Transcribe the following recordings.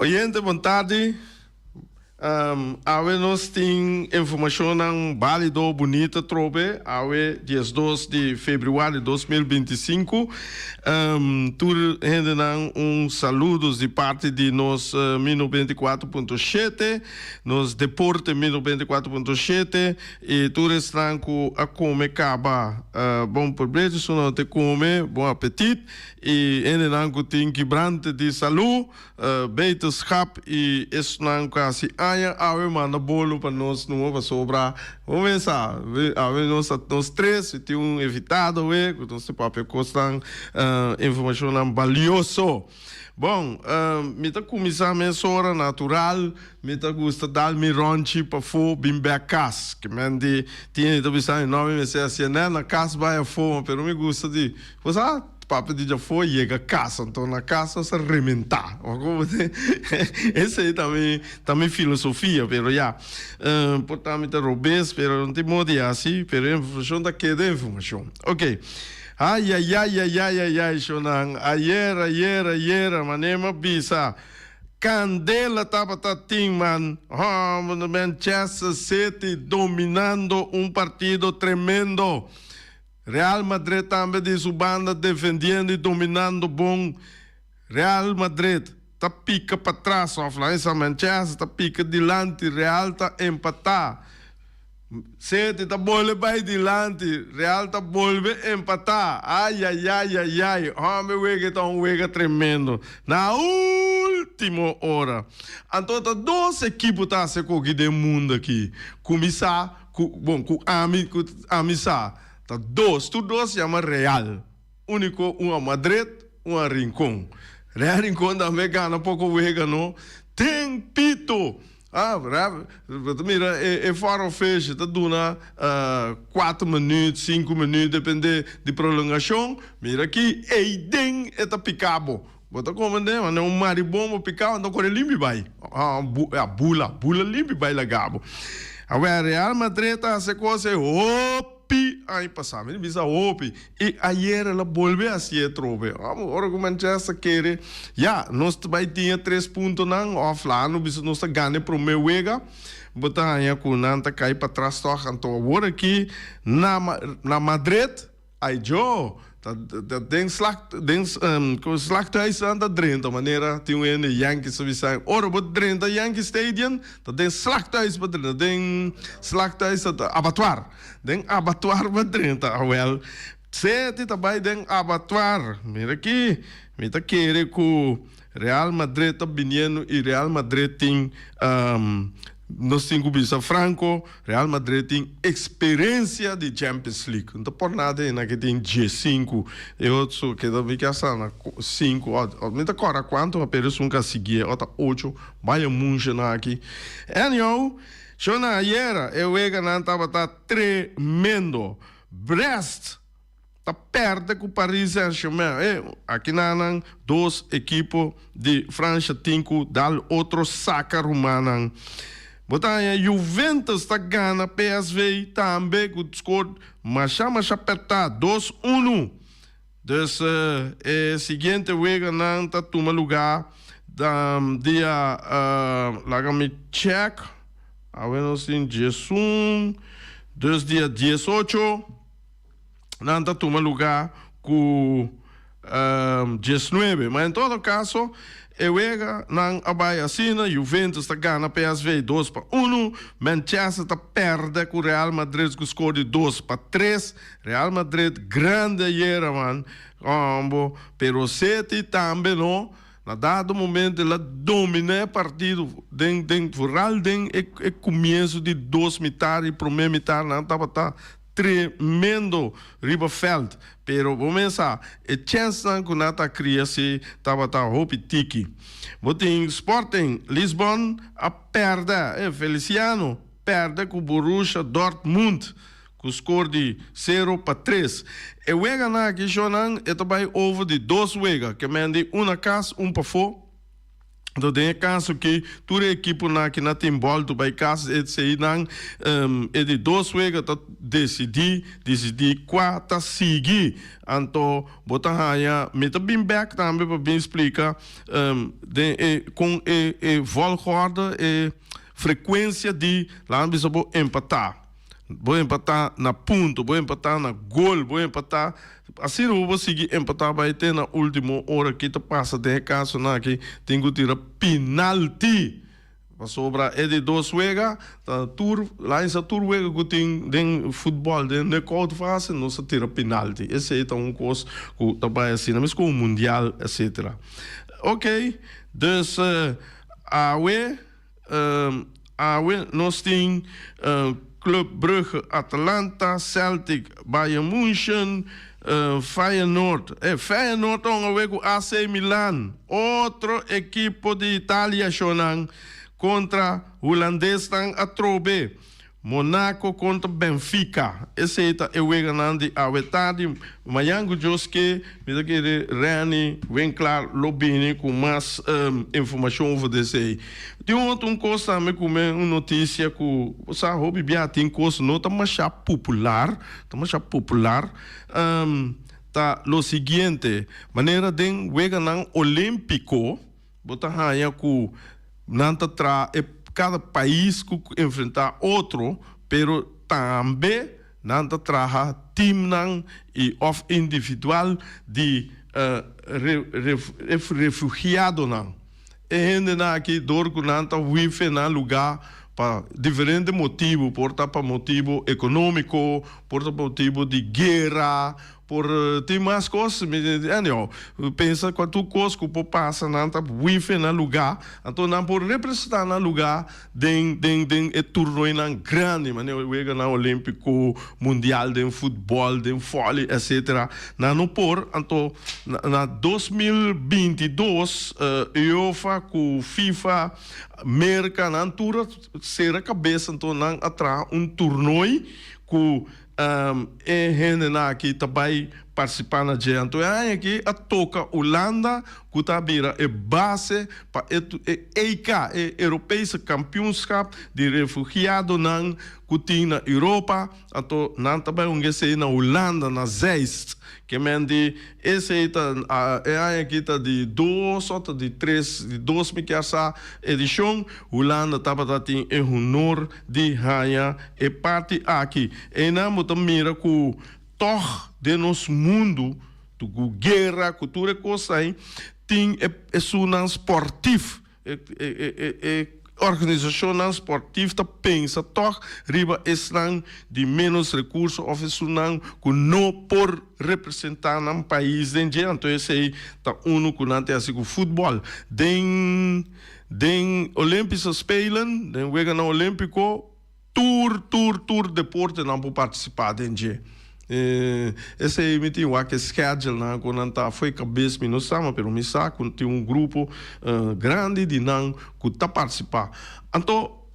Oyente, bon tardi. Awe nos tin informacionnan balido bunita trobe awe 12 di februari 2025. Tur hendenan un saludos di parti di nos Mi 94.7, nos Deporte Mi 94.7 y tur esnan cu a come caba, bon probecho, su no te come, bon apetit y hendenan cu tin kibrante di salud. Beterschap y esnan cu haci aña awe manda bolo pa nos numa pasobra bo mesa awe nos ta nos tres y tin un invitado awe cu nos ta papia cosnan, informacionnan balioso. Bon, mi ta cuminsa mesora natural, mi ta gusta dal mi ronchi pafo bin bek cas, ke men di tin hende ta bisa mi no mi mester hacié net na cas bay afo pero mi gusta di bo sa. Papia di djafó yega kas, anto na kas nos a rementá. Esei ta mi ta mi filosofia, pero ya, por ta mi ta robes, pero no tin modo di hasi, pero e informashon ta keda informashon. Ok. Ayayayayayayay shonnan, ayer ayer ayer manera mi a bisa, kandela tabata tin man, hòmber, Manchester City dominando un partido tremendo. Real Madrid tambe di su banda defendiendo y dominando bon. Real Madrid ta pica patras of la esa Manchester ta pica dilanti, Real ta empata. City ta bolbe bay dilanti, Real ta bolbe empata. Ayayayayay, hombre wega ta un wega tremendo. Na ultimo ora. Anto ta dos ekipo ta haci koki den mundo aki. Cuminsa. Ku, bon, ku ami, ku ami sa, ta dos, tur dos yama Real. Úniko un a Madrid, un a Rincon. Real Rincon tambe gana poko wega no. Ten pito! Ah, Real, bo ta mira e, e four official ta duna kuater minuut, sinku minuut, depende di prolongashon. Mira aki, eiden e ta pika bo. Bo ta komende, manda un maribombo pika, anto kore limpi bai. Ya, bula, bula limpi bai laga bo. Awor, Real Madrid ta hasi kos e hopi aña pasá. Mi ta bisa hopi. I ayer el a bolbe hasi e trobe. Ora ku Manchester kere, ya, nos ta bai tin e tres puntonan, òf laga no bisa nos ta gana e promé wega. Bo ta haña ku nan ta kai patras tòg. Anto awor aki na na Madrid. Ai jo, ta den slag den slachthuis nan ta drenta manera tin un hende Yankees ta bisa ora bo drenta Yankee Stadium ta den slachthuis bo drenta den slachthuis ta abattoir den abattoir bo drenta awel City ta bai den abattoir mira aki mi ta kere ku Real Madrid ta biniendo y Real Madrid tin nos tin cu bisa franco, Real Madrid tin experiencia di Champions League. No ta por nada ena ke tin 15, e otro keda mi ke a sa na 5 o mi ta corda cuanto pero esun ka siguie o ta 8, Bayern Munchen aki. Anyhow, shona ayera e weganan tabata tremendo. Brest ta perde ku Paris Saint-Germain. E, akinanan dos ekipo di Fransha tin ku dal otro saka rumannan. Bo ta haña Juventus ta gana PSV tambe ku skor masha masha pertá, 2-1. Dus e siguiente weganan ta tuma lugá dia, laga mi check, awe nos tin 11, dus dia 18. Nan ta tuma luga ku 19. Ma en todo kaso e wega nan a bai asina, Juventus ta gana PSV 2-1, Manchester ta pèrdè ku Real Madrid ku skor di 2-3. Real Madrid grandi ayera man, hombo, pero City tambe no, na dado momento el a domina e partido den den vooral den e e comienso di dos mitar y prome mitar nan tabata tremendo riba veld, pero bo mes sa e chensnan cu nan ta cria si tabata hopi tiki. Bo tin Sporting Lisbon a perde, e Feliciano perde cu Borussia Dortmund cu score di 0-3. E weganan aki shonan e ta bay over di dos wega, ke men di un na cas un pafo. Anto den e kaso aki tur e ekiponan aki na tin bòltu bai kas eseinan e di dos wega ta desidí disidí kua ta sigui. Anto bo ta haña mi ta bin bèk tambe pa bin splika den e kon e e volgorde e frekuensia di laga mi bisa bo empatá. Bo empatá na punto, bo empatá na gol, bo empatá asina bo por sigui empatá bai te na ultimo ora ki ta pasa den e kasonan aki tin ku tira pinalti pasobra e di dos wega ta tur lainsa tur wega ku tin den futbòl den knockout fase nos ta tira pinalti esei ta un kos ku ta bai asina mes ku un mundial etcetera ok dus awe. Awe nos tin Club Brugge Atalanta, Celtic Bayern Munchen, Feyenoord. E Feyenoord ta hunga awe ku AC Milan, otro ekipo di Italia shownan kontra hulandesnan atrobe. Monaco kontra Benfica. Esei ta e weganan di awe tardi. Mañan ku Dios ke, mi ta kere Renny Winklaar lo bini ku mas informashon over di esei. Tin un otro un kos tambe ku mi un notisia ku bo sa hopi bia tin kos no ta masha popular, ta masha popular, ta lo siguiente, manera den weganan olímpiko, Bo ta haña ku nan ta traha e kada pais ku enfrentá otro, pero tambe nan ta traha timnan i òf individual di refugiadonan. E hendenan aki dor ku nan ta hui fe nan lugá pa diferente motibu, por ta pa motibu ekonómiko, por ta pa motibu di guera, Por tin mas cos, anyhow, pensa cua tur cos cu por pasa, nan ta wife nan lugar, anto nan por representa nan lugar den den den e tournoinan grandi, manera weganan olimpico, mundial den futbol, den volley, etcetera, nan no por, anto na 2022 UEFA cu FIFA, Merca, nan tur a cera cabes, anto nan a traha un tournoi cu. E hendenan aki ta bai partisipá na dje. Anto e aña aki a toka Hulanda ku ta bira e base pa e EK, e Europese Kampioenschap di Refugiadonan ku tin na Europa. Anto nan ta bai hunga esei na Hulanda, na Zeist. Ke men di esei ta e aña aki ta di dos òf ta di tres, di dos mi kier sa, edishon. Hulanda tabata tin e honor di haña e parti aki. Einan bo ta mira ku tòg den nos mundu ku guera, ku tur e kos ei, tin e esunnan sportif, e e organisashonnan sportif ta pensa tòg riba esnan di ménos rekurso òf esunnan ku no por representá nan pais den dje. Anto esei ta unu ku nan ta hasi ku futbòl. Den Den Olympische Spelen, den Weganan Olímpiko, tur, tur, tur deportenan por partisipá den dje. Esei mi tin wak e schedulenan ku nan ta fo'i kabes mi no sa, ma pero mi sa ku tin un grupo grandi di nan ku ta partisipá. Anto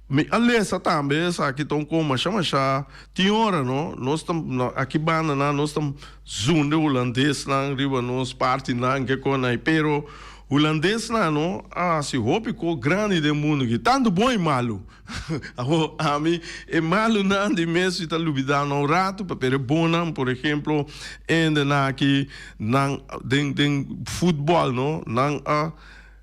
mi a lesa tambe esaki ta un kon masha masha tin ora no, nos ta aki bandanan nos ta zunda e hulandesnan riba nos partinan ke kon ai pero Hulandesnan no a hasi hopi ko grandi den mundu aki, tantu bon i malu. Awor ami e malunan di mes mi ta lubida nan un ratu, pero e bonnan, por ehemplo, hendenan aki nan den den futbòl no, nan a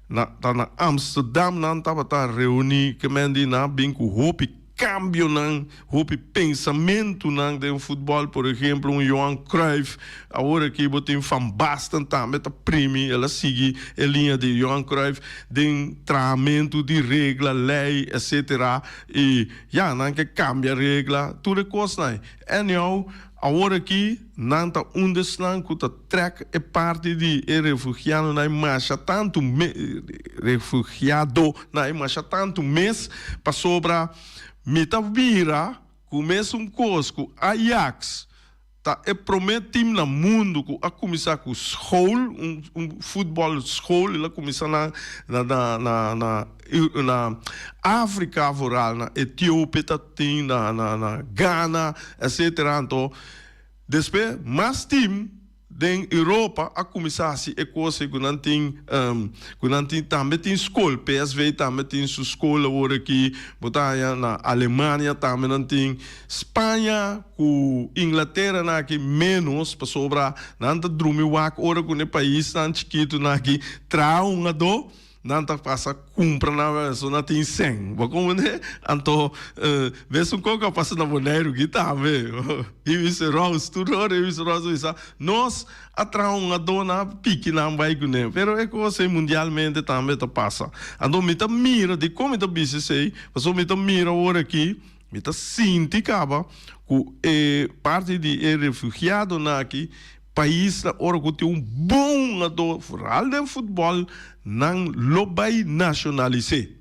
na ta na Amsterdam nan tabata reuni ke men di nan a bin ku hopi Cambionan, hopi pensamentunan den futbol, por ehemplo un Johan Cruijff, awor aki bo tin Van Basten tambe ta primi, el a sigui e liña di Johan Cruijff den trahamentu di regla, ley, etcetera, y ya nan ke cambia regla, tur e cosnan. Anyhow, awor aki nan ta un desnan cu ta trek e parti di e refugiadonan masha tantu refugiadonan masha tantu mes pasobra mi ta mira ku mesun kos ku Ajax ta e prome team na mundu ku a kuminsá ku school un un futbòl school el a kuminsá na na na na na Afrika vooral na Etiopia ta tin na na na Ghana etcetera anto despues mas team. Den Europa a kuminsá hasi e kos ei ku nan tin ku nan tin tambe tin skol. PSV tambe tin su skol awor aki. Bo ta haña na Alemania tambe nan tin. Spaña ku Inglatera nan aki ménos pasobra nan ta drumi wak ora ku e paisnan chikitunan aki traha un adó. Nan ta pasa kumpra nan wens nan tin sèn. Bo komprendé? Anto mes un kos a pasa na Boneiru aki tambe. Iwis Rous, tur ora Iwis Rous a bisa, nos a traha un adona piki nan bai kuné. Pero e kos ei mundialmente tambe ta pasa. Anto mi ta mira, dikon mi ta bisa esei? Pasobra mi ta mira awor aki, mi ta sinti kaba ku e parti di e refugiadonan aki, Paisnan ora ku tin un bon hungadó, vooral den futbòl, nan lo bai nashonalis'é.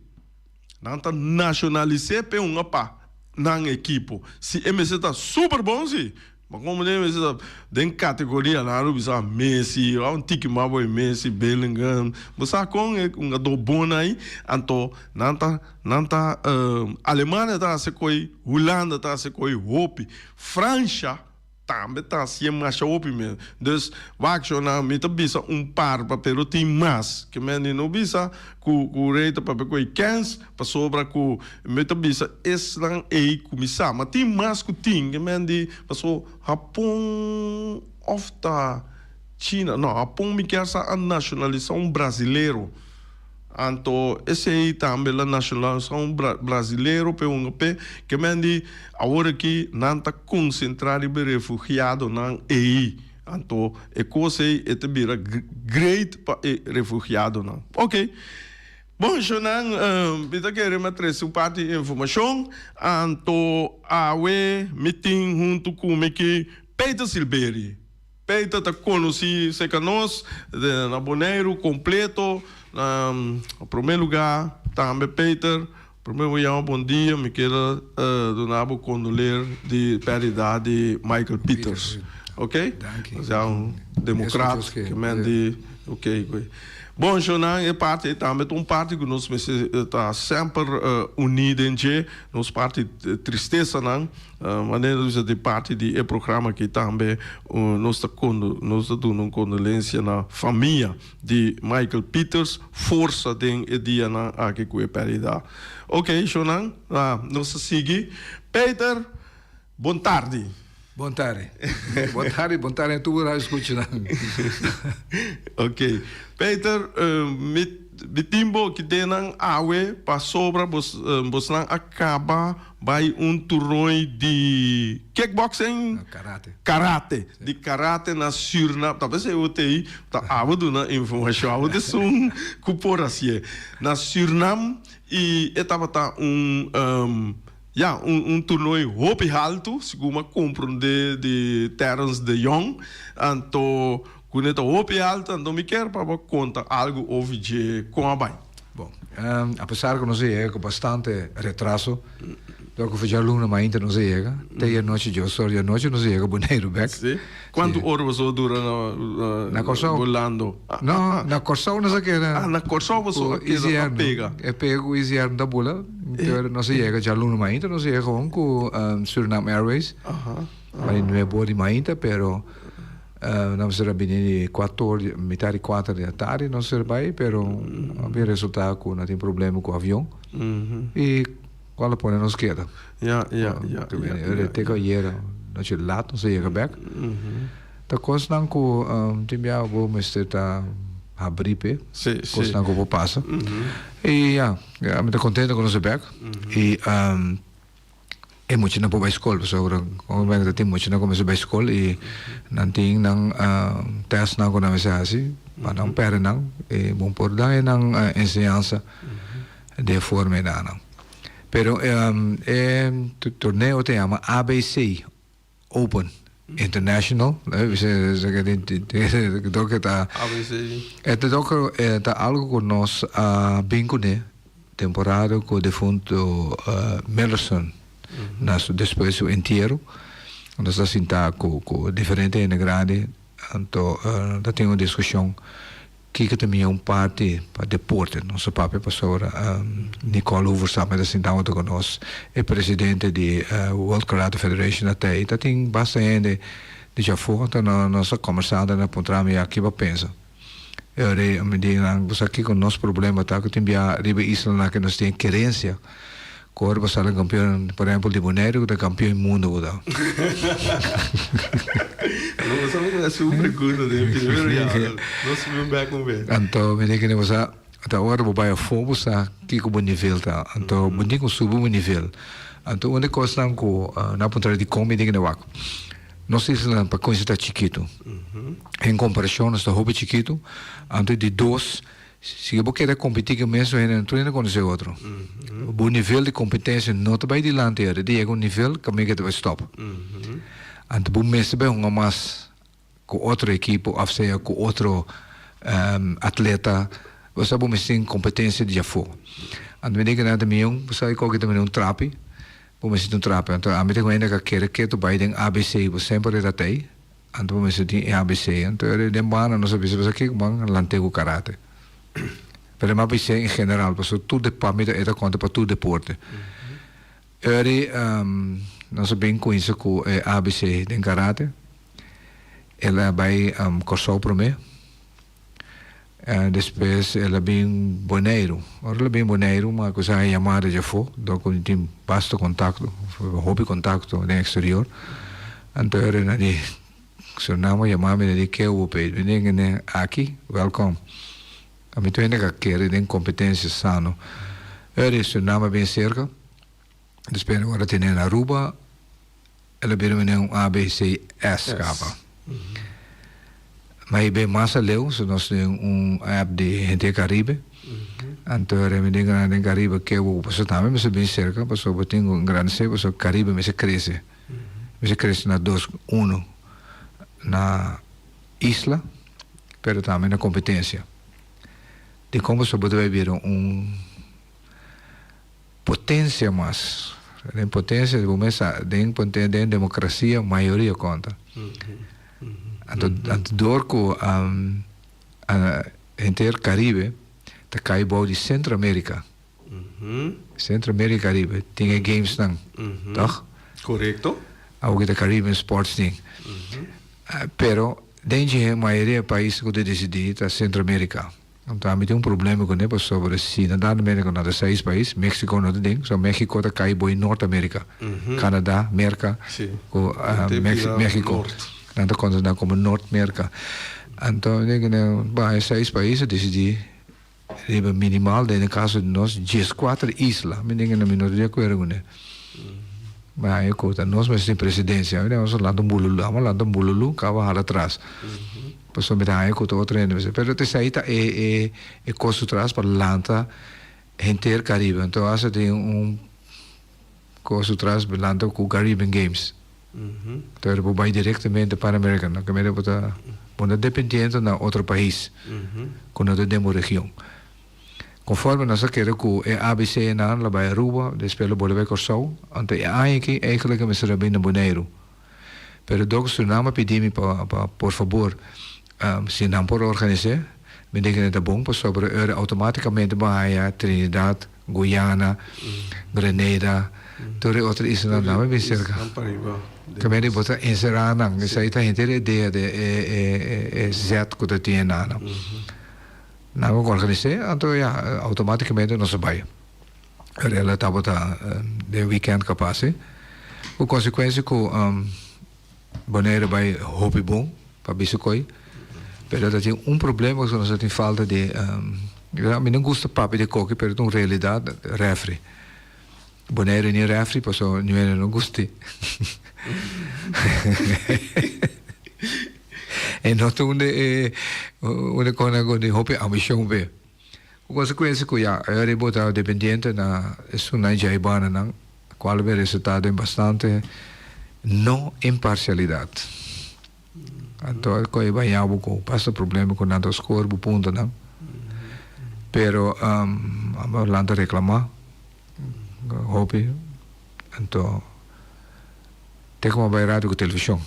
Nan ta nashonalis'é p'e hunga pa nan ekipo. Si e mester ta super bon si, ma komo den e mester ta den kategoria nan lo bisa Messi, òf un tiki mas bo e Messi, Bellingham, bo sa kon e hungadó bon ei, anto nan ta nan ta Alemania ta hasi koi, Hulanda ta hasi koi hopi, Fransha. Tambe ta hacié masha hopi mes. Dus, wak shona, mi ta bisa un par pa pero tin mas. Ke men di no bisa ku ku rey ta papia ku e kens, pasobra ku mi ta bisa esnan ei ku mi sa. Ma tin mas ku tin. Ke men di paso Hapon of ta China, no, Hapon mi kier sa a nacionalisa un brasilero. Anto esei tambe la nacionalisa un brasilero p'e hunga p'e, ke men di awor aki nan ta konsentrá riba e refugiadonan ei. Anto e kos ei e ta bira great pa e refugiadonan. Ok. Bon shownan, mi ta kere mi a trese un parti di informashon. Anto awe mi tin huntu ku mi ki Peter Silberie. Peter ta konosí serka nos na Boneiru kompleto. Na promé lugá tambe Peter, promé bo yama bon dia mi kier duna bo kondoler di pèrdida di Michael Pieters. Ok? Osea un demokrat ke men di ok. Bon shownan e parti ei tambe ta un parti ku nos mester ta semper uní den dje, nos parti tristesanan. Manera nos bisa di parti di e programa aki tambe nos ta nos ta duna un kondolensia na famia di Michael Pieters, forsa den e dianan aki ku e pèrdida. Ok shownan, nos ta sigui. Peter, bon tardi. Bon tardi. Bon tardi, bon tardi a tur radio skuchanan. Ok. Peter, mi mi tin bo kidenan awe pasobra bos bosnan a kaba Bai un toernooi di kickboxing? No, karate. Karate. Di karate na Surnam. Ta p'esei bo t'ei ta abo duna informashon. Abo ta esun ku por hasié. Na Surnam i e tabata un, ya, un un toernooi hopi haltu, segun mi a komprondé di Terrence de Jong. Anto ku ne ta hopi haltu, anto mi kier pa bo konta algu over dje kon a bai. Bon, apesar ku nos a yega ku bastante retraso, dor ku djaluna mainta nos a yega, te e anochi dios or di anochi nos a yega Boneiru bek. Sí. Kuantu ora boso a dura na Kòrsou bolando? No, na Kòrsou nos a keda. Ah, na Kòrsou boso a keda a pega. E pega ku Easy Air no ta bula, pero nos a yega djaluna mainta, nos a yega gewoon ku Suriname Airways. Mari nuebe or di mainta, pero. Nan mester a bini di kuater or, mitad di kuater di atardi nos mester bai, pero a bin resulta ku nan tin problema ku avion i kual a pone nos keda. Ya, ya, ya, ya, ya. Te ku ayera nochi lat nos a yega bek. Ta kosnan ku tin biaha bo mester ta habri p'e, kosnan ku por pasa. I ya, mi ta kontento ku nos a bek i. E muchanan por bai skol pasobra como men ta tin muchanan kuminsá bai skol i nan tin nan tèstnan ku nan mester hasi pa nan pèrdè nan i bo por da e nan enseñansa den e forma ei nan. Pero e torneo ta yama ABC Open International e ta algo ku nos a bin kuné temporada ku defunto Millerson na su despues su entiero nos a sinta ku diferente hende grandi anto ta tin un diskushon Kiko ta mihó un parti pa deporte? Nos a papia pasobra Nicole Hoeverstad mester sinta huntu ku nos, e presidente di World Karate Federation a ta ei. Ta tin basta hende Di djafó anto nos a kòmbersá anto nan a puntra mi ya ki bo a pensa. E ora ei mi di nan bo sa kiko nos problema ta ku tin bia riba e islanan aki nos tin e kerensia ku ora bo sali kampion por ehempel di Boneiru ku ta kampion di mundu bo ta. Anto mi di kende bo sa ta ora bo bai afó bo sa kiko bo nivel ta anto bo tin ku subi bo nivel. Anto un di e kosnan ku nan a puntra dikon mi di kende wak. Nos islanan pa kuminsa ta chikitu. En komparashon nos ta hopi chikitu. Anto di dos, si bo kere kompetí ku e mesun hende, tur hende konosé otro. Bo nivel di kompetensia no ta bai dilanti ora. Ta yega un nivel kaminda ke ta bai stòp. Anto bo mester bai hunga mas ku otro ekipo òf sea ku otro atleta. Bo sa bo mester tin kompetensia di djafó. Anto mi den ku nan ta mion, bo sa kòke ta mira un trapi. Bo mester tin un trapi. Anto ami ta ku hende ka kere ketu bai den ABC, bo semper e ta tei. Anto bo mester tin e ABC. Anto e den banda nos a bisa, bo sa kiko ban lant'é ku karate. Pero mi a bis'é en general, pasobra tur de pa mi ta e ta konta pa tur deporte. Eri nos a bin kuinsa ku e ABC den karate. El a bai Kòrsou promé. Despues el a bin Boneiru. Ora el a bin Boneiru, mi a kusa haña yamada djafó, dor ku mi tin basta kontakto, hopi kontakto den eksterior. Anto ora nan di Surinam a yama mi, nan di ke bo p'e? Mi di kende aki, wèlkòm. Ami tur hende ka kere den kompetensia sano. Ora Surinam a bin serka, despues ora tene na Aruba, El a bira mene un ABCS kaba. Ma e bay mas aleu, so nos tin un app di henter Caribe. Anto e remedi grandi den Caribe ke bo pasobra tambe mester bin serka, pasobra bo tin ku engrandesé, pasobra Caribe mester krese. Mester krese na dos, uno na isla, pero tambe na kompetensia. Dikon pasobra bo ta bay bira un Potencia mas. Den potencia bo mes sa den den democracia mayoria conta. Anto anto door cu henter Caribe ta cay bou di Centro America. Centro America Caribe tin e games nan, toch? Correcto. Awor ki ta Caribbean Sports tin. Pero den dje mayoria pais cu ta decidi ta Centro America. Anto ami tin un problema ku ne pasobra si na dado Amerika no ta seis pais, Mexico no ta den, so Mexico ta kai bo in Noord Amerika, Canada, Merka ku Mexico, nan ta konsiderá komo Noord Merka. Anto mi tin ku baha e seis pais a disidí riba minimal den e kaso di nos dieskuater isla, mi tin ku mi no ta di akuerdo ku ne. Mi haña ku ta nos mester tin presidensia, mi tin nos a lanta un bululu, amo a lanta un bululu kaba hala atras. Pasobra mi ta haña ku ta otro hende mester. Pero esei ta e e e kos su tras pa lanta henter Caribe. Anto asa tin un kos su tras pa lanta ku Caribbean Games. Anto ora bo bai direktamente Pan American no kemey bo ta bo no dependiendo na otro pais ku no ta den bo region. Konforme nos a kere ku e ABC nan lo bai Aruba, despues lo bolbe bai Kòrsou. Anto e aña aki eigentlik a mester a bin na Boneiru. Pero dok Surinam a pidi mi pa pa por fabor si nan por organis'é, mi den kende ta bon pasobra ora automaticamente bo haya Trinidad, Guyana, Grenada, tur e otro islanan nan a bin serka. Kaminda bo ta enserá nan, esei ta henter e idea di e e e zet ku ta tin e nan. Nan a organis'é, anto ya automaticamente nos a bai. Rela tabata den weekend ka pase. Ku konsekuensia ku Bonaire bai hopi bon pa bisa koi. Pero ta tin un problema ku nos ta tin falta di mi no gusta papia di koki pero ta un realidat refri. Bonaire ni refri pasobra niun hende no gusti. E no ta un di e un di konan ku tin hopi ambishon p'e. Ku konsekuensia ku ya e riba ta dependiente na esunnan dje aibananan, kual a bin resultá den bastante no imparsialidat. Anto e koe baña bo ku basta problema ku nan ta skor bo puntonan. Pero amo lanta reklamá hopi, anto te ku mi a bai radio ku televishon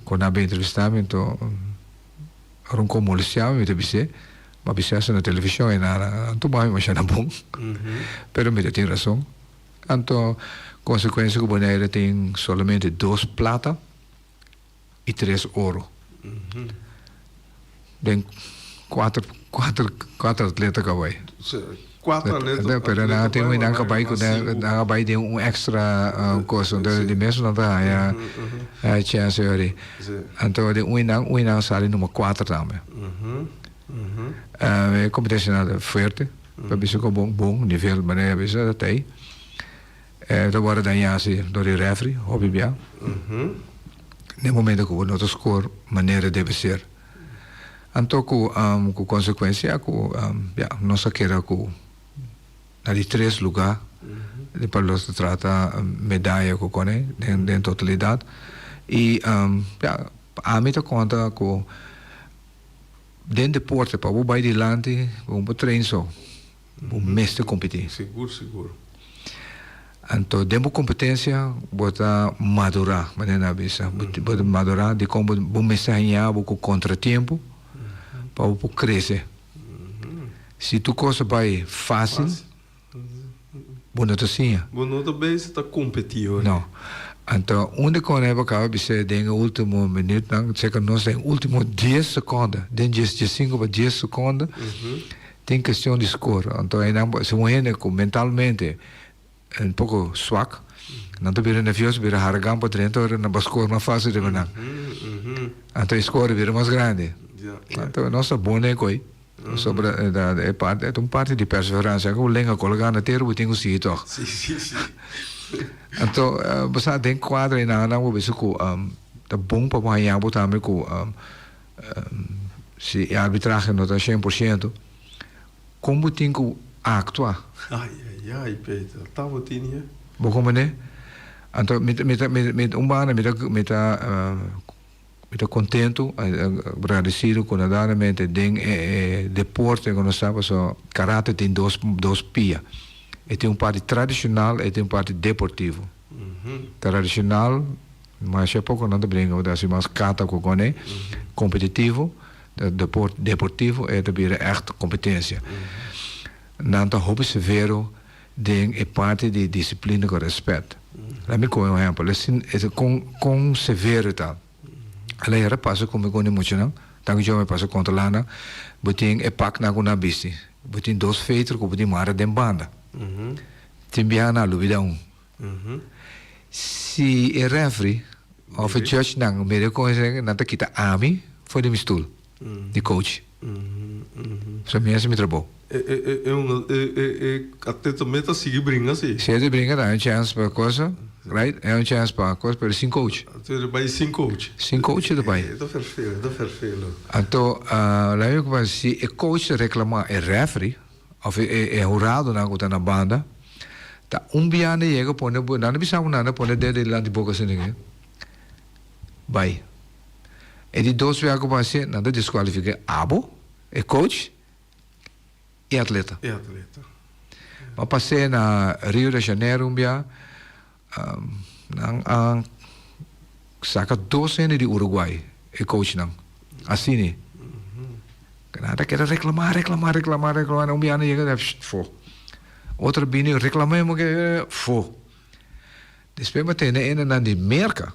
ku nan a bin entrevistá mi anto. Ora un kon molestiá mi, mi ta bis'é, M'a bis'é hasta na televishon e nada, anto bo a mi masha na bon. Pero mi ta tin rason. Anto, konsekuensia ku Bonaire tin solamente dos plata. i tres oro. Den kuater kuater kuater atleta ku a bai. Kuater atleta Pero nan a tin un nan a bai ku nan a bai den un extra kos anto di mes nan ta haña chèns yori. Anto den un nan un nan a sali number kuater tambe. E kompetensia nan ta fuerte pa bisa ku bon bon nivel manera a bisa ta tei. Ta wòrdu dañá si dor di rèfri hopi bia. Den momento ku bo no ta skor manera debe ser. Anto ku ku konsekuensia ku ya nos a keda ku na di tres lugá di pa los ta trata medaya ku kone den den totalidat i ya ami ta konta ku den deporte pa bo bai dilanti bo por train so. Bo mester kompetí. Sigur, sigur. Anto den bo kompetensia bo ta madurá, manera nan a bisa. Bo ta madurá dikon bo bo mester haña bo ku kontratiempo pa bo por krese. Si tur kos a bai fásil, bo no ta siña. Bo no ta bezig ta kompetí ora. No. Anto un dikon nan a kaba bis'é den e último minütnan, seka nos den último dies sekonde, den dies diesinku pa dies sekonde, Tin kestion di skor. Anto einan si un hende ku mentalmente un poko swak, nan ta bira nervioso, bira haragan pa drenta ora nan ba skor mas fásil riba nan. Anto e skor a bira mas grandi. Anto nos ta bon den koi. Pasobra e parti, e ta un parti di perseveransia. Ku lenga kolgá na tera bo tin ku sigui tòg. Anto bo sa den kuadro einan nan bo bisa ku ta bon pa bo haña bo tambe ku Si e arbitrahe no ta shen por shento, kon bo tin ku aktua? Ai, ai, ai, Peter, ta bo tin ya? Bo komprendé? Anto mi ta, mi ta, mi ta un banda mi ta, mi ta, mi ta kontentu, agradesido ku verdaderamente den e e deporte ku nos ta, pasobra karate tin dos, dos pia. E tin un parti tradishonal, e tin un parti deportivo. Tradishonal. Masha poko nan ta bringa bo ta hasi mas kata ku kone kompetitivo, deport deportivo e ta bira ègt kompetensia. Nan ta hopi severo den e parti di disiplina ku rèspèt. Laat mi kohe un ehèmpel, e kon kon severo e ta. Alei a repasa ku mi ku di muchanan, tantu ku mi pasa kontrolá nan, bo tin e paknan ku nan a bisti, bo tin dos veter ku bo tin mara den banda. Tin biaha nan a lubida un. Si e referee of e judge nan mira con esey nan ta kita ami for di mi stoel di coach. So mi haci mi trabou. E e un e e e atleta mes ta sigui bringa si. Si e ta bringa ta un chance pa cosa, right? E un chance pa cosa pero sin coach. Anto e ta bay sin coach. Sin coach e ta bay. E ta verveel, e ta verveel. Anto la mi cu si e coach ta reclama e referee of e e huradonan cu ta na banda Ta un bia nan yega pone bo, nan a bisa bo nan a pone dedo dilanti boka asina ke bai. E di dos bia ku bo hasi nan ta deskualifiká abo, e coach i atleta. E atleta. Mi a pas'é na Rio de Janeiro un bia, nan a saka dos hende di Uruguay, e coachnan, asina. Nan ta keda reklamá, reklamá, reklamá, reklamá, un bia nan yega, fo. Otro bini reclamemo ke fo. Despues bo tene enenan di Merca,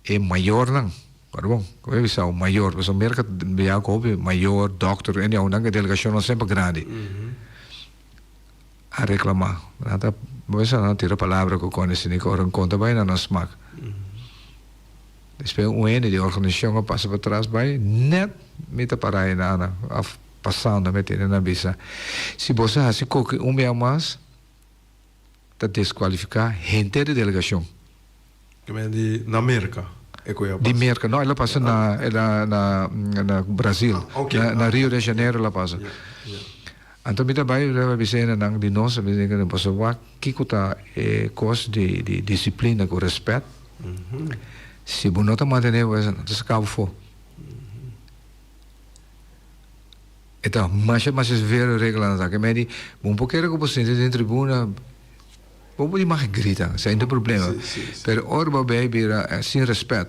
e mayornan, pardon, como e bisa mayor, pasobra Merca bia cu hopi mayor, doctor, anyhow, nan e delegacionnan semper grandi, a reclama. Nan ta, bo bisa nan tira palabra cu con esini cu ora conta bay nan a smak. Despues un hende di organisacion a pasa patras bay, net mi ta para eynan, of Pasando mi tene nan bisa, Si boso hasi koki un bia mas, ta deskualifiká henter di delegashon. Ke men di na Merka e koe a pasa? Di Merka, no, el a pasa na na na Brasil, na Rio de Janeiro el a pasa. Anto mi ta bai mi ta bisa hende nan di nos, mi ta boso wak kiko ta e kos di di disiplina ku rèspèt, si bo no ta mantené bo esei nan ta saka bo afó. E ta masha masha severo e reglanan sa. Ke mei di, bo no por kere ku bo sinti den tribuna, bo por di mag grita, esei no ta problema. Pero ora bo bay bira sin respet,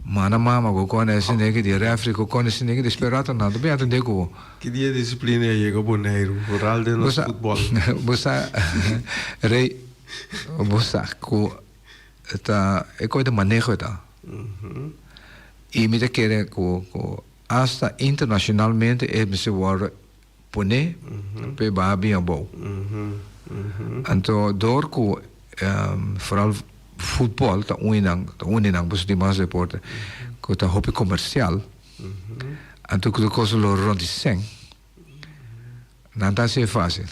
manda mama ku kone esei negi, di refri ku kone esei negi, despues rato nan ta bin atende ku bo. Ki dia disiplina a yega Boneiru, vooral den nos futbol? Bo sa, Rey, bo sa ku ta e kos di maneho e ta. I mi ta kere ku ku asta internashonalmente e mester wòrdu pone pa e baha bin abou. Anto dor ku foral futbòl ta uni nan, ta uni nan pasobra tin mas deporte ku ta hopi komersial, anto ku tur kos lo rònt di sèn. Nan ta hasi e fásil.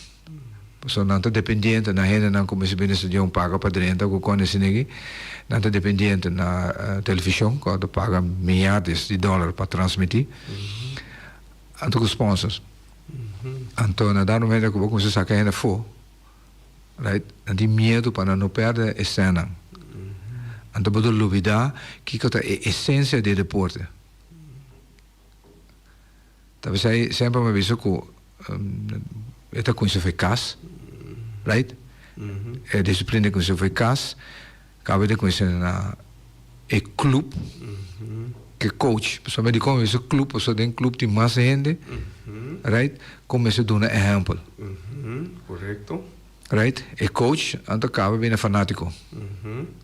Pasobra nan ta dependiente na hendenan ku mester bini stadion paga pa drenta ku kòne esei. Nan ta dependiente na televishon ku a ta paga miyares di dòler pa transmití. Anto ku sponsors. Anto na dado momento ku bo kuminsá saka hende afó, right, nan tin miedu pa nan no pèrdè e sènnan. Anto bo ta lubidá kiko ta e esensia di e deporte. Ta p'esei semper mi a bisa ku e ta kuminsá for e kas, right? E disiplina ta kuminsá for e kas, kaba e ta kuminsá na e klup, ku e coach. Pasobra dikon mi bisa klup? Pasobra den klup tin mas hende, right, ku mester duna ehèmpel. Korekto. Right? E coach anto caba bini fanatico.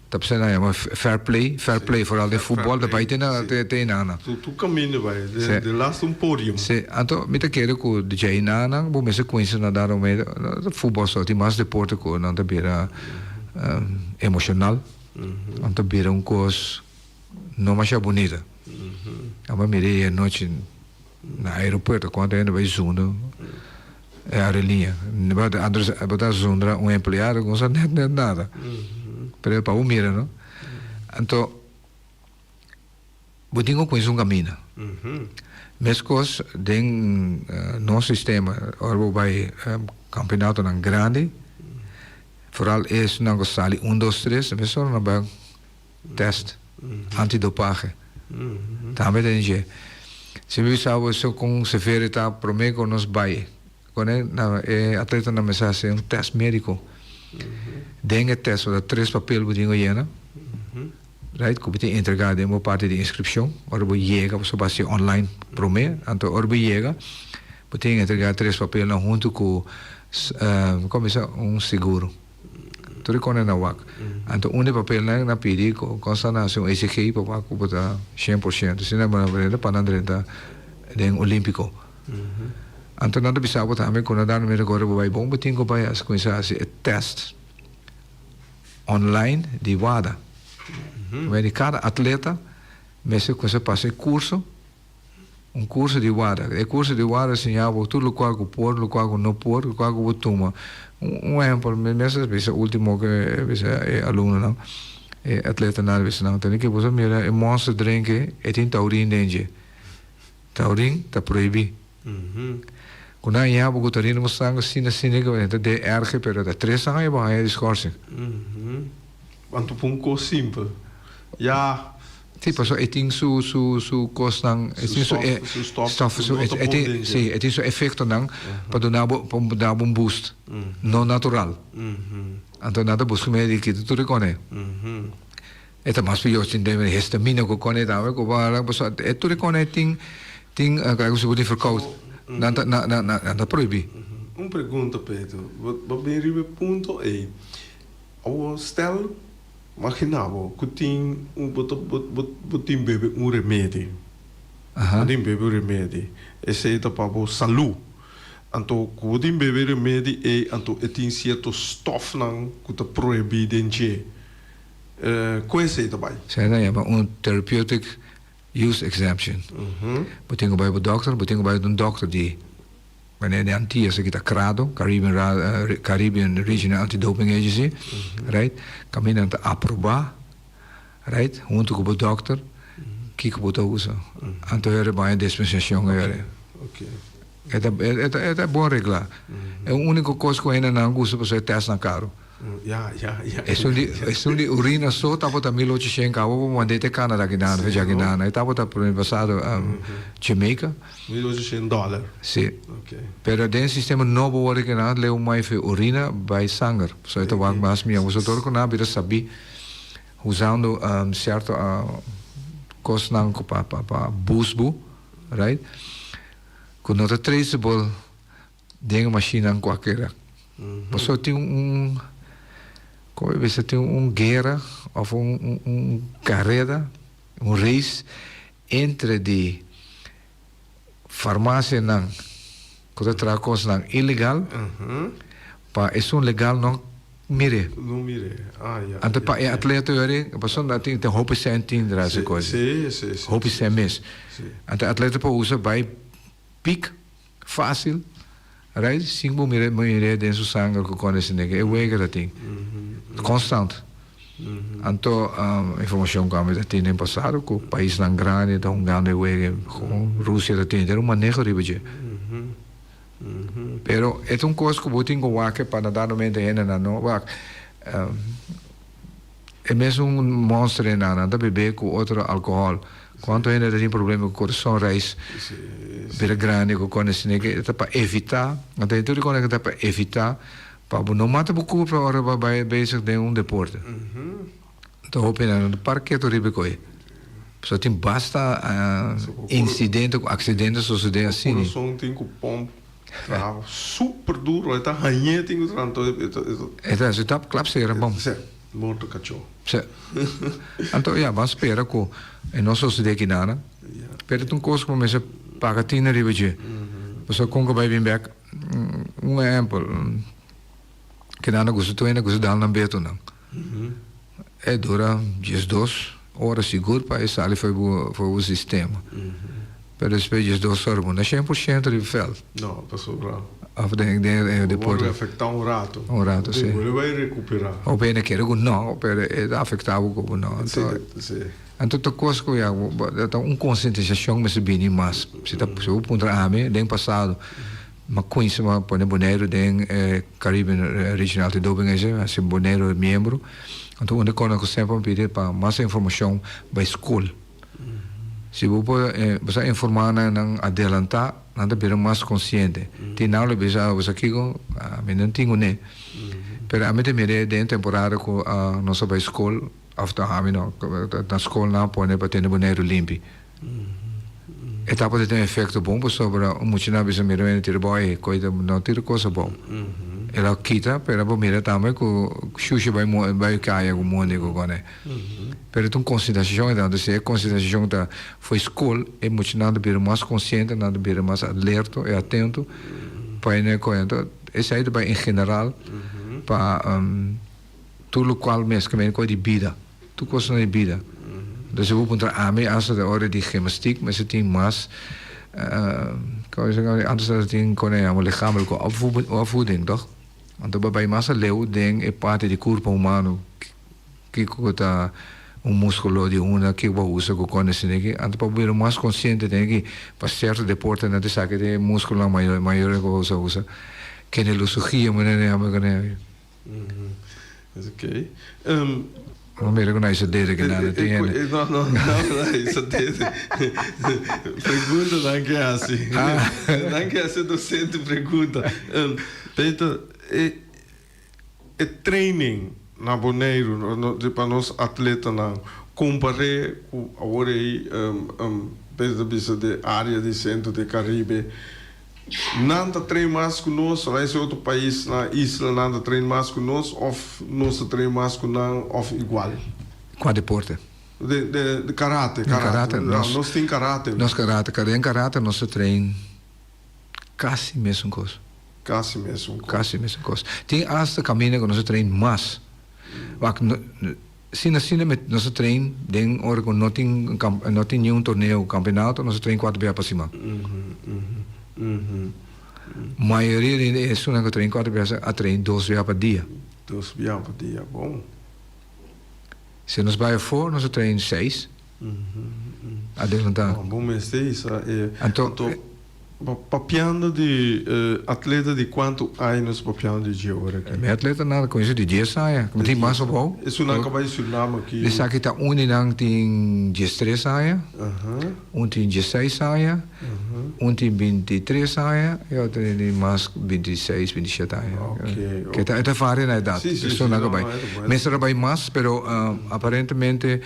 Ta p'esei nan yama fair play, fair play vooral den futbol ta bai te na te inana. Tu tu caminda bai de de laatste un podium. Si, anto mi ta kere cu dje inanan bo mester cuminsa na dar un medio, futbol so tin mas deporte cu nan ta bira emocional, nan ta bira un cos no masha bunita. Abo mira e anochi Na aeropuerto cuanto hende bay zundra e aerolínea. Bo ta zundra un empleado cu no sa net net nada. Pero pa bo mira no. Anto bo tin cu cuminsa un camina. Mescos den nos sistema ora bo bay campeonatonan grandi vooral esnan cu sali un dos tres mesora nan bay Test antidopahe tambe ta dje. Si mi bisa bo eso kon severo e ta prome ku nos bai kone na e atletanan mester hasi un test mediko. Den e test bo ta tres papel bo tin ku yena right ku bo tin entrega den bo parti di inskripshon ora bo yega pasobra bo hasi online prome anto ora bo yega bo tin entrega tres papelnan huntu ku komo bisa un seguro. Tur e kone na wak. Anto un di papelnan na pidi ku konsta na hasi un ECG pa wak ku bo ta 100%. Asina bo na drenta pa nan drenta den Olimpiko. Anto nan ta bisa bo tambe ku na dado momento ku ora bo bai bon bo tin ku bai hasi kuminsá hasi e tèst online di WADA. Di kada atleta mester kuminsá pasa e kurso. Un kurso di wada. E kurso di wada siña bo tur lokual ku por, lokual ku no por, lokual ku bo tuma. Un ehempel, mi mes a bisa ultimo ku e bisa e alumnonan, e atletanan a bisa nan, tene ke boso mira e Monster drink ei, e tin taurin den dje. Taurin ta prohibí. Ku nan haña bo ku taurin den bo sanger asina asina ke ta de erge pero ta tres aña bo haña di schorsing. Anto pa un kos simpel. Ya. Sí, pasobra e tin su su su kosnan, e tin su su stof, stof su e tin sí, e tin su efektonan pa duna bo pa duna bo un boost no natural. Anto nan ta buska medio di kita tur e kone. E ta mas pior sin den histamina ku kone tambe ku bo a pasobra e tur e kone tin tin ku si bo tin verkoud nan ta nan nan nan ta prohibí. Un pregunta Pedro, bo bin riba e punto ei, awor stel Magina bo ku tin un bo ta bo bo tin bebe un remedi. Bo tin bebe un remedi. Esei ta pa bo salú. Anto ku bo tin bebe e remedi ei anto e tin sierto stòfnan ku ta prohibí den dje. Kon esei ta bai? Esei nan yama un therapeutic use exemption. Bo tin ku bai bo dòkter, bo tin ku bai un dòkter di. Wanneer di Antillas aki ta CRADO, Caribbean Caribbean Regional Anti-Doping Agency, right, kaminda nan ta aprobá, right, huntu ku bo dòkter, kiko bo ta usa. Anto hende baña dispensashon hende. E ta e ta bon reglá. E úniko kos ku hendenan gusta pasobra e tèstnan karu. Ya, ya, ya. Esun di, esun di urina so tabata 1800 cabo bo mand'é te Canada kinan, fecha kinan. E tabata prome pasado Jamaica. 1800 dollar. Si. Ok. Pero den sistema nobo worde kinan leu mai fe urina bai sanger. So e ta wak mas mihó. Pasobra tur ku nan a bira sabí usando cierto kosnan ku pa pa pa boost bo, right? Ku no ta traceable. Den e mashinnan kualkera. Pasobra tin un, komo e bisa, tin un guera òf un un kareda, un race. entre di farmacianan cu ta traha cosnan ilegal pa esun legal no mire. No mire, ah ya. Anto pa e atleta yori, pasobra tin tin hopi cent tin dra si cos. Si, si, si. Hopi cent mes. Anto e atleta por usa bay piek facil, right, sin bo mira mire den su sanger cu con esaki e wega ta tin. Constant. Anto informacion cu ami ta tin den pasado cu paisnan grandi ta hungando e wega con Rusia ta tin un maneho riba dje. Pero e ta un cos cu bo tin cu wak pa na dado momento hendenan no wak. E mesun monster einan nan ta bebe cu otro alcohol. Cuanto hende ta tin problema cu corazon reis bira grandi cu con esaki e ta pa evita anto tur e con ta pa evita Pa bo no mata bo kurpa ora bo a bai bezig den un deporte. Ta hopi nan no ta par ketu riba e koe. Pasobra tin basta insidente ku aksidente sosodé asina. Bo kurason tin ku pomp traha super duro. E ta hañ'é tin ku traha anto e ta. E ta hasi tap klap sera bom. Sí, morto kachó. Sí. Anto ya, ban spera ku e no sosodé kinanan. Pero ta un kos ku bo mester paga tiner riba dje. Pasobra kon ku bai bin bèk. Un ehempel, kinan na gusta tur hende gusta dal nan betonan. E dura diesdos ora sigur pa e sali for bo for bo sistema. Pero despues diesdos ora bo no 100% riba veld. No, pasobra. Of den den e deporte. Bo wòrdu afektá un rato. Un rato, si. Bo lo bai rekuperá. Hopi hende kere ku no, pero e ta afektá bo ku no. Si, si. Anto ta kos ku ya ta un konsientisashon mester bini mas. Si ta si bo puntra ami den pasado m'a kuinsa m'a pone Boneiru den e Caribbean Regional Anti-Doping Agency, mi hasi Boneiru miembro. Anto un di kosnan ku semper mi pidi pa mas informashon bai skol. Si bo por bo sa informa nan nan adelanta nan ta bira mas konsiente. Tin nan lo bisa bo sa kiko ami no tin kuné. Pero ami ta mira den temporada ku nos a bai skol. Of ta ami no, na skol nan a pone pa tene Boneiru limpi. E tabata tin efekto bon pasobra un muchanan a bisa mira wende tira bou ei, koi ta no tira kos abou. El a kita pero bo mira tambe ku shusha bai bai kaya ku mondi ku kone. Pero ta un konsiderashon e tantu si e konsiderashon ta fo'i skol e muchanan ta bira mas konsiente nan ta bira mas alerto i atento pa e ne koi. Anto esei ta bai en general pa. Tur lokual mes ke men koi di bida, tur kosnan di bida. Entonces si bo puntra ami asta den ora di gimnastiek mester tin mas antes nan ta tin kon nan yama lichamelijke opvoeding toch? Anto bo bai mas aleu den e parti di kurpa humano kiko ku ta un muskulo di unda kiko bo a usa ku kon esaki anto pa bo bira mas konsiente den ki pa sierto deporte nan ta saki den e muskulonan mayor ku bo a usa kinesiologia manera nan yama kuné. Oké. No mira ku na isa dede ke nada tin hende. No, no, no na isa dede. Pregunta nan ke hasi. Nan ke hasi docente pregunta. Peter, e e training na Boneiru pa nos atletanan kompar'é ku awor ei Peter ta bisa den área di Sentro di Karibe. Nan ta train mas ku nos, ora ese otro paisnan, islanan ta train mas ku nos of nos ta train mas ku nan of igual? Kua deporte? De de karate, karate. Nos tin karate. Nos karate, den karate nos ta train kasi mesun kos. Kasi mesun kos. Kasi mesun kos. Tin asta kaminda ku nos ta train mas. Wak Asina asina met nos a train den ora cu no tin no tin niun torneo o campeonato nos a train cuatro bia pa siman. Mayoria di esunnan cu a train cuatro bia a train dos bia pa dia. Dos bia pa dia, bon. Si nos bai afo nos a train seis. Adelanta. Bon mester isa e. Anto. Papiando di atleta di cuanto aña nos papiando di dje ora aki? Mi atleta nan cuminsa di dies aña, mi tin mas abou. Esunnan cu a bay Suriname aki? Esaki ta un di nan tin diestres aña, un tin diesseis aña, un tin bintitres aña y otro tin mas bintiseis, bintishete aña. E ta varia na edad, esunnan cu a bay. Mester a bay mas, pero aparentemente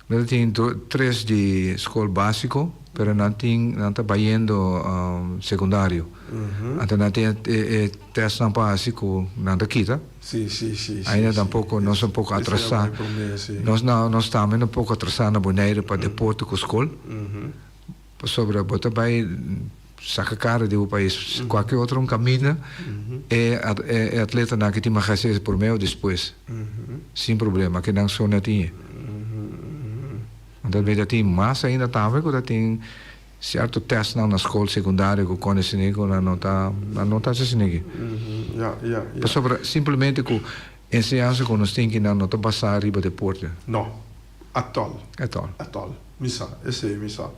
mi ta tin tres di scol basico. pero nan tin nan ta bayendo sekundario. Anto nan tin e tèstnan pa hasi ku nan ta kita. Sí, sí, sí. Ainda tampoko nos ta un poko atrasá. Nos na nos tambe ta un poko atrasá na Boneiru pa deporte ku skol. Pasobra bo ta bai saka kara di bo pais kualke otro un kaminda e e atletanan aki tin mag hasi esei promé o despues sin problema ke nan so no tin e. Anto mi ta tin mas ainda tambe ku ta tin sierto tèstnan na skol sekundario ku kòne esei ku nan no ta nan no ta hasi esei aki. Pasobra simplemente ku enseñansa ku nos tin ki nan no ta basá riba deporte. No. Atòl. Atòl. Atòl. Mi sa, esei mi sa.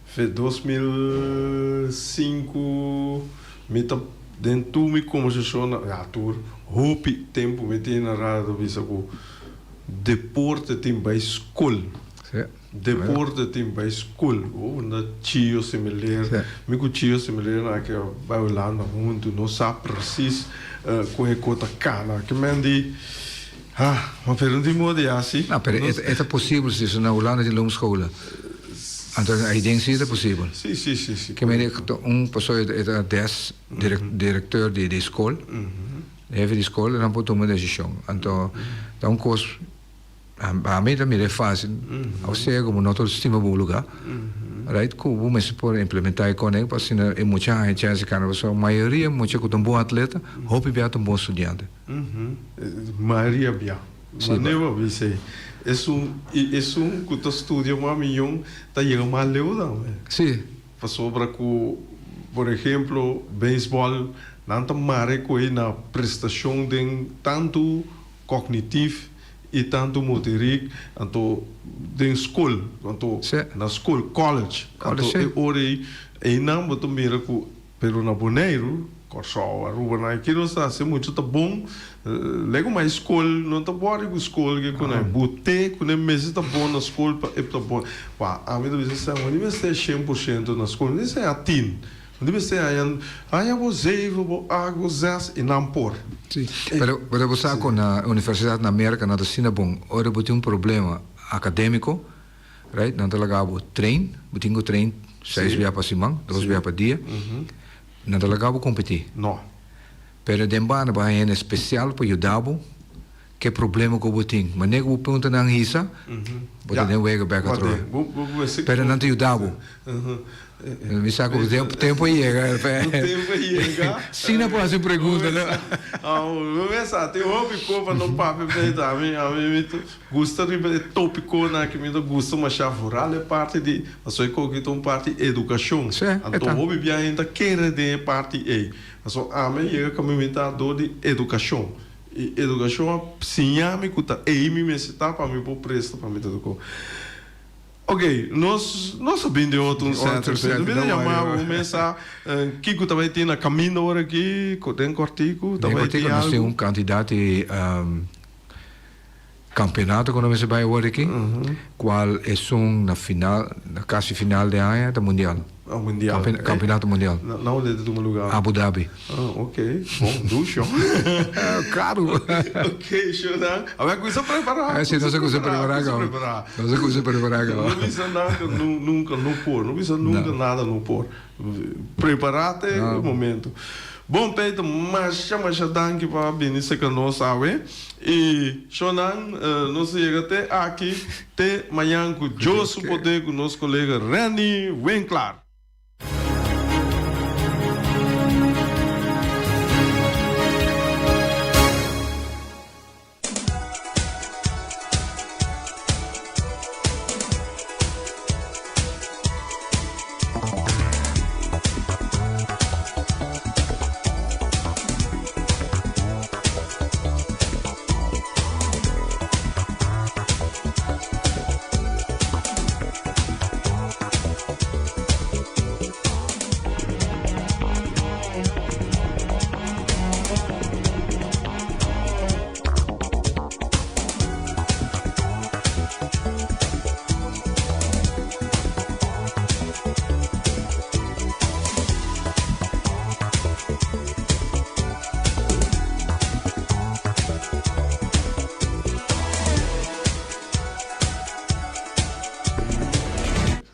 Fe 2005 mi ta den tur mi kombersashonnan, ya tur, hopi tempu mi tin na radio ta bisa ku deporte tin bai skol. Sí. Deporte tin bai skol. Bo unda Chio Similer, Sí. mi ku Chio Similer nan a ke bai Hulanda huntu, nos sa presis kon e kos ta kana. Ke men di. Ha, ma pero no tin modo di hasi. No, pero e ta posibel si, so na Hulanda tin loonscholen. Anto ei den si ta posibel. Si, si, si, si. Ke mende un paso e ta des directeur di di skol, hefe di skol, nan por tuma desishon. Anto ta un kos, ami ta mira e fasil, osea ku bo no ta stima bo luga, right, ku bo mester por implementa e konen pa asina e mucha haña chèns di kana, pasobra mayoria mucha ku ta un bon atleta, hopi bia ta un bon studiante. Maria bia. Manera bo a bisa ei. Esun, i esun ku ta studia mas miyon ta yega mas leu tambe. Sí. Pasobra ku, por ehemplo, beisbòl, nan ta mara ku ei na prestashon den tantu kognitif i tantu moterik, anto den skol, anto na skol, college. College, Anto sí. e ora ei, einan bo ta mira ku Pero na Boneiru, Kòrsou, Aruba, nan aki nos ta hasi muchu ta bon. Lego mai skol no ta bòri ku skol ke ku nan. Bo te ku nan mester ta bon na skol pa e ta bon. Wak, ami ta bisa esei, bo no mester 100% na skol, no mester a tin. Bo no mester haña, haña bo zeven, bo acht, bo zes i nan por. Sí, pero pero bo sa ku na universidat na Merka nan ta asina bon. Ora bo tin un problema akadémiko, Right, nan ta laga bo train, bo tin ku train seis bia pa siman, dos bia pa dia. Nan ta laga bo kompetí. No. Pero den banda bo haña hende spesial pa yuda bo ke problema ku bo tin. Manera ku bo punta nan hisa, bo ta den wega bek atrobe. Pero nan ta yuda bo. Mi sa ku tempu a yega. Tempu a yega. Si nan por hasi un pregunta no. Mi mester a tin hopi ko pa no papia p'e ami ami mi ta gusta riba e topikonan aki mi ta gusta masha vooral e parti di pasobra e koki ta un parti edukashon anto hopi bia hende ta kere den e parti ei pasobra ami a yega kaminda mi ta dor di edukashon i edukashon a siña mi ku ta ei mi mester ta pa mi por presta pa mi ta tokó. Ok, nos nos a bin den otro un sèt, pero mi ta yama bo mesa kiko ta bai tin na kaminda ora aki, den kòrtiku ta bai tin Den kòrtiku nos tin algu? un kantidat di kampeonato ku nos mester bai awor aki, kual esun na final, na kasi final di aña ta mundial. Oh, mundial. Campeonato mundial. Na, na unda ta tuma lugar? Abu Dhabi. Ah, ok. Bon, dushi. Caro. Ok, Shonan. A ver, cuminsa prepara. Eh, si, nos a cuminsa prepara Cuminsa caba. prepara. Nos a cuminsa prepara caba. No bisa nada, nu, nunca no por. No bisa nunca nada no por. Preparate e momento. Bon, Peter, masha, masha danki pa bini cerca nos awe. I, Shonan, nos a yega te aki. Te mañan cu Dios su poder cu nos colega Renny Winklaar.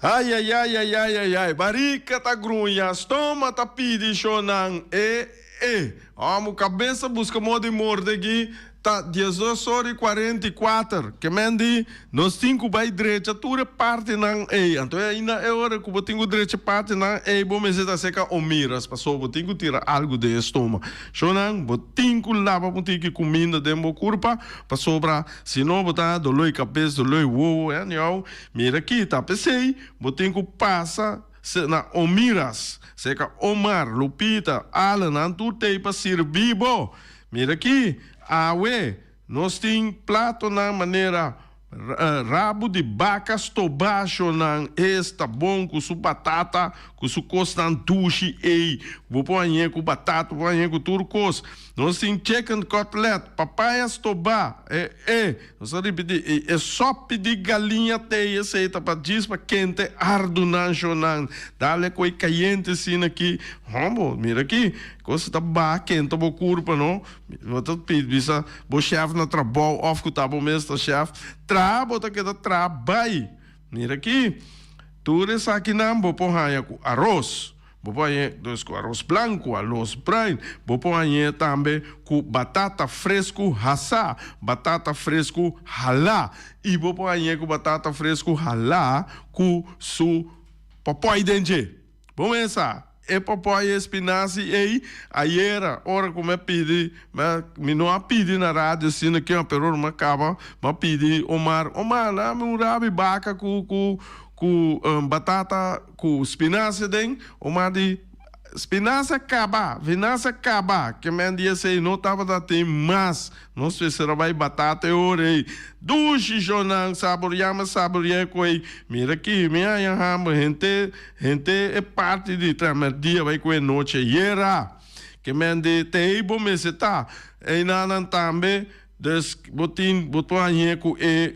Ai ai ai ai ai ai ai barika ta gruña stoma ta pidi shonan e e homo kabesa buska moda di morde aki ta diesdos ora i 44 ke men di nos tin ku bai drecha tur e partinan ei anto ainda e ora ku bo tin ku drecha e partinan ei bo mester ta seka omiras pasobra bo tin ku tira algu den e stoma shonan bo tin ku laba un tiki kuminda den bo kurpa pasobra si no bo ta doloi kabes doloi wowo anyhow. Mira aki, ta p'esei bo tin ku pasa na Omiras, serka Omar, Lupita, Allen, nan tur t'ei pa sirbi bo. Mira aki, awe nos tin platonan manera rabu di baka stobashonan, es ta bon ku su batata, ku su kosnan dushi ei. Bo por hañ'é ku batata, bo por hañ'é ku tur kos. Nos tin chicken cutlet, papaya stobá, e e. Nos a ripití, e e sòpi di galiña tei esei ta pa djis pa kente ardunan shonan. Dale ku e kayente asina aki. Hombo, mira aki, kos ta baha kenta bo kurpa no. Bo ta bisa bo shèf na trabou òf ku ta bo mes ta shèf, traha bo ta keda traha bai. Mira aki, tur esakinan bo por haña ku aros. Bo por hañ'é dus ku aros blanku, aros bruin. Bo por hañ'é tambe ku batata fresku hasá, batata fresku halá. I bo por hañ'é ku batata fresku halá ku su pòpòi den dje. Bo mesa e pòpòi e spinasi ei ayera ora ku mi a pidi, mi no a pidi na radio asina ke, pero ora mi a kaba mi a pidi Omar, Omar dame un rabi baka ku ku ku batata. Ku spinasia den, Omar di, Spinasia kaba, vinasia kaba, ke men di esei no tabata tin mas, nos mester a bai batata e ora ei. Dushi shonnan, saboriá mi saboriá e koe, mira aki, mi haña hamber, henter, henter e parti di tramerdia bai koe nochi ayera. Ke men di, te ei bo mester ta, einanan tambe. Dus bo tin bo por hañ'é ku e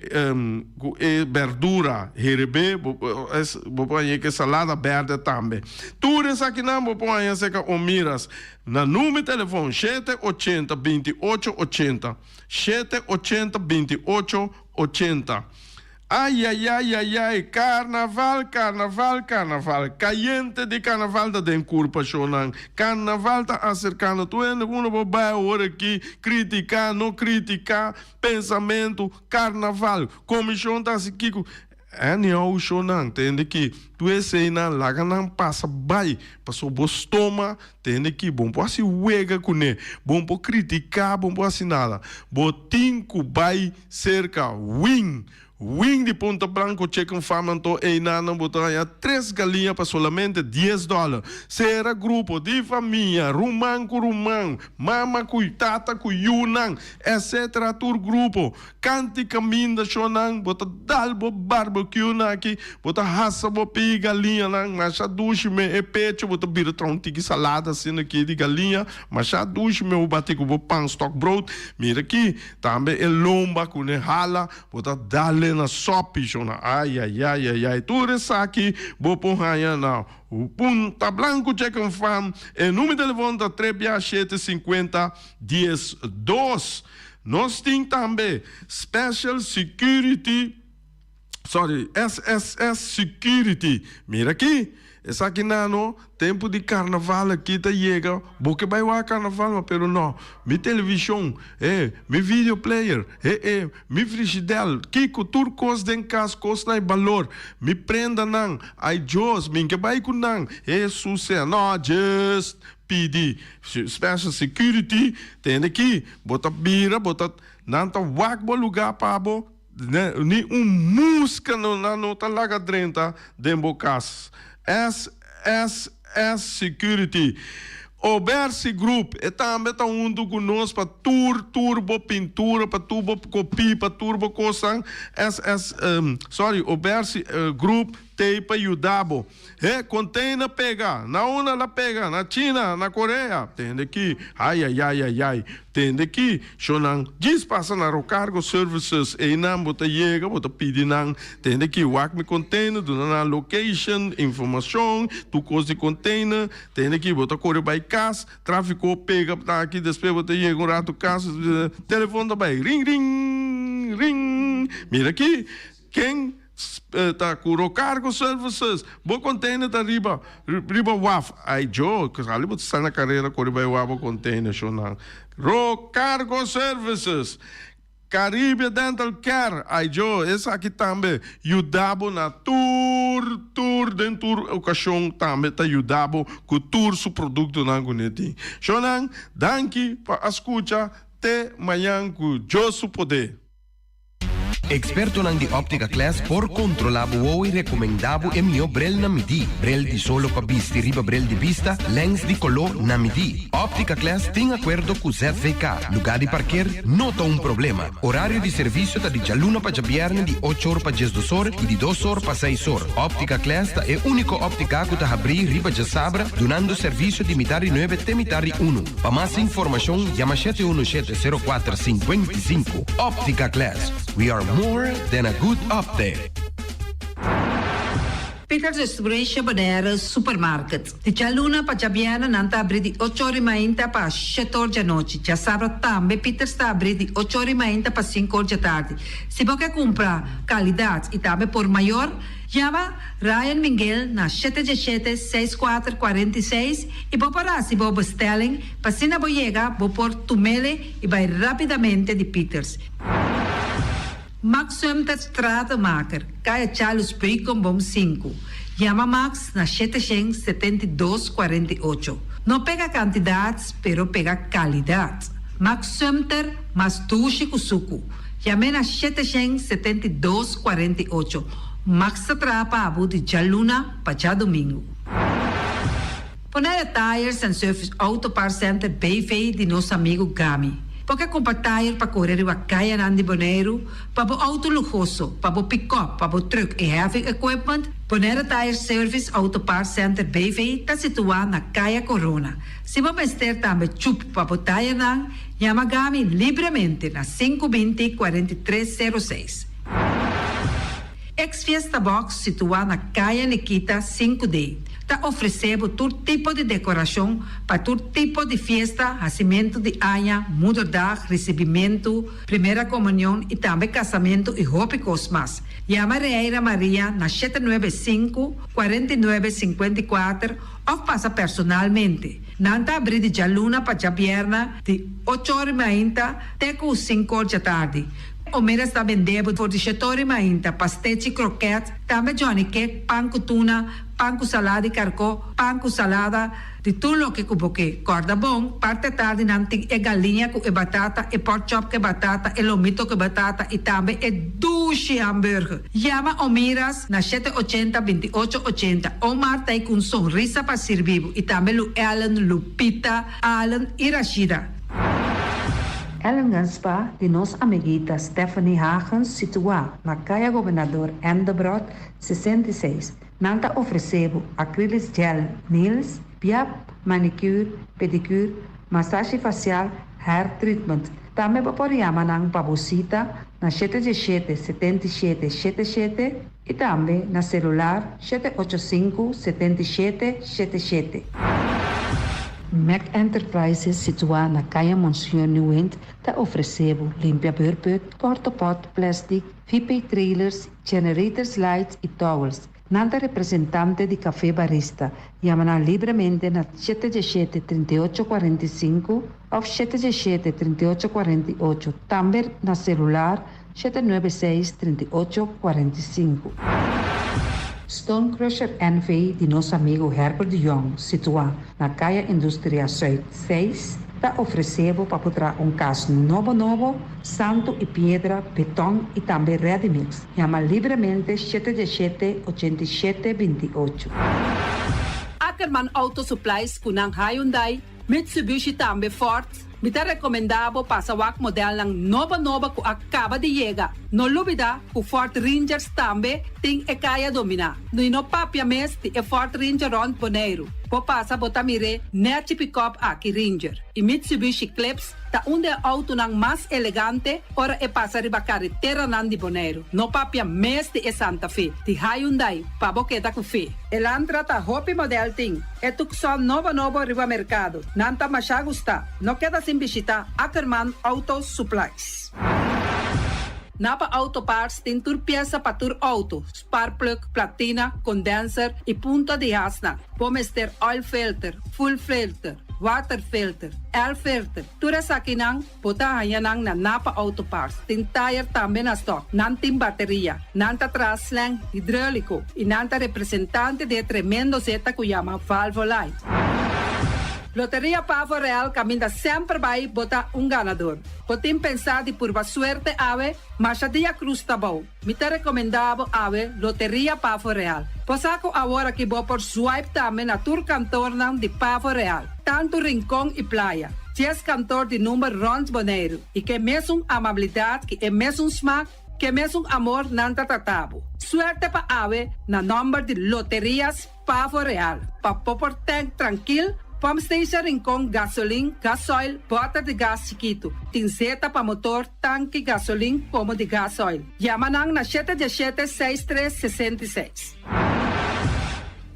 ku e berdura herebé, bo bo por hañ'é ku e salada bèrdè tambe. Tur esakinan bo por haña serka Omiras na number telefòn shete ochenta binti ocho ochenta, shete ochenta binti ocho ochenta. Ayayayayay carnaval carnaval carnaval cayente di carnaval ta den curpa shownan carnaval ta acercando tur hende cu uno por bay awor aki critica no critica pensamento carnaval comision ta haci kico anyhow shownan tende ki tur eseynan laga nan pasa bay pasobra bo stoma tende ki bo no por haci wega cune bo no por critica bo no por haci nada bo tin cu bay Serka Wing Wing di Punta Blanco Chicken Farm anto einan bo ta haña tres galiña pa solamente dies dòler. Sera grupo di famia, ruman ku ruman, mama ku tata ku yunan, etc. Tur grupo. Kanti kaminda shonnan bo ta dal bo barbecue nan aki, bo ta hasa bo pii galiñanan masha dushi me e pecho bo ta bira traha un tiki salada asina aki di galiña masha dushi me bo bati ku bo pan stokbrood. Mira aki. Tambe e lomba ku ne hala bo ta dale na sopi shona ayayayayay tur esaki bo por haña na Punta Blanco Chicken Farm e numero di telefon ta tres bia shete sinkuenta dies dos nos tin tambe Special Security sorry SSS Security mira aki esaki nan no tempo di carnaval aki ta yega bo ke bai wak carnaval ma pero no mi television eh mi video player eh eh mi frigidel kiko tur kos den kas kosnan e balor mi prendanan ay Dios mi ke bai ku nan Jesus sea no just pidi special security tende aki bo ta bira bo ta nan ta wak bo lugar pa bo. Ni un muska no nan no ta laga drenta den bo kas. SSS Security. Obersi Group e tambe ta huntu ku nos pa tur tur bo pintura, pa tur bo kopí, pa tur bo kosnan. SS sorry Obersi Group t'ei pa yuda bo. He container pega, na unda la pega, na China, na Korea, tende ki, ayayayayay, tende ki, shonan djis pasa na Rocargo Services, eynan bo ta yega, bo ta pidi nan, tende ki, wak mi container, duna nan location, informacion, tur cos di container, tende ki, bo ta core bay cas, trafico pega ta aki, despues bo ta yega un rato cas, telefon ta bay ring ring, ring, mira ki, ken. Ta ku Rocargo Services. Bo container ta riba riba waf. Ay jo, ali bo ta sta na carera kore bai wak bo container shownan. Rocargo Services. Caribia Dental Care. Ay jo, esaki tambe yuda bo na tur tur den tur ocasion tambe ta yuda bo ku tur su productonan ku ne tin. Shownan, danki pa a scucha. Te mañan ku Dios su poder. Ekspertonan di Optica Class por kontrolá bo wowo i rekomendá bo e mihó brel na midí. Brel di solo pa bisti riba brel di bista, lèns di koló na midí. Optica Class tin akuerdo ku ZVK. Lugá di parker no ta un problema. Orario di servisio ta di djaluna pa djabièrnè di ocho or pa diesdos or i di dos or pa seis or. Optica Class ta e úniko óptika ku ta habrí riba djasabra dunando servisio di mitar di nuebe te mitar di unu. Pa mas informashon yama shete unu shete sero kuater sinkuenta i sinku. Optica Class, we are more than a good optic. Peters Restauration Bonaire Supermarket. Di djaluna pa djabièrnè nan ta abrí di ocho or di mainta pa shete or djanochi. Djasabra tambe Peters ta abrí di ocho or di mainta pa sinku or djatardi. Si bo ke kumpra kalidat i tambe por mayor, Yama Ryan Minguel na shete djeshete seis kuater 46 i bo por hasi bo bestelling pa asina bo yega bo por tumele i bai rapidamente di Peters. Max Sumter Stratenmaker, Kaya Charles Beukenboom sinku. Yama Max na shete shen 72 48. No pega kantidat pero pega kalidat. Max Sumter mas dushi ku suku. Yam'é na shete shen 72 48. Max ta traha pa bo di djaluna pa djadumingu. Bonaire Tires and Service Auto Parts Center BV di nos amigu Gami. Bo ke kumpra tire pa kore riba kayanan di Boneiru, pa bo auto luhoso, pa bo pikòp, pa bo trùk i heavy equipment? Bonaire Tire Service Auto Parts Center BV ta situá na Kaya Corona. Si bo mester tambe chup pa bo tirenan, yama Gami libremente na sinku 20 43 sero seis. Ex Fiesta Box situá na Kaya Nikita sinku D ta ofresé bo tur tipo di dekorashon pa tur tipo di fiesta, hasimentu di aña, moederdag, risibimentu, primera komunion i tambe kasamentu i hopi kos mas. Yama Reira Maria na shete nuebe sinku, 49 54 òf pasa personalmente. Nan ta abrí di djaluna pa djabièrnè di ocho or i mainta te ku sinku or djatardi. Omera sta bende bo for di shetori mainta, pastechi, kroket, tambe johnny cake, pan ku tuna, pan ku salada di karkó, pan ku salada, di tur loke ku bo ke. Kòrda bon, parti atardi nan tin e galiña ku e batata, e pork chop ku e batata, e lomito ku e batata i tambe e dushi hamburger. Yama Omiras na shete ochenta, 28 ochenta. Omar ta ei ku un sonrisa pa sirbi bo i tambe Lu Ellen, Lupita, Allen i Rashida. Ellingen Spa di nos amiguita Stephanie Hagens situá na Kaya Gobernador Endebrot 66. Nan ta ofresé bo acrylic gel nails, piap, manicure, pedicure, masashi fasial, hair treatment. Tambe bo por yama nan pa bo sita na shete diesshete 77 shete shete i tambe na selular 785 77 shete shete. Mac Enterprises situá na Kaya Monseñor Nieuwind ta ofresé bo limpia beurput, portapot, plastic, VP trailers, generators lights i towels. Nan ta representante di Café Barista. Yama nan libremente na shete 17 38 45 òf shete 17 38 48. Tambe na selular 796 38 45. Stone Crusher NV di nos amigu Herbert de Jong, situá na Kaya Industria Zuid 6, ta ofresé bo pa por traha un kas nobo nobo, santu i piedra, beton i tambe ready mix. Yama libremente shete 17 87 28. Ackerman Auto Supplies ku nan Hyundai, Mitsubishi tambe Ford. Mi ta rekomendá bo pasa wak modelnan nobo nobo ku a kaba di yega. No lubidá ku Ford Rangers tambe tin e kaya dominá. I no papia mes di e Ford Ranger rònt Boneiru. Bo pasa bo ta mir'é nèchi pikòp aki Ranger. I Mitsubishi Eclipse ta un di e outonan mas elegante ora e pasa riba kareteranan di Boneiru. No papia mes di e Santa Fe, di Hyundai, pa bo keda ku fe. Elantra ta hopi model tin. E Tucson nobo nobo riba merkado. Nan ta masha gustá. No keda sin bishitá Ackerman Auto Supplies. Napa Auto Parts tin tur piesa pa tur auto, sparkplug, platina, condenser y punta di hasnan. Bo mester oil filter, fuel filter, water filter, air filter, tur esakinan bo ta haña nan na Napa Auto Parts. Tin tire tambe na stock. Nan tin bateria. Nan ta traha slang hidrolico y nan ta representante di e tremendo zeta cu yama Valvoline. Loteria Pavo Real caminda semper bay bo ta un ganador. Bo tin pensá di purba suerte awe? Masha dia cruz ta bou. Mi ta recomendá bo awe Loteria Pavo Real. Bo sa cu awor aki bo por swipe tambe na tur kantornan di Pavo Real, tantu Rincon y Playa. Dies kantor di number rond Boneiru y ke mesun amabilidad ki e mesun smak, ke mesun amor nan ta trata bo. Suerte pa awe na nomber di Loterias Pavo Real, pa bo por tank trankil, pump station Rincon, gasolin, gasoil, bòter di gas chikitu, tin zeta pa motor, tanki gasolin komo di gasoil. Yama nan na shete diesshete seis tres 66.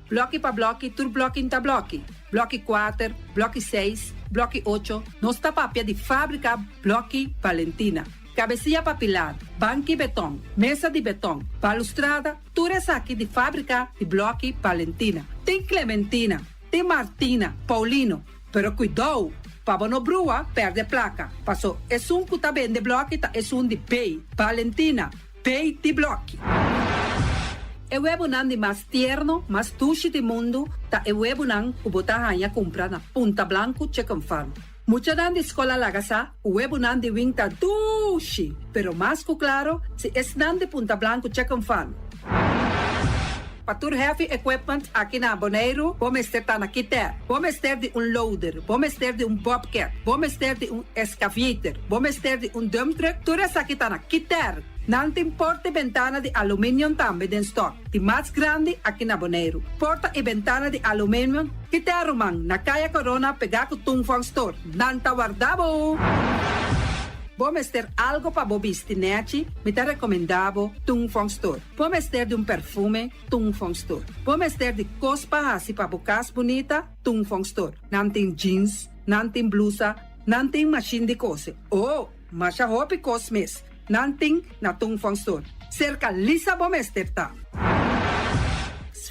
Blòki pa blòki, tur blòki n'ta blòki. Blòki kuater, blòki seis, blòki ocho, nos ta papia di fábrika Blòki Valentina. Kabesia pa pilar, banki beton, mesa di beton, balustrada, Tur esaki di fábrika di blòki Valentina. Tin Clementina, tin Martina, Paulino, pero kuidou pa bo no brua pèrdè plaka, paso esun ku ta bende blòki ta esun di B, Valentina, B di blòki. E webunan di mas tierno, mas dushi di mundu ta e webunan ku bo ta haña kumpra na Punta Blanku Chicken Farm. Muchanan di skol a laga sa ku webunan di wing ta dushi, pero mas ku klaro si esnan di Punta Blanku Chicken Farm. Pa tur heavy equipment aki na Boneiru bo mester ta na Kiter. Bo mester di un loader, bo mester di un bobcat, bo mester di un excavator, bo mester di un dump truck, tur esaki ta na Kiter. Nan tin porta i bentana di aluminium tambe den stock, di mas grandi aki na Boneiru. Porta i bentana di aluminium Kita ruman, na Kaya Corona pegá ku Tung Fong Store. Nan ta warda bo! Bo mester algo pa bo bisti nèchi? Mi ta rekomendá bo Tung Fong Store. Bo mester di un perfume? Tung Fong Store. Bo mester di kos pa hasi pa bo kas bunita? Tung Fong Store. Nan tin jeans, nan tin blusa, nan tin mashin di kose. Oh! Masha hopi kos mes nan tin na Tung Fong Store. Serka Lisa bo mester ta.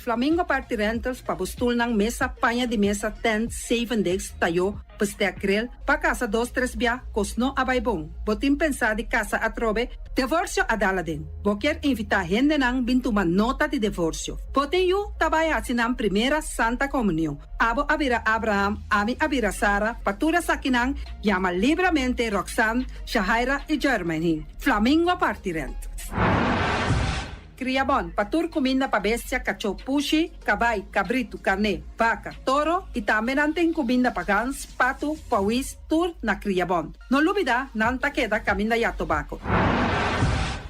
Flamingo Party Rentals pa bo stulnan, mesa, paña di mesa, tent, zeven desk, tayó, bestek, grill, pa kasa dos tres bia, kos no a bai bon. Bo tin pensá di kasa atrobe? Devorsio a dal aden. Bo kier invitá hendenan bin tuma nota di devorsio. Bo tin yu ta bai hasi nan primera Santa Komunion. Abo a bira Abraham, ami a bira Sara, pa tur esakinan yama libramente Roxanne, Shahaira i Jermaine. Flamingo parti rent. Kria bon, pa tur kuminda pa bestia, kachó, pushi, kabai, kabritu, karné, baka, toro i tambe nan tin kuminda pa gans, patu, pawis, tur na Kria Bon. No lubida, nan ta keda kaminda ya tobako.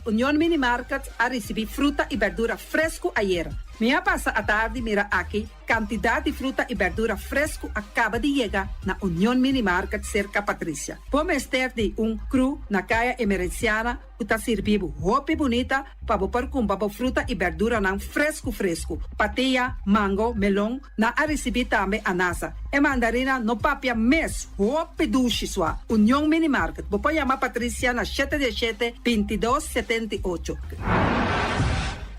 Union Mini Market a risibí fruta i berdura fresku ayera. Mi a pasa atardi mira aki Kantidat di fruta i bèrdura fresku a kaba di yega na Union Mini Market serka Patricia. Bo mester di un kru na Kaya Emerenciana ku ta sirbi bo hopi bunita pa bo por kumpra bo fruta i bèrduranan fresku fresku. Patia, mango, melon, nan a risibí tambe anasa. E mandarina no papia mes, hopi dushi sua. Union Mini Market, bo por yama Patricia na shete diesshete, 22, 78.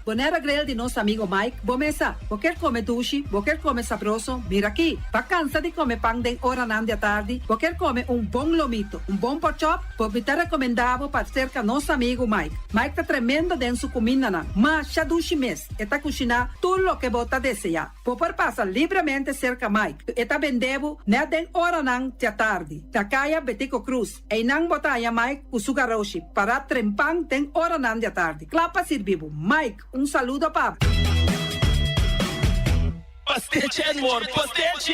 Bonera Grill di nos amigo Mike, bo mesa. Bo kier come dushi, bo kier come sabroso, mira aki. Bo a cansa di come pan den oranan di atardi, bo kier come un bon lomito, un bon porkchop, bo mi ta recomenda bo pa cerca nos amigo Mike. Mike ta tremendo den su cumindanan, masha dushi mes, e ta cushina tur loke bo ta desea. Bo por pasa libremente cerca Mike, e ta bende bo net den oranan di atardi, na caya Betico Cruz. Einan bo ta haña Mike ku su garoshi pará trempan den oranan di atardi, kla pa sirbi bo. Mike, un saludo pa bo. Pastechi and more pastechi!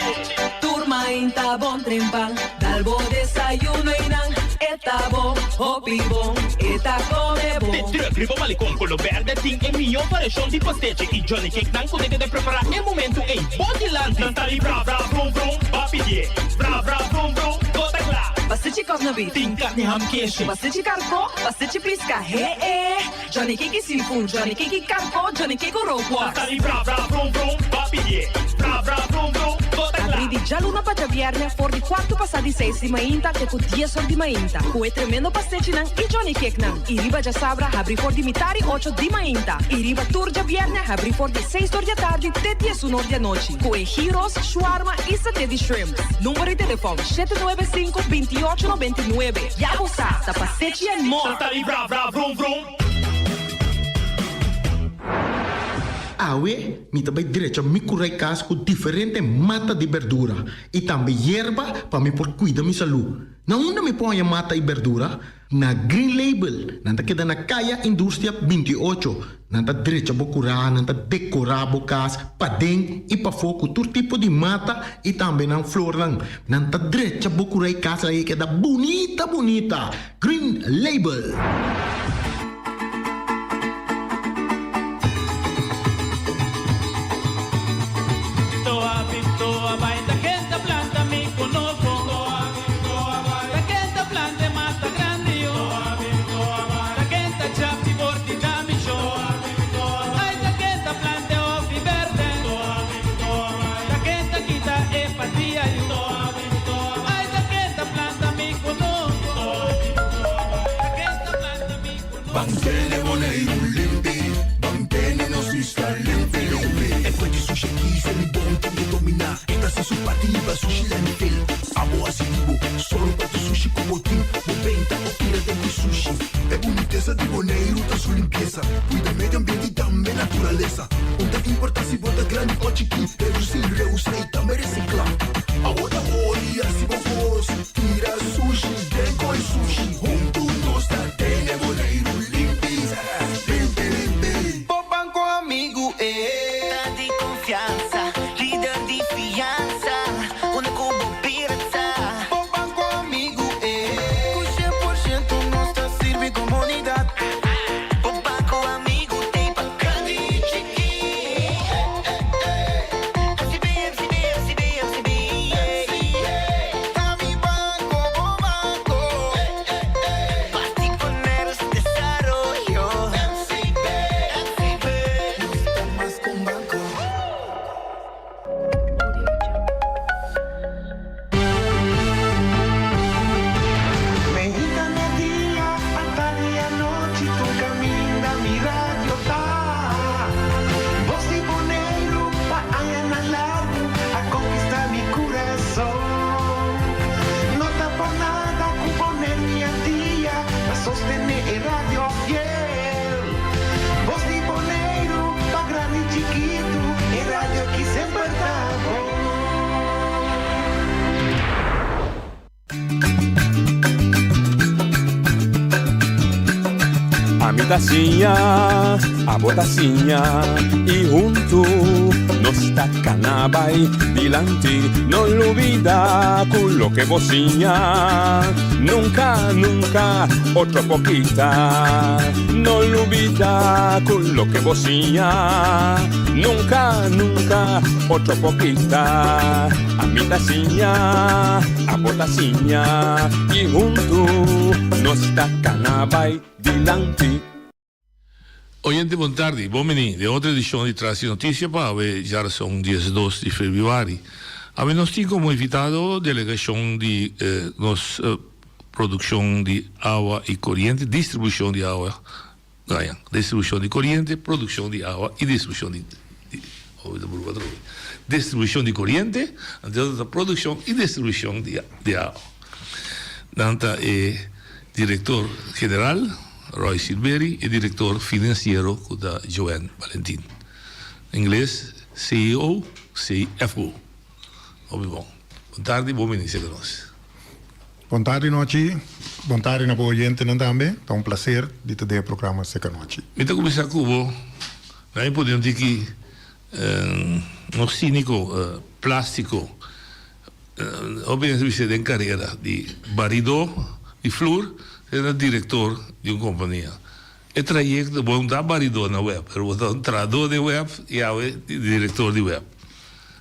Tur mainta bon trempan, dal bo desayuno einan, e ta bon, hopi bon, e ta come bon. De truck riba Malecon Colo Berde tin e mihó variashon di pastechi i Johnny Cake nan ku ta keda prepará e momentu ei bo dilanti. Nan ta di bra bra brum brum, ba pidié bra bra brum brum, bo ta kla. Pastechi kòsna beef. Tin karni ham keshi. Pastechi karkó, pastechi piska, he e. Johnny Cake i seafood, Johnny Cake i karkó, Johnny Cake ku rookworst. Nan ta di bra bra brum brum, ba pidié bra bra brum brum, bo ta kla. Abri di. di djaluna pa djabièrnè for di kuartu pasá di seis di mainta te ku dies or di mainta ku e tremendo pastechinan i Johnny Cakenan. I riba djasabra habri for di mitari ocho di mainta i riba tur djabièrnè habri for di seis or di atardi te diesun or di anochi ku e gyros, shawarma i saté di shrimps. Number di telefòn, 795 28 99. Ya bo sa, ta Pastechi and More! Awe mi ta bai drecha mi kurai kas ku diferente mata di berdura i tambe yerba pa mi por kuida mi salú. Na unda mi por haña mata i berdura? Na Green Label. Nan ta keda na Kaya Industria 28. Nan ta drecha bo kurá, nan ta dekorá bo kas paden i pafó ku tur tipo di mata i tambe nan flornan. Nan ta drecha bo kurá i kas ei keda bunita bunita. Green Label. Ban tene Boneiru limpi, ban tene nos isla limpi limpi. E fuente sushi aki se mi bon tin ke dominá. E ta hasi su parti hiba sushi landfill. Abo hasi di bo, sòru pa tur sushi ku bo tin, bo benta o tira den ku sushi. E bunitesa di Boneiru ta su limpiesa, kuida medio ambiente i tambe naturalesa. Un ta importá si bo ta grandi o chikí, redusí, reusá i tambe resiklá. Abo ta hori hasi bo kos, tira sushi den koi sushi. Huntu nos ta tene Boneiru limpi, limpi limpi. Bo banco amigu e. Ta di confiansa, lider di fiansa, unda cu bo bira ta. Bo banco amigu e. Cu 100% nos ta sirbi comunidad. Bo banco amigu t'ey pa grandi y chiki. MCB, MCB, MCB, MCB, yeah. Ta mi banco, bo banco. Parti Boneiru su desaroyo. MCB, MCB. Nos ta mas cu un banco. Meinta merdia, atardi anochi tur caminda mi radio ta. Bos di Boneiru pa añanan largu a conquista mi curason. No ta por nada cu Boneiru y Antia ta sostene e radio fiel. Bos di Boneiru pa grandi y chikitu e radio aki semper ta bon. Ami ta siña, abo ta siña y huntu nos ta cana bay dilanti. No lubida cu loke bo siña nunca, nunca otro por kita. No lubida cu loke bo siña nunca, nunca otro por kita. Ami ta siña, abo ta siña y huntu nos ta cana bay dilanti. Oyente bon tardi, bon bini den otro edicion di Tras di Noticia pa awe djarason 12 di februari. Awe nos tin como invitado delegacion di nos produccion di awa y coriente, distribucion di awa, distribucion di coriente, produccion di awa y distribucion di distribucion di coriente, anto ta produccion y distribucion di awa. Nan ta e director general Roy Silbery y director financiero cu ta Joanne Valentin. Ingles CEO, CFO. Hopi bon. Bon tardi, bon bini serka nos. Bon tardi nochi, bon tardi na bo oyentenan tambe, ta un placer di ta den e programa Seca Nochi. Mi ta cuminsa cu bo, na mi pone un tiki no cinico, plastico, hopi hende ta bisa den carera di baridor di flur te na director di un compania. E trayecto, bo no ta baridor na web, pero bo ta un trahador den web y awe director di web.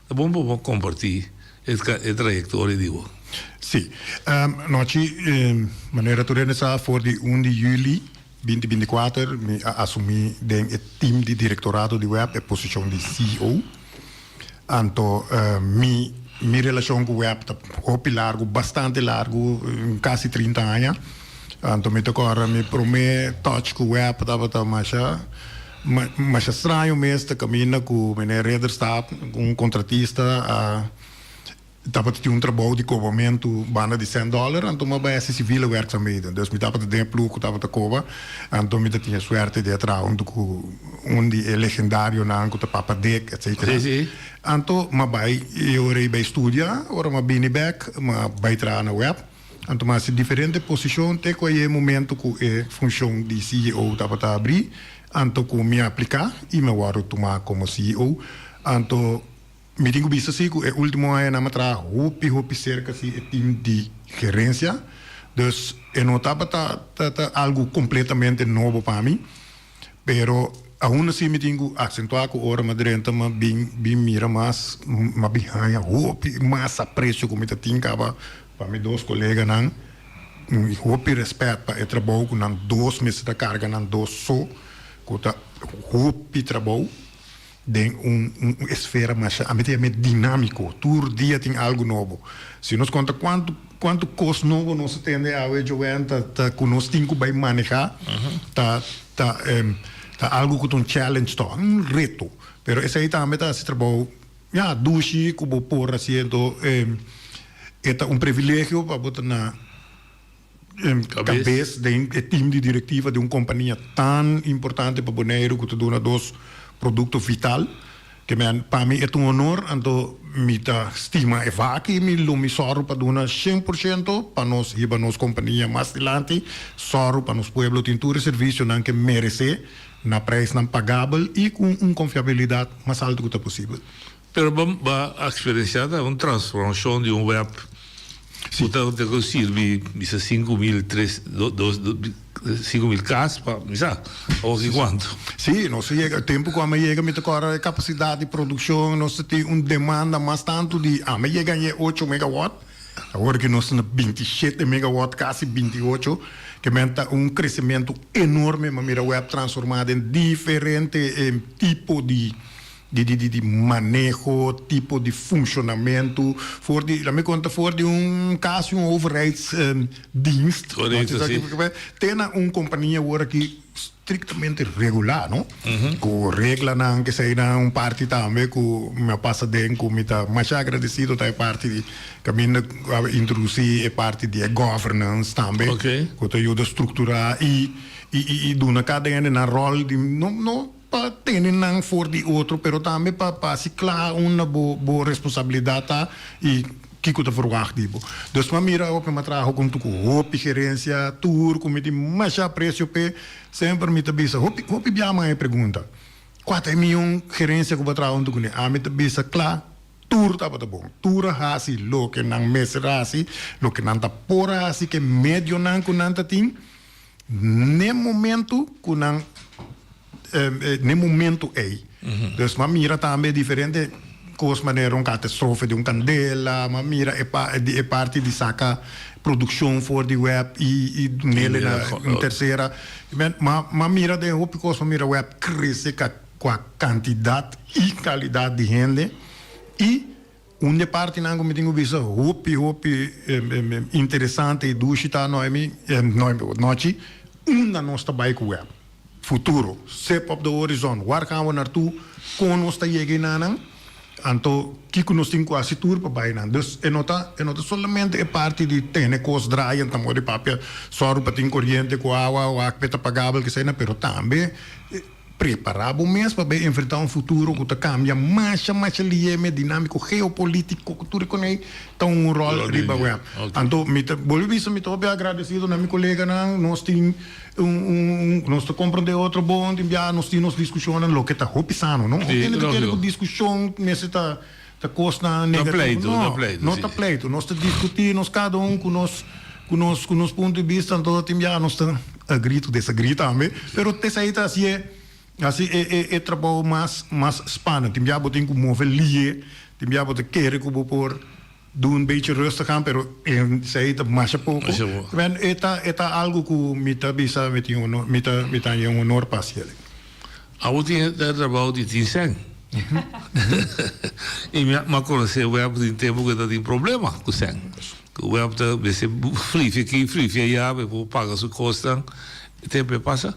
Ta bon pa bo comparti e trayectoria di bo. Sí. Nochi, manera tur hende sa, for di un di juli binti binti kuater mi a asumi den e team di directorado di web e posicion di CEO. Anto mi. Mi relashon ku web ta hopi largu, bastante largu, kasi 30 aña. Anto mi ta kòrda mi promé touch ku web tabata masha masha straño mes ta kaminda ku meneer Ridderstaat, un kontratista a tabata tin un trabou di kobamentu banda di sèn dòler, anto mi a bai hasi sivile werkzaamheden. Dus mi tabata den e ploeg ku tabata koba, anto mi ta tin e suerte di a traha huntu ku un di e legendarionan ku ta Papa Dick, etcetera. Anto mi a bai e ora ei bai studia, ora mi a bini bèk mi a bai traha na web. Anto mi a hasi diferente posishon te ku a yega e momento ku e funshon di CEO tabata abrí, anto ku mi a apliká i mi a wòrdu tumá komo CEO. Anto mi tin ku bisa si ku e último añanan mi a traha hopi hopi serka si e tim di gerensia, dus e no tabata ta algu kompletamente nobo pa mi. Pero aun asi mi tin ku aksentuá ku ora mi a drenta mi a bin bin mira mas, mi a bin haña hopi mas apresio ku mi ta tin kaba pa mi dos koleganan. Hopi rèspèt pa e trabou ku nan dos mester ta karga nan dos so, ku ta hopi trabou den un un esfera masha, ami ta yam'é dinámiko, tur dia tin algu nobo. Si nos konta kuantu kuantu kos nobo nos a tende awe Joanne ta ta ku nos tin ku bai manehá ta ta ta algu ku ta un challenge tòg, un reto. Pero esei tambe ta hasi trabou ya dushi ku bo por hasié enton e ta un privilegio pa bo ta na kabes den e team di direktiva di un kompania tan importante pa Boneiru ku ta duna dos produkto vital. Ke men pa mi e ta un honor, anto mi ta stima e vak i mi lo mi sòru pa duna 100% pa nos hiba nos kompania mas dilanti, sòru pa nos pueblo tin tur e servisionan ke meresé na preisnan pagabel i ku un konfiabilidat mas altu ku ta posibel. Pero bo a eksperensiá ta un transformashon di un web ku ta ku sirbi bisa 5000 tres dos 5000 kas pa mi sa o ki kuantu. Sí, nos a yega tempu ku ami a yega mi ta kòrda e kapasidat di produkshon nos ta tin un demanda mas tantu di ami a yega aña ocho megawatt awor ki nos ta na 27 megawatt kasi 28 ke men ta un kresementu enorme mi a mira web transformá den diferente tipo di di di di di maneho, tipo di funshonamentu, for di, laat mi konta, for di un kasi un overheidsdienst, Korekto, si. te na un kompania awor aki striktamente regulá, no? Ku reglanan, keseinan, un parti tambe ku mi a pasa den ku mi ta masha agradesido ta e parti di kaminda ku a introdusí e parti di e governance tambe, ku ta yuda strukturá i i i duna kada hende nan ròl di no no. Pa tene nan for di otro, pero tambe pa pa hasi kla unda bo bo responsabilidat ta i kiko ta verwagt di bo. Dus m'a mira awor ku m'a traha huntu ku hopi gerensia, tur ku mi tin masha apresio p'e, semper mi ta bisa, hopi hopi bia m'a e pregunta, kua ta e mion gerensia ku bo a traha huntu kuné? Ami ta bisa kla, tur tabata bon, tur a hasi loke nan mester hasi, loke nan ta por hasi ku e medionan ku nan ta tin. N'e momento ku nan n'e momento ei. Dus m'a mira tambe diferente kos manera un katastrofe di un kandela, m'a mira e e parti di saka produkshon for di web i i dunele na un tersera. M'a m'a mira den hopi kos, m'a mira web krese kua kantidat i kalidat di hende i Un di e partinan ku mi tin ku bisa hopi hopi interesante i dushi ta Noemi, Nochi, unda nos ta bai ku web? Futuro, sip op de horizon, war gaan we naartoe, kon nos ta yega enanan, anto kiko nos tin ku hasi tur pa bai nan. Dus e no ta e no ta solamente e parti di tene kos draaiend ta mor di papia sòru pa tin koriente ku awa, wak p'e ta pagabel kesei pero tambe Prepará bo mes pa bay enfrentá un futuro ku ta kambia masha masha lié me dinámiko geopolítiko ku tur e konei ta un ròl riba web. Anto mi ta bolbe bisa mi ta hopi agradesido na mi koleganan, nos tin un un nos ta komprondé otro bon, tin bia nos tin nos diskushonnan loke ta hopi sano no. Hopi hende ta kere ku diskushon mester ta ta kosnan negativo. No, no ta pleitu. Nos ta diskutí nos kada un ku nos ku nos ku nos punto di bista anto tin bia nos ta agree to disagree tambe pero esei ta hasié hasi e e e trabou mas mas spannend. Tin bia bo tin ku move lié, tin bia bo ta kere ku bo por do un bechi rustig aan pero esei ta masha poko. E ta e ta algu ku mi ta bisa mi tin honor mi ta mi ta haña un honor pa hasiel. Abo tin e trabou di tin sèn. I mi a konosé web den tempu ku e ta tin problema ku sèn. Ku web ta mester frifia aki, frifia aya pa e por paga su kosnan. E tempu e pasa.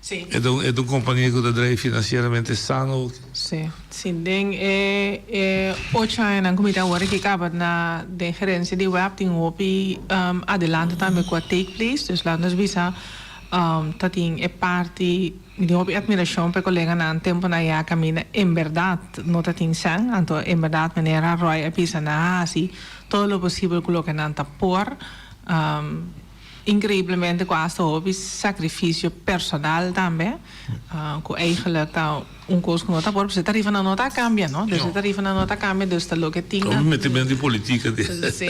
Sí. E ta un e ta un kompania ku ta drei finansieramente sano. Sí. Sí, den e e ocho añanan ku mi ta awor aki kaba na den gerensia di web tin hopi adelanto tambe ku a take place. Dus laat nos bisa ta tin e parti mi tin hopi admirashon pa e koleganan tempunan ya kaminda en bèrdat no ta tin sèn. Anto en bèrdat manera Roy a bisa nan a hasi todo lo posibel ku loke nan ta por. Increiblemente cu hasta hopi sacrificio personal tambe, cu eigenlijk ta un cos cu no ta por, pasobra e tarifanan no ta cambia, no? Dus e tarifanan no ta cambia, dus ta loke tin. Hopi metimento di politica di. Si.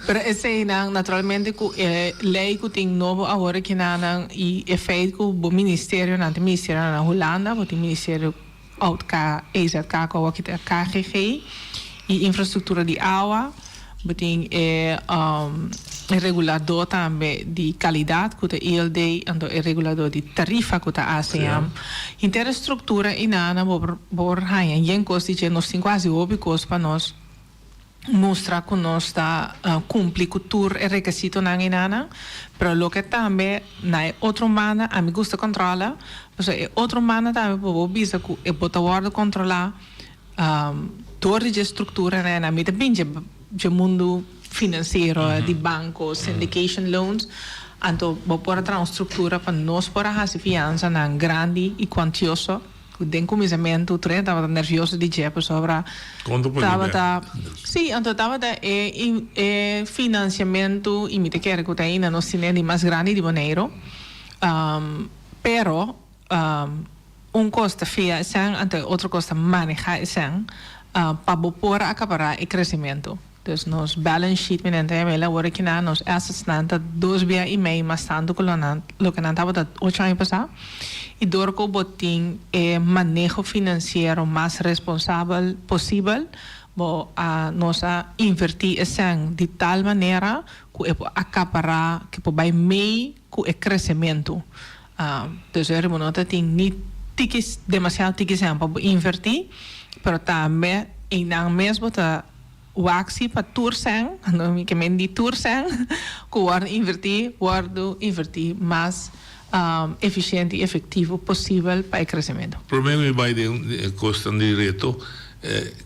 Pero eseinan, naturalmente cu e ley cu tin nobo awor akinanan y e feit cu bo ministerionan ta ministerionan na Hulanda, bo tin ministerio. Oud KEZK ku awor kita KGG i infrastruktura di awa. Bo tin e reguladó tambe di kalidat ku ta ILD, anto e reguladó di tarifa ku ta ACM. Henter e struktura einan bo por haña yen kos di dje. Nos tin ku hasi hopi kos pa nos mustra ku nos ta kumpli ku tur e rekesitonan einanan, pero loke tambe na e otro banda ami gusta kontrola, pasobra e otro banda tambe por bo bisa ku e bo ta wòrdu kontrolá dor di dje strukturanan einan. Mi ta bin dje mundu finansiero di banko, syndication loans, anto bo por a traha un struktura pa nos por a hasi fiansanan grandi i kuantioso. Ku den kuminsamentu Trent tabata nervioso di dje pasobra tabata sí anto tabata e e finansiamentu i mi ta kere ku ta ainda nos tine di mas grandi di Boneiru pero un kos ta fia esèn anto e otro kos ta maneha esèn pa bo por a akapará e kresementu. Dus nos balance sheet mi ta yama el awor aki nan nos assets nan ta dos bia y mei mas tanto cu lo nan loke nan tabata ocho aña pasa y door cu bo tin e maneho financiero mas responsabel posibel bo a nos a inverti e cen di tal manera cu e por acapara cu e por bay mei cu e crecemento. Dus e riba no ta tin ni tiki demasiado tiki cen pa bo inverti pero tambe eynan mes bo ta Wak si pa tur sèn, no mi ke men di tur sèn, ku wòrdu invertí, wòrdu invertí mas efisiente i efektivo posibel pa e kresementu. Promé mi bai den e kosnan di reto,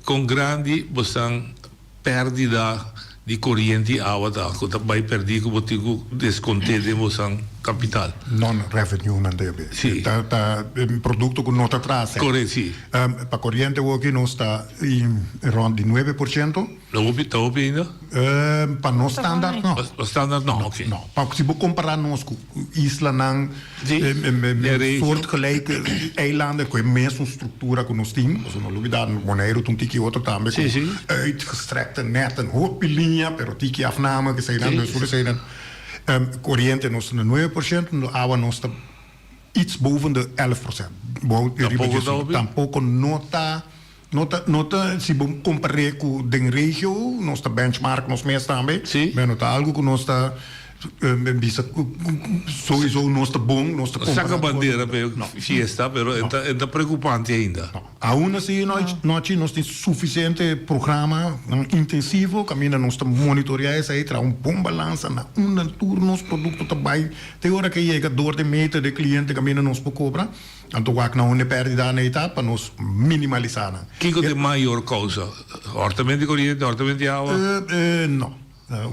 kon grandi bosan pèrdida di koriente i awa ta ku ta bai pèrdí ku bo tin ku deskont'é den bosan kapital? Non-revenue nan ta yab'é. Sí. Ta ta produkto ku no ta traha sèn. Korekt, sí. Pa koriente awoki nos ta rond di nuebe por ciento. Ta hopi, ta hopi ainda? Pa nos standaard no. Pa standaard no, oké. No, pa si bo compara nos cu islanan soortgelijke eilanden cu e mesun structura cu nos tin, pasobra no lubida Boneiru ta un tiki otro tambe cu uitgestrekte netten, hopi liña pero tiki afname, eseinan, dus tur eseinan. Coriente nos ta na nuebe por ciento, awa nos ta iets boven de elf procent. Tampoco ta hopi? Tampoco no ta. No ta, no ta, si bo kompar'é ku den regio, nos ta benchmark nos mes tambe. Sí. Bueno, ta algu ku nos ta bisa ku souiso nos ta bon, nos ta kompará. Saka bandera pa e fiesta, pero e ta, e ta preokupante ainda. No. Aun así nochi nos tin sufisiente programa intensivo kaminda nos ta monitoreá esei, traha un bon balansa na unda tur nos produkto ta bai te ora ke yega dor di meter di kliente kaminda nos por kobra. Anto wak na unda e pèrdidanan ei ta pa nos minimalisá nan. Kiko ta e mayor kousa? Hòrtament di koriente, hòrtament di awa? No.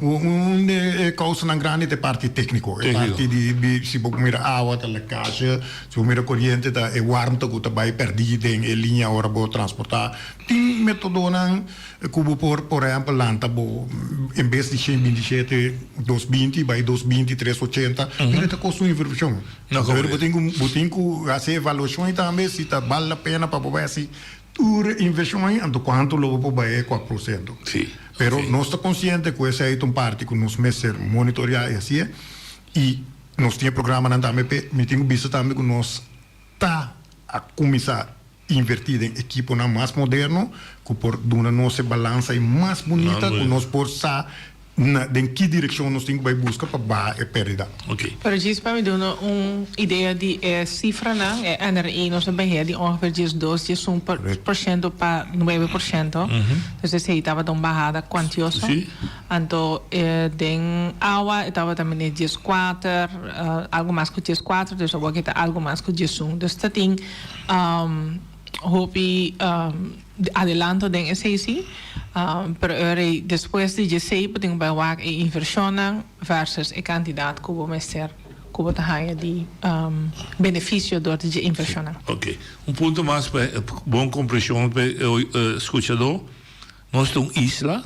Un di e kousanan grandi ta e parti tékniko. E parti di si bo mira awa ta lekasje, si bo mira koriente ta e warmte ku ta bai pèrdí den e liña ora bo transportá. Tin metodonan Ku bo por, por ehèmpel, lanta bo en bes di shen binti shete, dos binti, bai dos binti, tres ochenta, pero e ta kosta un invershon. Pero bo tin ku bo tin ku hasi evaluashon ei tambe si ta bal la pena pa bo bai hasi tur e invershon ei, anto kuantu lo bo por bai kua prosento. Pero nos ta konsiente ku esei ta un parti ku nos mester monitoreá i hasié, i nos tin e programanan tambe p'e. Mi tin ku bisa tambe ku nos ta a kuminsá Invertí den ekiponan mas moderno ku por duna nos e balansa ei mas bunita ku nos por sa. Na den ki direkshon nos tin ku bai buska pa baha e pèrdida? Pero djis pa mi duna un idea di e sifranan, e NRI nos a bah'é di ongeveer 12, 11 por shento pa 9%. Dus esei tabata un bahada kuantioso. Anto den awa e tabata mene 14, algu mas ku 14, dus awor aki ta algu mas ku 11. Dus ta tin hopi adelanto den esei si, pero ora ei despues di djesei bo tin ku bai wak e invershonnan versus e kantidat ku bo mester ku bo ta haña di benefisio dor di dje invershonnan. Ok. Un punto mas pa e bon komprenshon pa e skuchadó, nos ta un isla.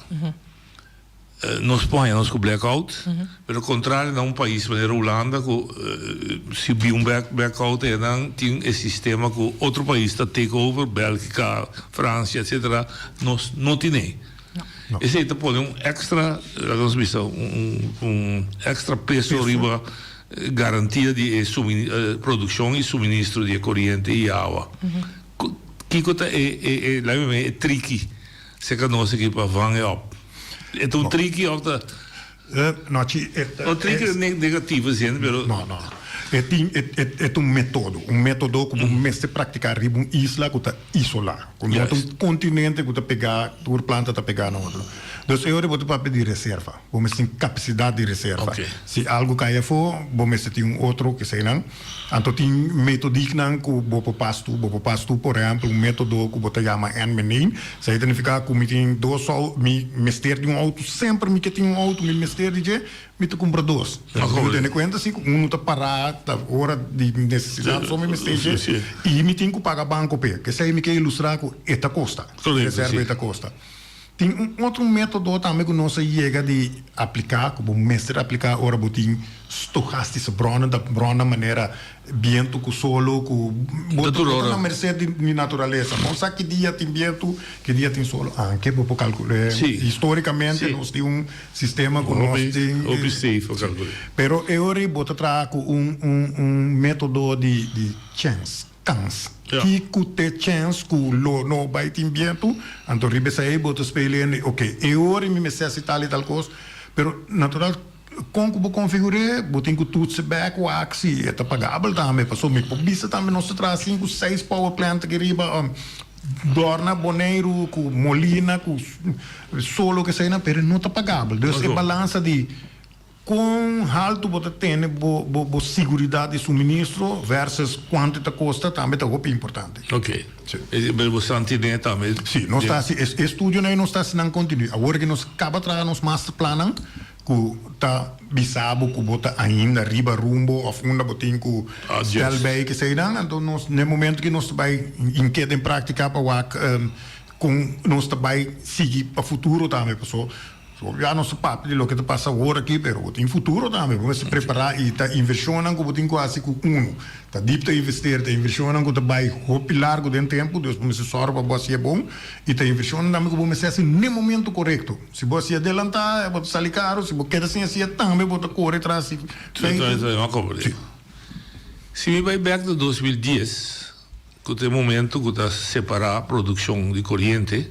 Nos por haña nos ku blackout, pero kontrario na un pais manera Hulanda ku si bin un blackout einan tin e sistema ku otro pais ta take over, Bèlgika, Fransia etcetera, nos no tin ei. Esei ta pone un extra, laga nos bisa, un extra peso riba garantia di e produkshon i suministro di e koriente i awa. Kiko ta e, laga mi e triki? Seka nos aki pa vang e op. E ta un triki of ta. No, chi, e ta. Un triki ta negativo zin, pero. No, no. E tin, e, e, e ta un metodo. Un metodo ku bo mester praktiká riba un isla ku ta isolá. Ku no ta un kontinente ku ta pegá, tur planta ta pegá na otro. Dus e ora bo ta papia di reserva. Bo mester tin kapasidat di reserva. Si algu kai afó, bo mester tin un otro keseinan. Anto tin metodiknan ku bo por pas tu. Bo por pas tu, por ehèmpel, un método ku bo ta yama N min één. Esei ta nifiká ku mi tin dos ou, mi mester di un outo, semper mi ke tin un outo, mi mester di dje, mi ta kumpra dos. Pero mi tene kuenta si ku unu ta pará, ta ora di nesesidat so mi mester dje, i mi tin ku paga banko p'e. Kesei mi ke ilustrá ku e ta kosta, reserva e ta kosta. Tin un otro método tambe ku nos a yega di apliká, ku bo mester apliká ora bo tin stochastische bronnen, ta bronnan manera bientu ku solo, ku bo ta na merced di naturalesa. Bo sa ki dia tin bientu, ki dia tin solo, anke bo por kalkul'é. Histórikamente nos tin un sistema ku nos tin. Hopi safe pa kalkul'é. Pero e ora ei bo ta traha ku un método di chèns. Kans. Ki ku t'e chèns ku lo no bai tin bientu? Anto riba esei bo ta spele hende, oke, e ora mi mester hasi tal i tal kos. Pero natural, kon ku bo konfigur'é, bo tin ku tutse bèk wak si e ta pagabel tambe. Pasobra mi por bisa tambe nos ta traha sinku, seis power plant aki riba, dòrna Boneiru ku Molina ku solo keseinan, pero e no ta pagabel. Dus e balansa di. Kon haltu bo ta tene bo bo siguridat di suministro versus kuantu ta kosta tambe ta hopi importante. Ok. Pero bo sa tine tambe. Si, nos ta hasi e estudionan ei nos ta hasi nan kontinu. Awor ke nos kaba traha nos masterplannan ku ta bisa bo ku bo ta ainda riba rumbo òf unda bo tin ku stel bei keseinan, anto nos na e momento ke nos ta bai ink'e den praktika pa wak kon nos ta bai sigui pa futuro tambe paso So ya nos ta papia di loke ta pasa awor aki, pero bo tin futuro tambe. Bo mester prepara y ta inversionnan cu bo tin cu haci cu uno ta diep ta investeer, ta inversionnan cu ta bay hopi largo den tempo, dus bo mester zorg pa bo haci'e bon y ta inversionnan tambe cu bo mester haci n'e momento corecto. Si bo haci'e adelanta bo ta sali caro, si bo keda sin haci'e tambe bo ta core tras di feito. Si mi bay bek na 2010. Ku ta e momento ku ta separá produkshon di koriente,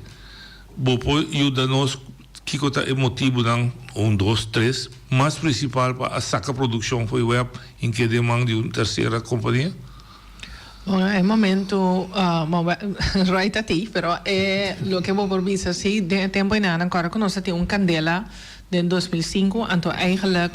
bo por yuda nos kiko ta e motibunan, un, dos, tres, mas prinsipal pa a saka produkshon for di web i keda den man di un tersera kompania? Bon, e momento, Roy ta ti, pero e loke bo por bisa si den e tempu einan kòrda ku nos a tin un kandela den 2005, anto eigenlijk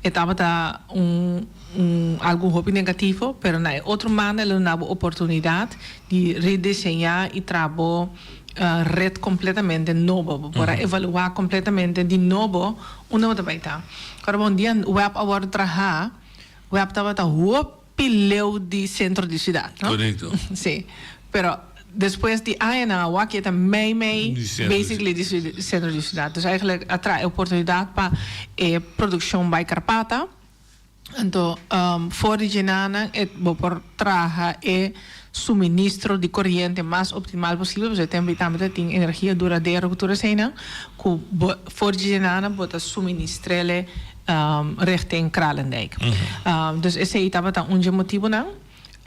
e tabata un. Un algu hopi negativo, pero na e otro manda lo duna bo oportunidad di rediseña y traha bo red completamente nobo. Bo por a evalua completamente di nobo unda bo ta bay ta. Ora bo un dia web a wordo traha, web tabata hopi leu di centro di ciudad, no? Correcto. Si. Pero despues di añanan a wak e ta mei mei basically di centro di ciudad. Dus eigenlijk a traha e oportunidad pa e produccion bay Karpata. Anto for di djenanan e bo por traha e suministro di koriente mas optimal posibel pasobra e tempu ei tambe ta tin energia duradero ku tur eseinan ku bo for di djenanan bo ta suministrele richting Kralendijk. Dus esei tabata un dje motibunan.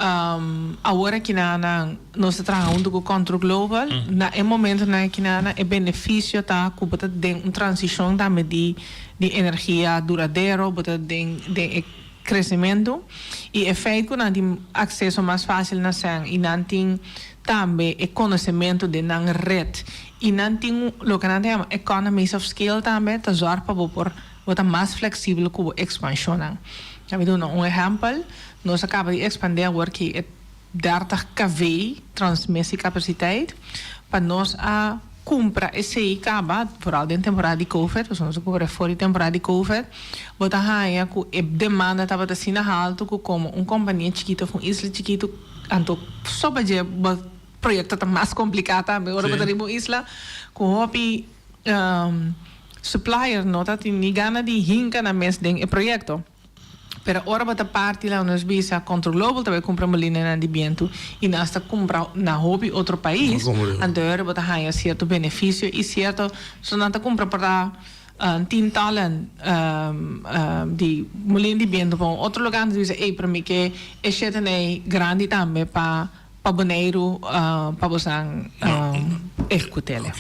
Awor akinanan nos ta traha huntu ku Control Global. Na e momentonan akinanan e benefisio ta ku bo ta den un transishon tambe di di energia duradero, bo ta den den e kresementu i e feit ku nan tin akseso mas fásil na sèn i nan tin tambe e konosementu den nan ret i nan tin loke nan ta yama economies of scale tambe ta zòrg pa bo por bo ta mas fleksibel ku bo ekspanshonnan. Mi duna un ehèmpel. Nos a kaba di ekspandé awor ki e dertig kv transmissiecapaciteit pa nos a kumpra esei kaba, vooral den temporada di covid, pasobra nos a kumpra for di temporada di covid, bo ta haña ku e demanda tabata asina haltu ku komo un kompania chikitu of un isla chikitu anto so pa dje bo proyekto ta mas kompliká tambe ora bo ta riba un isla ku hopi supplier no ta tin ni gana di hinka nan mes den e proyekto. Pero ora bo ta parti la nos bisa Control Global ta bai cumpra molinanan di bientu y nos ta cumpra na hopi otro pais, anto ora bo ta haya cierto beneficio y cierto, so nan ta cumpra por ta tientallen di molina di bientu pa un otro lugar, nan ta bisa ey pero mi ke e sheteney grandi tambe pa pa Boneiru pa bosan ehecutele.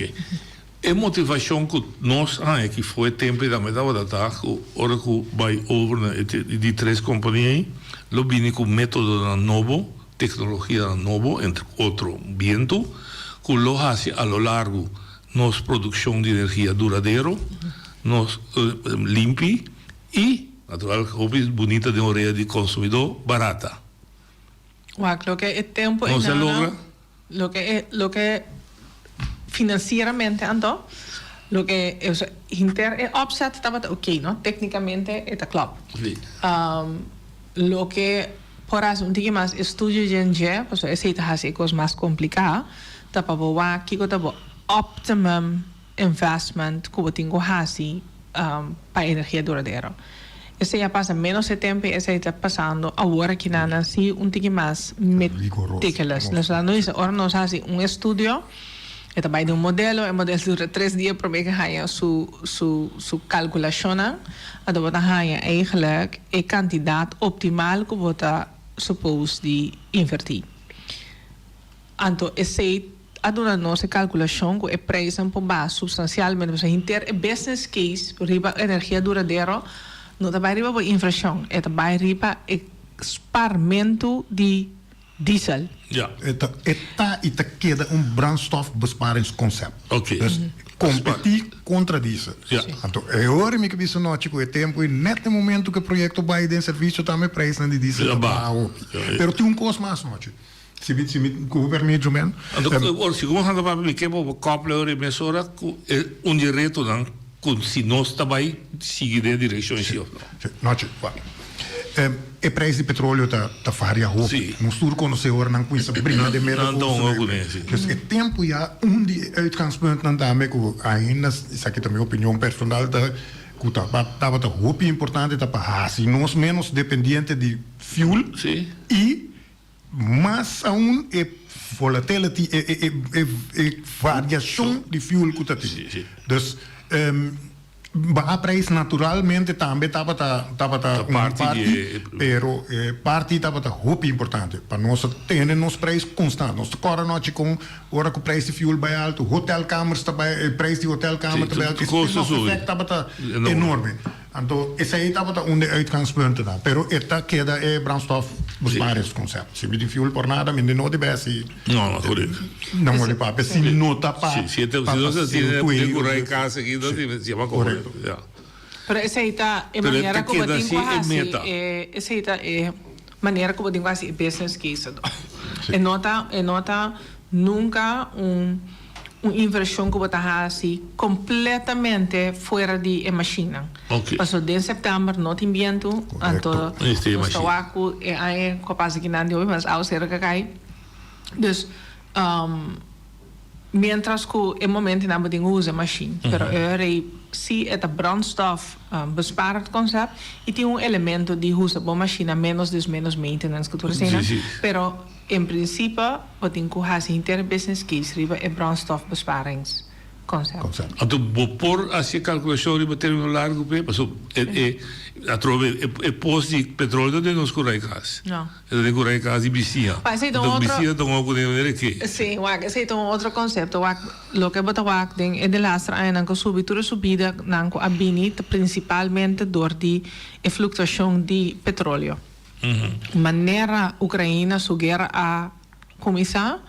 E motivashon ku nos haña ki for e tempu ei tambe tabata ta ku ora ku bai over na e di tres kompania ei lo bini ku metodonan nobo, teknologianan nobo, entre otro bientu, ku lo hasi a lo largu nos produkshon di energia duradero, nos limpi i, natural, hopi bunita den orea di konsumidó, barata. Wak, loke e tempu Nos a einan, logra. loke e, loke financieramente anto, loke e, osea, hinter e opzet tabata oké, no? Técnicamente e ta klòp. Sí. Loke por hasi un tiki mas estudio djen dje, pasobra esei ta hasi e kos mas kompliká, ta pa bo wak kiko ta bo optimum investment ku bo tin ku hasi pa energia duradero. Esei a pasa ménos e tempu i esei ta pasando awor aki nan nan si un tiki mas meticulous. Nos ta bisa ora nos hasi un estudio e ta bai den un modelo, e modelo dura tres dia promé ke haña su su su kalkulashonnan, anto bo ta haña eigenlijk e kantidat optimal ku bo ta suppose di invertí. Anto esei a duna nos e kalkulashon ku e preisnan por baha supstansialmente, pasobra henter e business case riba energia duradero no ta bai riba bo inflashon, e ta bai riba e sparmentu di diesel. Ja. E ta e ta i ta keda un brandstofbesparingsconcept. Oké. Dus kompetí kontra diesel. Ja. Anto e ora mi ke bisa nochi ku e tempu i nèt e momentu ku e proyekto bai den servisio tambe preisnan di diesel Ta ta baha. baha hopi. Pero tin un kos mas nochi. Si mi, si mi, ku bo permiso, men. Anto, ora, si ku handa papia, mi ke bo kople ora i mesora ku e un di e retonan ku si nos ta bai sigui den e direkshon si òf no. Si, nochi, wak. E prijs di petroleo ta, ta varia hopi. Si. Nos tur konosé ora nan kuminsa bringa den Midden Nan ta Oosten. honga kuné, si. Dus e tempu ya, un di e uitgangspuntnan tambe ku ainda, esaki ta mi opinion personal, ta ku ta tabata hopi importante ta pa hasi nos ménos dependiente di fuel Si. i Mas aun e volatility, e e e e variashon di fuel ku ta tin. Dus baha prijs naturalmente tambe tabata tabata un parti, pero e parti tabata hopi importante pa nos a tene nos prijs konstant. Nos ta kòrda nochi kon ora ku prijs di fuel bai altu, hotelkamers ta bai, e prijs di hotelkamer ta bai altu, e spin-off effect tabata enorme. Anto esei tabata un di e uitgangspuntennan, pero e ta keda e brandstofbesparingsconcept. Si mi tin fuel por nada, mi no debe hasi. No, no, correcto. No moli papia, si no ta pa. Si, si e si no ta tiene de cu rai cas aki, no tin si Correcto. Ja. Pero esei ta e Pero e manera ta cu bo keda tin si cu e hasi meta. e esei ta e manera cu bo tin cu hasi e business case anto. E no ta e no ta nunca un. Un invershon ku bo ta hasi kompletamente fuera di e mashinnan. Pasobra den sèptèmber no tin bientu, anto nos ta wak ku e aña ku a pasa kinan di hopi mas awaseru ka kai. Dus miéntras ku e momentunan bo tin ku usa e mashin. Pero e ora ei si e ta brandstof besparend konsèpt i tin un elemento di usa bo mashinnan ménos, dus ménos maintenance ku tur asina. Pero. En principe bo tin cu haci henter business case riba e brandstofbesparings. Concept. Anto bo por haci e calculacion riba termino largo p'e? Paso e e atrobe e e pos di petroleo ta den nos cu rai cas. No. E ta den cu rai cas di bisia. Pa esey ta un Anto otro. bisia ta un cu den manera ke. Si, wak, esey ta un otro concepto. Wak, loke bo ta wak den e delaster añanan cu a subi, tur e subidanan cu a bini ta principalmente door di e fluctuacion di petroleo. Manera Ucraina su guera a Kuminsá,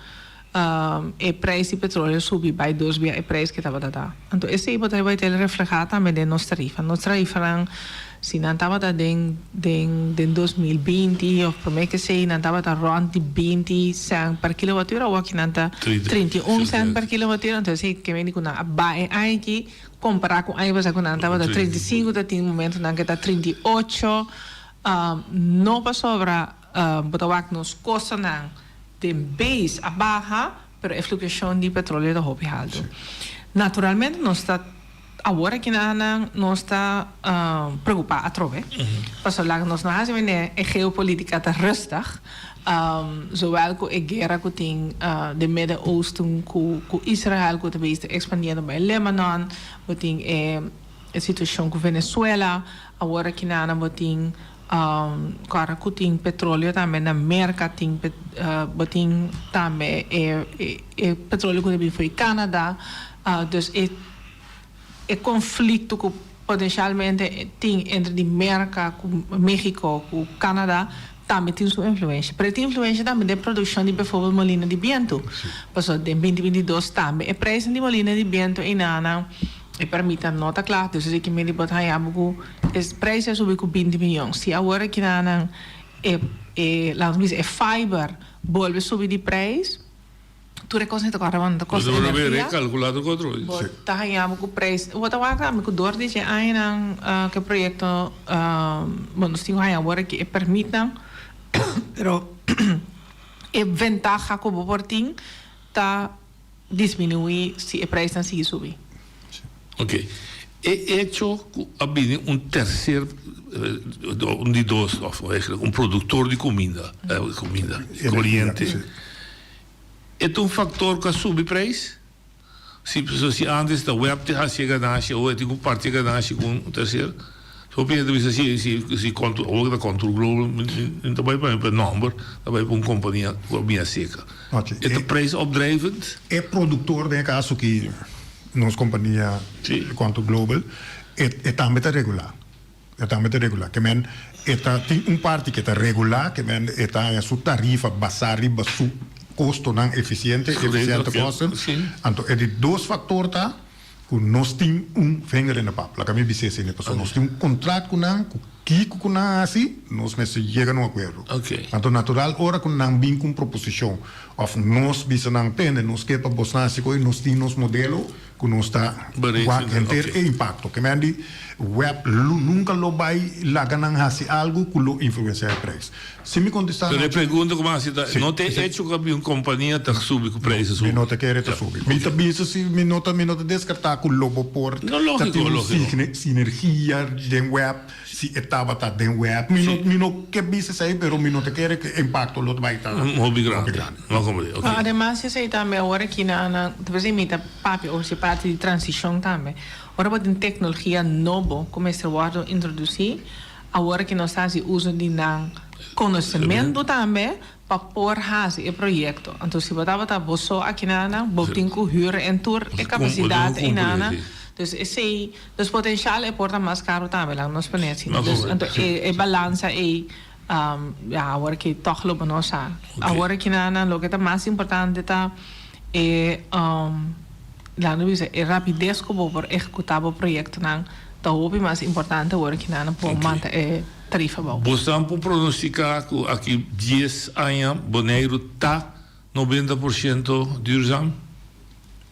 e preis di petroleo subi bai dos bia e preis ke tabata ta. Anto esei bo ta bai tel reflehá tambe den nos tarifa. Nos tarifanan, si nan tabata den den den 2020 òf promé ke esei, nan tabata rònt di 20 sènt per kilowatùr, awor aki nan ta 31 sènt per kilowatùr. Anto esei ke mende ku nan a baha e aña aki kompará ku aña pasá ku nan tabata 35, ta tin momentunan ke ta 38. No pasobra Bo ta wak nos kostonan den base a baha, pero e fluktuashon di petroleo ta hopi haltu. Naturalmente nos ta awor aki nan nos ta preokupá atrobe, pasobra laga nos no hasi manera e geopolitika ta rustig, zowel ku e guera ku tin den Midden Oosten ku Israel ku ta bezig ta ekspandiendo bai Lebanon, bo tin e situashon ku Venezuela, awor aki nan bo tin Kòrda ku tin petroleo tambe na Merka, tin bo tin tambe e e petroleo ku ta bin for di Canada. Dus e e konflikto ku potenshalmente tin entre di Merka ku Mexico ku Canada tambe tin su influensha. Pero e tin influensha tambe den produkshon di befòrbel molina di bientu. Pasobra den binti 22 tambe e preisnan di molina di bientu einanan e pèrmitnan no ta kla. Dus esei ki bo ta haña bo ku E prijs a subi ku 20 miyon. Si awor aki nan nan e e laat nos bisa e fiber bolbe subi di prijs, tur e kosnan ta kòrda bo ta kosta Bo ta bolbe energia. rekalkulá tur otro. Bo ta haña bo ku prijs. Bo ta wak tambe ku dor di dje añanan ku e proyekto bo nos tin ku haña awor aki e pèrmitnan pero e ventaha ku bo por tin ta disminuí si e prijsnan sigui subi. Ok. E echo ku a bini un terser, un di dos, òf eigenlijk un produktor di kuminda, kuminda, koriente, e ta un faktor ku a subi prijs? Si, pasobra si antes ta web ta hasi e ganashi, awor e tin ku parti e ganashi ku un terser. Hopi hende ta bisa si si si Contour awor ta Contour Global mi no ta bai pa e nomber ta bai pa un kompania ku a bini seka. E ta prijs opdrijvend? E produktor den e kaso ki nos kompania Contour Global e e tambe ta regulá. E tambe ta regulá. Ke men e ta tin un parti ke ta regulá ke men e ta haña su tarifa basá riba su kostonan efisiente, efisiente kosten. Anto e di dos faktor ta Ku nos tin un vinger in de pap. Laga mi bis'é asina, pasobra nos tin un kontrat ku nan, ku kiko ku nan hasi, nos mester yega na un akuerdo. Anto natural ora ku nan bin ku un proposishon òf nos bisa nan, tende, nos ke pa bosnan hasi koe, nos tin nos modelo ku nos ta wak henter e impakto. Ke men di web nunka lo bai laga nan hasi algu ku lo influensiá e preis. Si mi kontestá Pero e pregunta ku mi a hasi ta, no ta e echo ku abi un kompania ta subi ku preis a subi? Mi no ta kere ta subi. Mi ta bisa si mi no ta mi no ta deskartá ku lo bo por No, lógiko, ta tin un lógiko. sinergia den web si e tabata den web. Mi no mi no ke bisa esei pero mi no ta kere ku e impakto lo ta bai ta Hopi grandi. Mi a komprendé, oké. Ademas esei tambe awor aki na na ta bisa mi ta papia over si parti di transishon tambe. Ora bo tin teknologia nobo ku mester wòrdu introdusí, Awor ki nos ta hasi uso di nan konosementu tambe pa por hasi e proyekto. Anto si bo tabata bo so akinana, bo tin ku hür en tur e kapasidat einana. Dus esei, dus potenshal e por ta mas karu tambe, laga nos pone asina. Dus anto e balansa ei, ya awor ki tòg lo bo no sa. Awor akinana loke ta mas importante ta e. Laat nos bisa, e rapides ku bo por ehekutá bo proyektonan ta hopi mas importante ora ki nan a por manta e tarifa abou. Bosan por pronostiká ku aki dies aña Boneiru ta 90% duurzaam?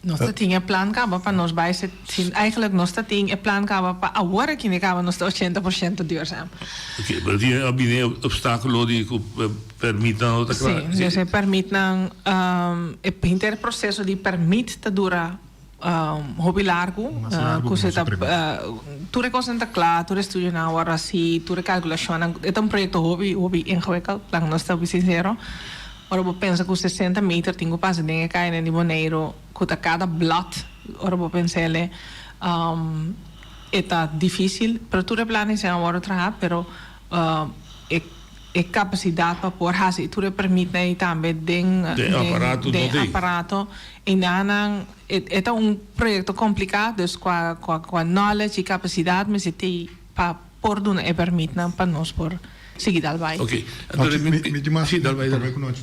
Nos ta tin e plan kaba pa nos bai se, si eigenlijk nos ta tin e plan kaba pa awor aki ne kaba nos ta 80% duurzaam. Oké, pero tin a bini e obstákulo di ku Permitnan no ta kla. Sí, dus e permitnan, e henter proseso di permit ta dura hopi largu. Mas largu ku nos a premis. Tur e kosnan ta kla, tur e estudionan a wòrdu hasi, tur e kalkulashonnan. E ta un proyekto hopi, hopi ingewikkeld, laga nos ta hopi sinsero. Ora bo pensa ku 60 meter tin ku pasa den e kayanan di Boneiru, ku ta kada blad. Ora bo pens'ele e ta difícil, pero tur e planan esei a wòrdu traha, pero e e kapasidat pa por hasi tur e permitnan ei tambe den Den aparato den no tin. aparato einan e e ta un proyekto kompliká, dus kua kua kua knowledge i kapasidat mester tin pa por duna e permitnan pa nos por sigui dal bai. Ok, anto mi mi tin mas Sí, dal bai, dal promé ku nochi.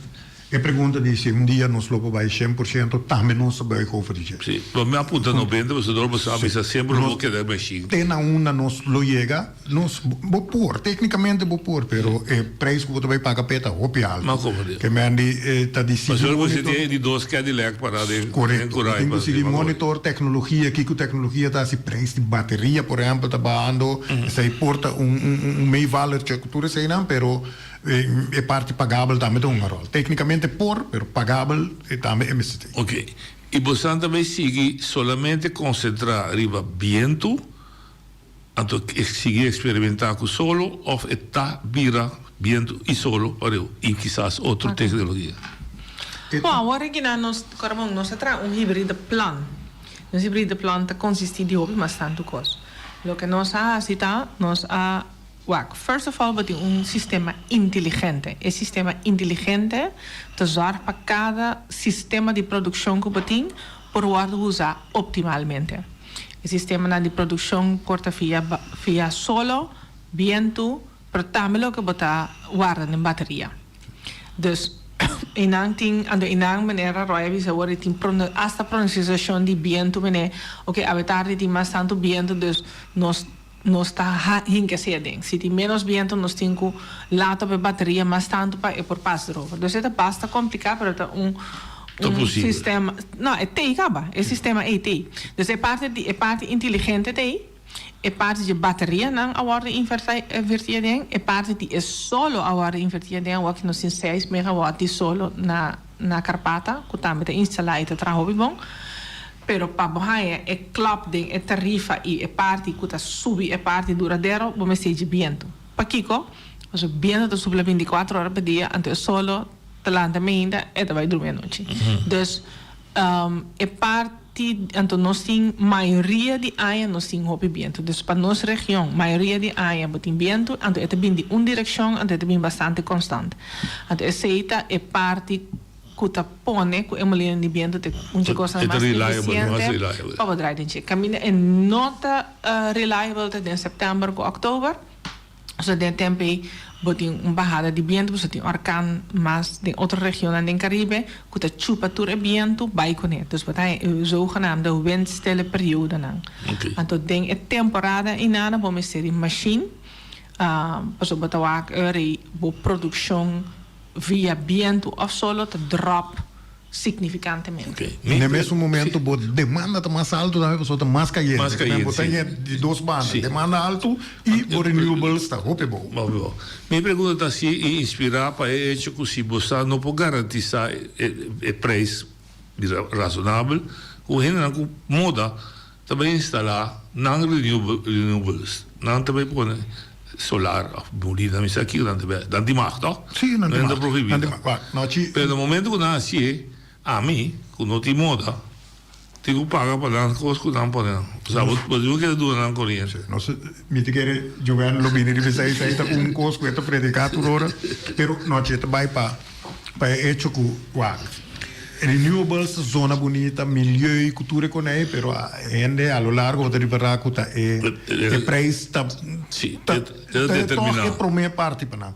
E pregunta di si un dia nos lo por bai shen por shento, tambe nos ta buig over di dje. Sí, bo mi a punta nobenta pasobra bo sa bisa semper lo bo keda machine. Te na unda nos lo yega, nos, bo por, teknikamente bo por, pero e prijs ku bo ta bai paga p'e ta hopi alto. Ma komo di? Ke men di e ta di sigui Pasobra bo monitor. si tin e di dos Cadillac para den den Korekto, bo kurai tin ku pa sigui ma komo di. monitor teknologia, kiko teknologia ta hasi, prijs di bateria por ehèmpel ta bahando, esei por ta un un un meevallertje ku tur eseinan, pero. E parti pagabel tambe ta hunga rol. Teknikamente por, pero pagabel tambe e mester tin. Ok. I bosan ta bay sigui solamente konsentrá riba bientu, anto sigui eksperimentá ku solo òf e ta bira bientu i solo pareu i kisas otro teknologia? Bon, awor aki nan nos, Coramon, nos a traha un hibride plan. Nos hibride plan ta konsistí di hopi mas tantu kos. Loke nos a hasi ta, nos a. Wak, first of all bo tin un sistema inteligente. E sistema inteligente ta zorg pa kada sistema di produkshon ku bo tin por wòrdu usa optimalmente. E sistemanan di produkshon por ta via via solo, bientu, pero tambe loke bo ta warda den bateria. Dus einan tin, anto einan manera Roy a bisa awor e tin asta pronostisashon di bientu mene, oke awe tardi tin mas tantu bientu dus nos Nos ta hinka esei aden. Si tin ménos bientu nos tin ku lata op e bateria mas tantu pa e por pas droga. Dus e ta basta kompliká pero ta un un sistema, no e t'ei kaba, e sistema ei t'ei. Dus e parti di e parti inteligente t'ei, e parti dje baterianan a wòrdu invertí aden, e parti di e solo a wòrdu invertí aden, awor nos tin seis megawatt di solo na na Karpata ku tambe ta instalá i ta traha hopi bon. Pero pa bo haña e klòp den e tarifa i e parti ku ta subi e parti duradero, bo mester dje bientu. Pakiko? Pasobra bientu ta supla bintikuater ora pa dia, anto e solo ta lanta mainta, e ta bai drumi anochi. Dus, e parti, anto nos tin mayoria di aña nos tin hopi bientu. Dus pa nos region, mayoria di aña bo tin bientu, anto e ta bin di un direkshon, anto e ta bin bastante konstant. Anto esei ta e parti. Ku ta pone ku e molina di bientu ta un dje kosnan mas efisiente pa bo draai den dje. Kaminda e no ta reliable ta den sèptèmber ku òktober. So den e tempu ei bo tin un bahada di bientu pasobra tin orkan mas den otro regionnan den Karibe ku ta chupa tur e bientu bai kuné. Dus bo ta haña e zogenaamde windstille periodenan. Anto den e temporada einana bo mester di mashin pasobra bo ta wak ora ei bo produkshon Via bientu of solo ta drop significantemente. Na e mesun momento bo demanda ta mas alto tambe pasobra ta mas cayente. Mas cayente, Bo ta si. di dos banda, Si. demanda alto y bo renewables ta hopi abou. Hopi abou. Mi pregunta ta si e inspira pa e hecho cu si bo sa no por garantisa e prijs bira razonabel cu hendenan cu moda ta bay instala nan renewables, nan ta bay pone solar of molina, mi sa kico nan ta bay haci, nan tin mag toch? Sí, nan tin No mag. ta prohibi Nan tin toch? mag. Wak, no chi. Pero na momento cu nan hacié, ami cu no tin moda tin cu paga pa nan cos cu nan pone nan. Osea, bo bo tin cu keda duna nan coriente. Sí, nos, mi ta kere Joanne lo bini riba esei, esei ta un cos cu e ta predica tur ora, pero no chi e ta bay pa. Pa e echo ku wak renewables ta zona bunita, milieu ku tur e konei, pero hende a lo largo bo ta ripará ku ta e e prijs ta ta ta tòg e promé parti pa nan.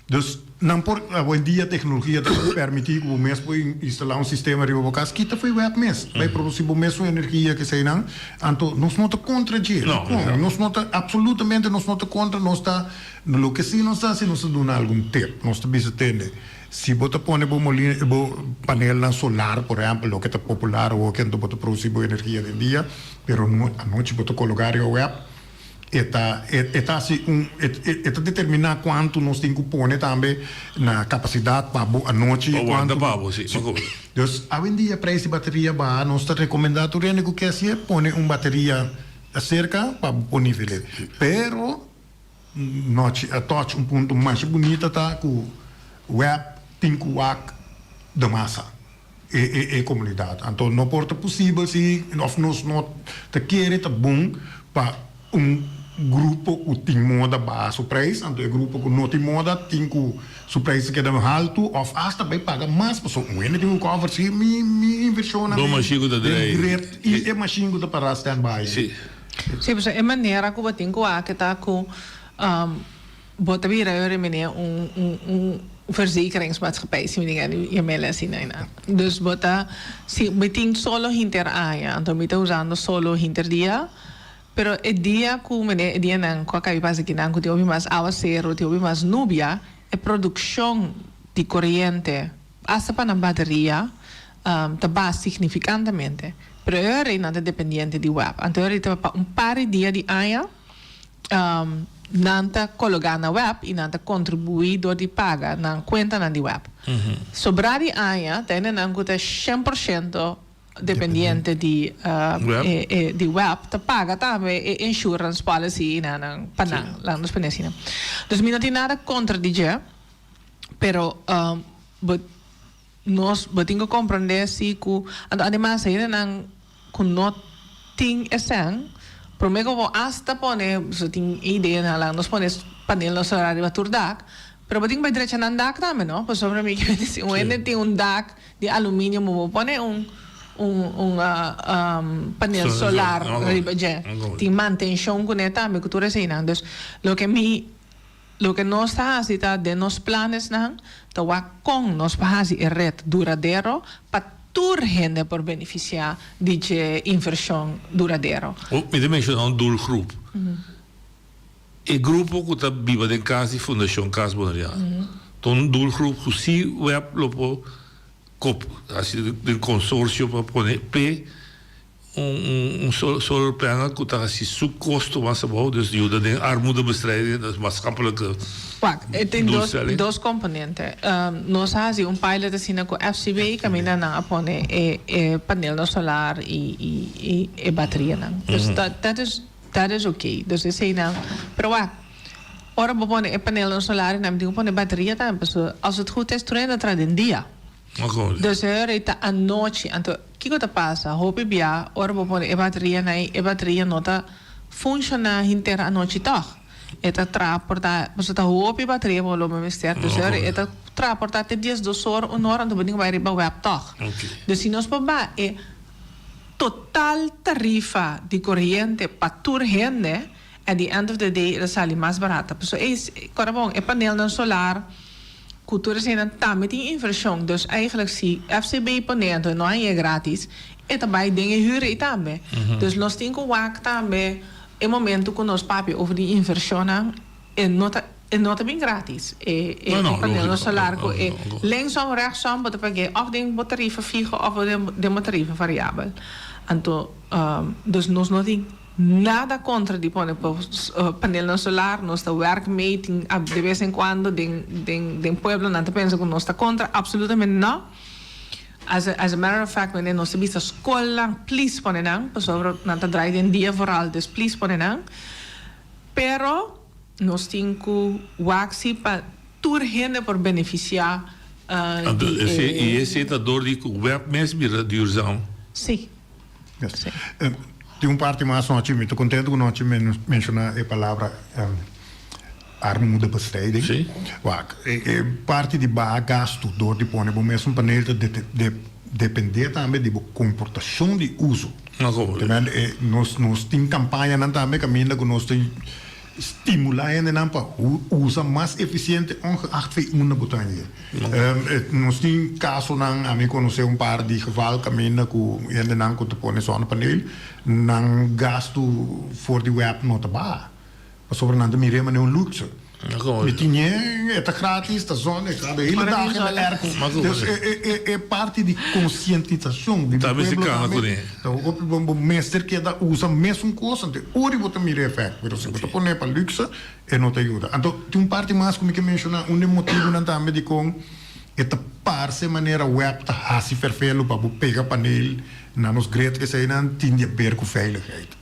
Dus nan por awendia teknologia ta permití ku bo mes por instalá un sistema riba bo kas, kita for e web mes, bai produsí bo mesun energia keseinan, anto nos no ta kontra dje, dikon? Nos no ta absolutamente nos no ta kontra, nos ta Loke si nos ta hasi, nos ta duna algun tip. Nos ta bisa tende, si bo ta pone bo molina, bo panelnan solar, por ehèmpel, loke ta popular awoki, anto bo ta produsí bo energia den dia, pero anochi bo ta kologá riba web, e ta, e ta hasi un, e ta determiná kuantu nos tin ku pone tambe na kapasidat pa bo anochi. Pa wanta pa bo, si. Dus, awendia preis di bateria baha, nos ta rekomendá tur hende ku ke hasié, pone un bateria aserka pa bo por nivel'é. Pero. Nochi a touch un punto masha bunita ta cu web tin cu wak de masa. E e e komunidat. Anto no por ta posibel si òf nos no ta kere ta bon pa un grupo ku tin moda baha su preis, anto e grupo ku no tin moda tin ku su preis ta keda haltu òf asta bai paga mas pasobra un hende tin ku kòver si mi mi invershonnan Bo mashin ku ta den drei. grid i e mashin ku ta pará stand by. Si. Si, pasobra e manera ku bo tin ku wak ta ku Bo ta bira yori meneer un un un verzekeringsmaatschappij si mi tin gana di yam'el asina einan. Dus bo ta si mi tin solo hinter aña anto mi ta usando solo hinter dia pero e dia ku meneer e dianan ku a kabi pasa kinan ku tin hopi mas awaseru tin hopi mas nubia e produkshon di koriente asta pa nan bateria ta baha signifikantamente pero e ora ei nan ta dependiente di web anto e ora ei ta pa un par di dia di aña. Nan ta kologá na web i nan ta kontribuí dor di paga nan kuentanan di web. Sobrá di aña ta hendenan ku ta 100% dependiente di di web ta paga tambe e insurance policy i nan pa nan, laga nos pone asina. Dus mi no tin nada kontra di dje, pero bo nos bo tin ku komprondé si ku anto ademas hendenan Ku no tin e sèn, promé ku bo asta pone, so tin e idea nan laga nos pone panelnan solar riba tur dak, pero bo tin ku bai drecha nan dak tambe no, pasobra mi ke si un hende tin un dak di aluminio bo por pone un un un panel solar riba dje, tin mantenshon kuné tambe ku tur eseinan, dus loke mi Loke nos ta hasi ta den nos planesnan ta wak kon nos por hasi e ret duradero pa tur hende por benefisiá di dje invershon duradero. Mi ta menshoná un doelgroep. E grupo ku ta biba den kas di Fundashon Kas Boneriano. Ta un doelgroep ku si web lo por kop hasi den konsorsio pa pone p'e Un solar panel ku ta hasi su kosto mas abou, dus yuda den armoedebestrijding, dat is maatschappelijke Wak, e tin dos, doelstelling. dos komponente. Nos a hasi un pilot asina ku FCB kaminda nan a pone e e panelnan solar i i i e baterianan. Dus dat dat is dat is oké. Dus eseinan, pero wak, ora bo pone e panelnan solar i nan tin ku pone bateria tambe, pasobra als het goed is tur hende a traha den dia. Dus e ora ei ta anochi. Anto kiko ta pasa? Hopi bia ora bo pone e bateria na ei, e bateria no ta funshoná henter anochi tòg. E ta traha por ta, pasobra ta hopi bateria bo lo mester. Dus e ora ei e ta traha por ta te diesdos or, un ora, anto bo tin ku bai riba wèp tòg. Dus si nos por baha e total tarifa di koriente pa tur hende, at the end of the day e ta sali mas barata. Pasobra ei, kòrda bon, e panelnan solar. Ku tur eseinan tambe tin invershon, dus eigenlijk si FCB pone anto e no hañ'é gratis, e ta bai den e hür ei tambe. Dus nos tin ku wak tambe e momento ku nos papia over di invershonnan, e no ta e no ta bin gratis. E e panelnan solar ku e linksom rechtsom bo ta pag'é òf den bo tarifa fiho òf den bo tarifa variabel. Anto dus nos no tin. Nada kontra di pone panelnan solar, nos ta werk mee, tin de bes en kuando den den den pueblo nan ta pensa ku nos ta kontra, absolutamente no. As a as a matter of fact wanneer nos ta bisa skolnan please pone nan, pasobra nan ta draai den dia vooral, dus please pone nan. Pero nos tin ku wak si pa tur hende por benefisiá di e. I esei ta dor di ku web mes bira duurzaam. Si. Yes. Tin un parti mas nochi, mi ta contento cu nochi menciona e palabra armoedebestrijding. Sí. Wak, e parti di baha gasto door di pone bo mes un panel ta depende tambe di bo comportacion di uso. Nos nos tin campañanan tambe caminda cu nos ta Stimulá hendenan pa usa mas efisiente ongeacht fe unda bo ta hende. Nos tin kasonan, ami konosé un par di geval kaminda ku hendenan ku ta pone zonnepaneel, nan gastu for di web no ta baha, pasobra nan ta mir'é manera un lukse. Mi tin ñe, e ta gratis, ta zon, e ta de hele dag in de airco. Dus e parti di konsientisashon di pueblo tambe ta hopi bon. Bo mester keda usa mesun kos, anto e ora bo ta mira e efèkt. Pero si bo ta pone pa lukse, e no ta yuda. Anto tin un parti mas ku mi ke menshoná, un di e motibunan tambe dikon e ta parse manera web ta hasi ferfelu pa bo pega panel na nos grid, eseinan tin di aber ku veiligheid.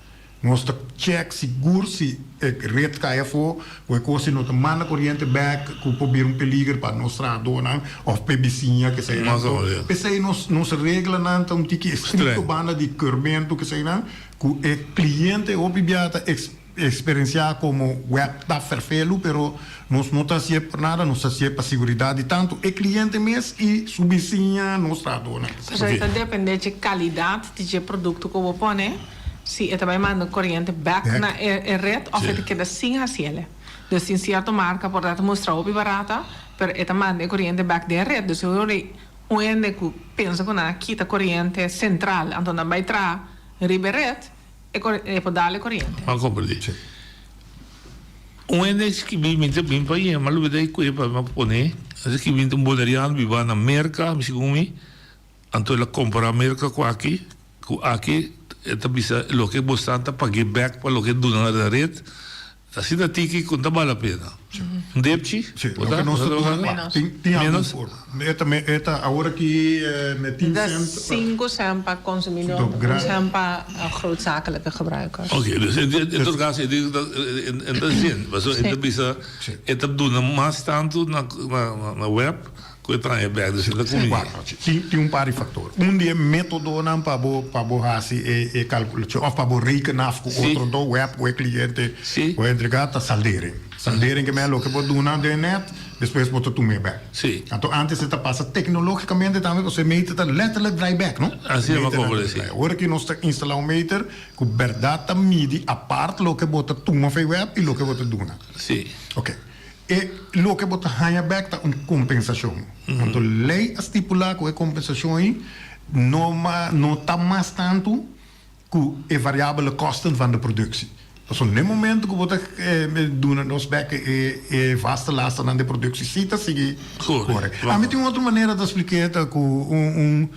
Nos ta check sigur si e red kai afó ku e kos si no ta manda koriente bèk ku por bira un peliger pa nos trahadónan òf pa e bisiña keseinan. P'esei nos nos reglanan ta un tiki estrikto banda di keurmentu keseinan ku e kliente hopi bia ta eksperensiá komo web ta fèrfelu pero nos no ta hasié por nada, nos ta hasié pa siguridat di tantu e kliente mes i su bisiña, nos trahadónan. Pasobra ta dependé dje kalidat di dje produkto ku bo pone. Si e ta bai manda koriente bek na e red of e ta keda sin hasiele. Dus tin sierto marka por ta ta mustra hopi barata, pero e ta manda e koriente bek den e red. Dus ora un hende ku pensa ku nan a kita koriente sentral anto nan bai traha riba e red, e por dal e koriente. M'a komprendí. Un hende a skibi mi ta bin pa yema lubida e kuepa mi a pone. A skibi un boneriano biba na Merka, mi segun mi. Anto el a kompará Merka ku aki, ku aki e ta bisa loke bosan ta pag'é bèk pa loke duna na ret, ta asina tiki ku no ta bal la pena. Un depchi? Sí, loke nos ta duna pa. Tin tin algun forma. E ta e ta awor aki me tin cent. Ta sinku cent pa konsumidó, un cent pa grootzakelijke gebruikers. Oké, dus en tot kaso e di e ta zin, pasobra e ta bisa e ta duna mas tantu na na web. Ku e traña bèk dus e ta kumí. Tin tin un par di faktor. Un di e métodonan pa bo pa bo hasi e e kalkulashon òf pa bo reken af ku otro do web ku e kliente bo entregá ta saldering. Saldering ke men loke bo duna den nèt despues bo ta tum'é bèk. Anto ántes e ta pasa teknológikamente tambe pasobra e meter ta lèterlik drai bèk no. Así e Meternan ta drai. Ora ki nos ta instalá un meter ku bèrdat ta midi apart loke bo ta tuma for e web i loke bo ta duna. Oke. E loke bo ta haña bèk ta un kompensashon. Anto lei a stipulá ku e kompensashon ei no no ta mas tantu ku e variabele kosten van de produksie. Pasobra n'e momento ku bo ta duna nos bèk e e vaste lasternan di produksie sí ta sigui kore. Ami tin un otro manera ta splik'é ta ku un un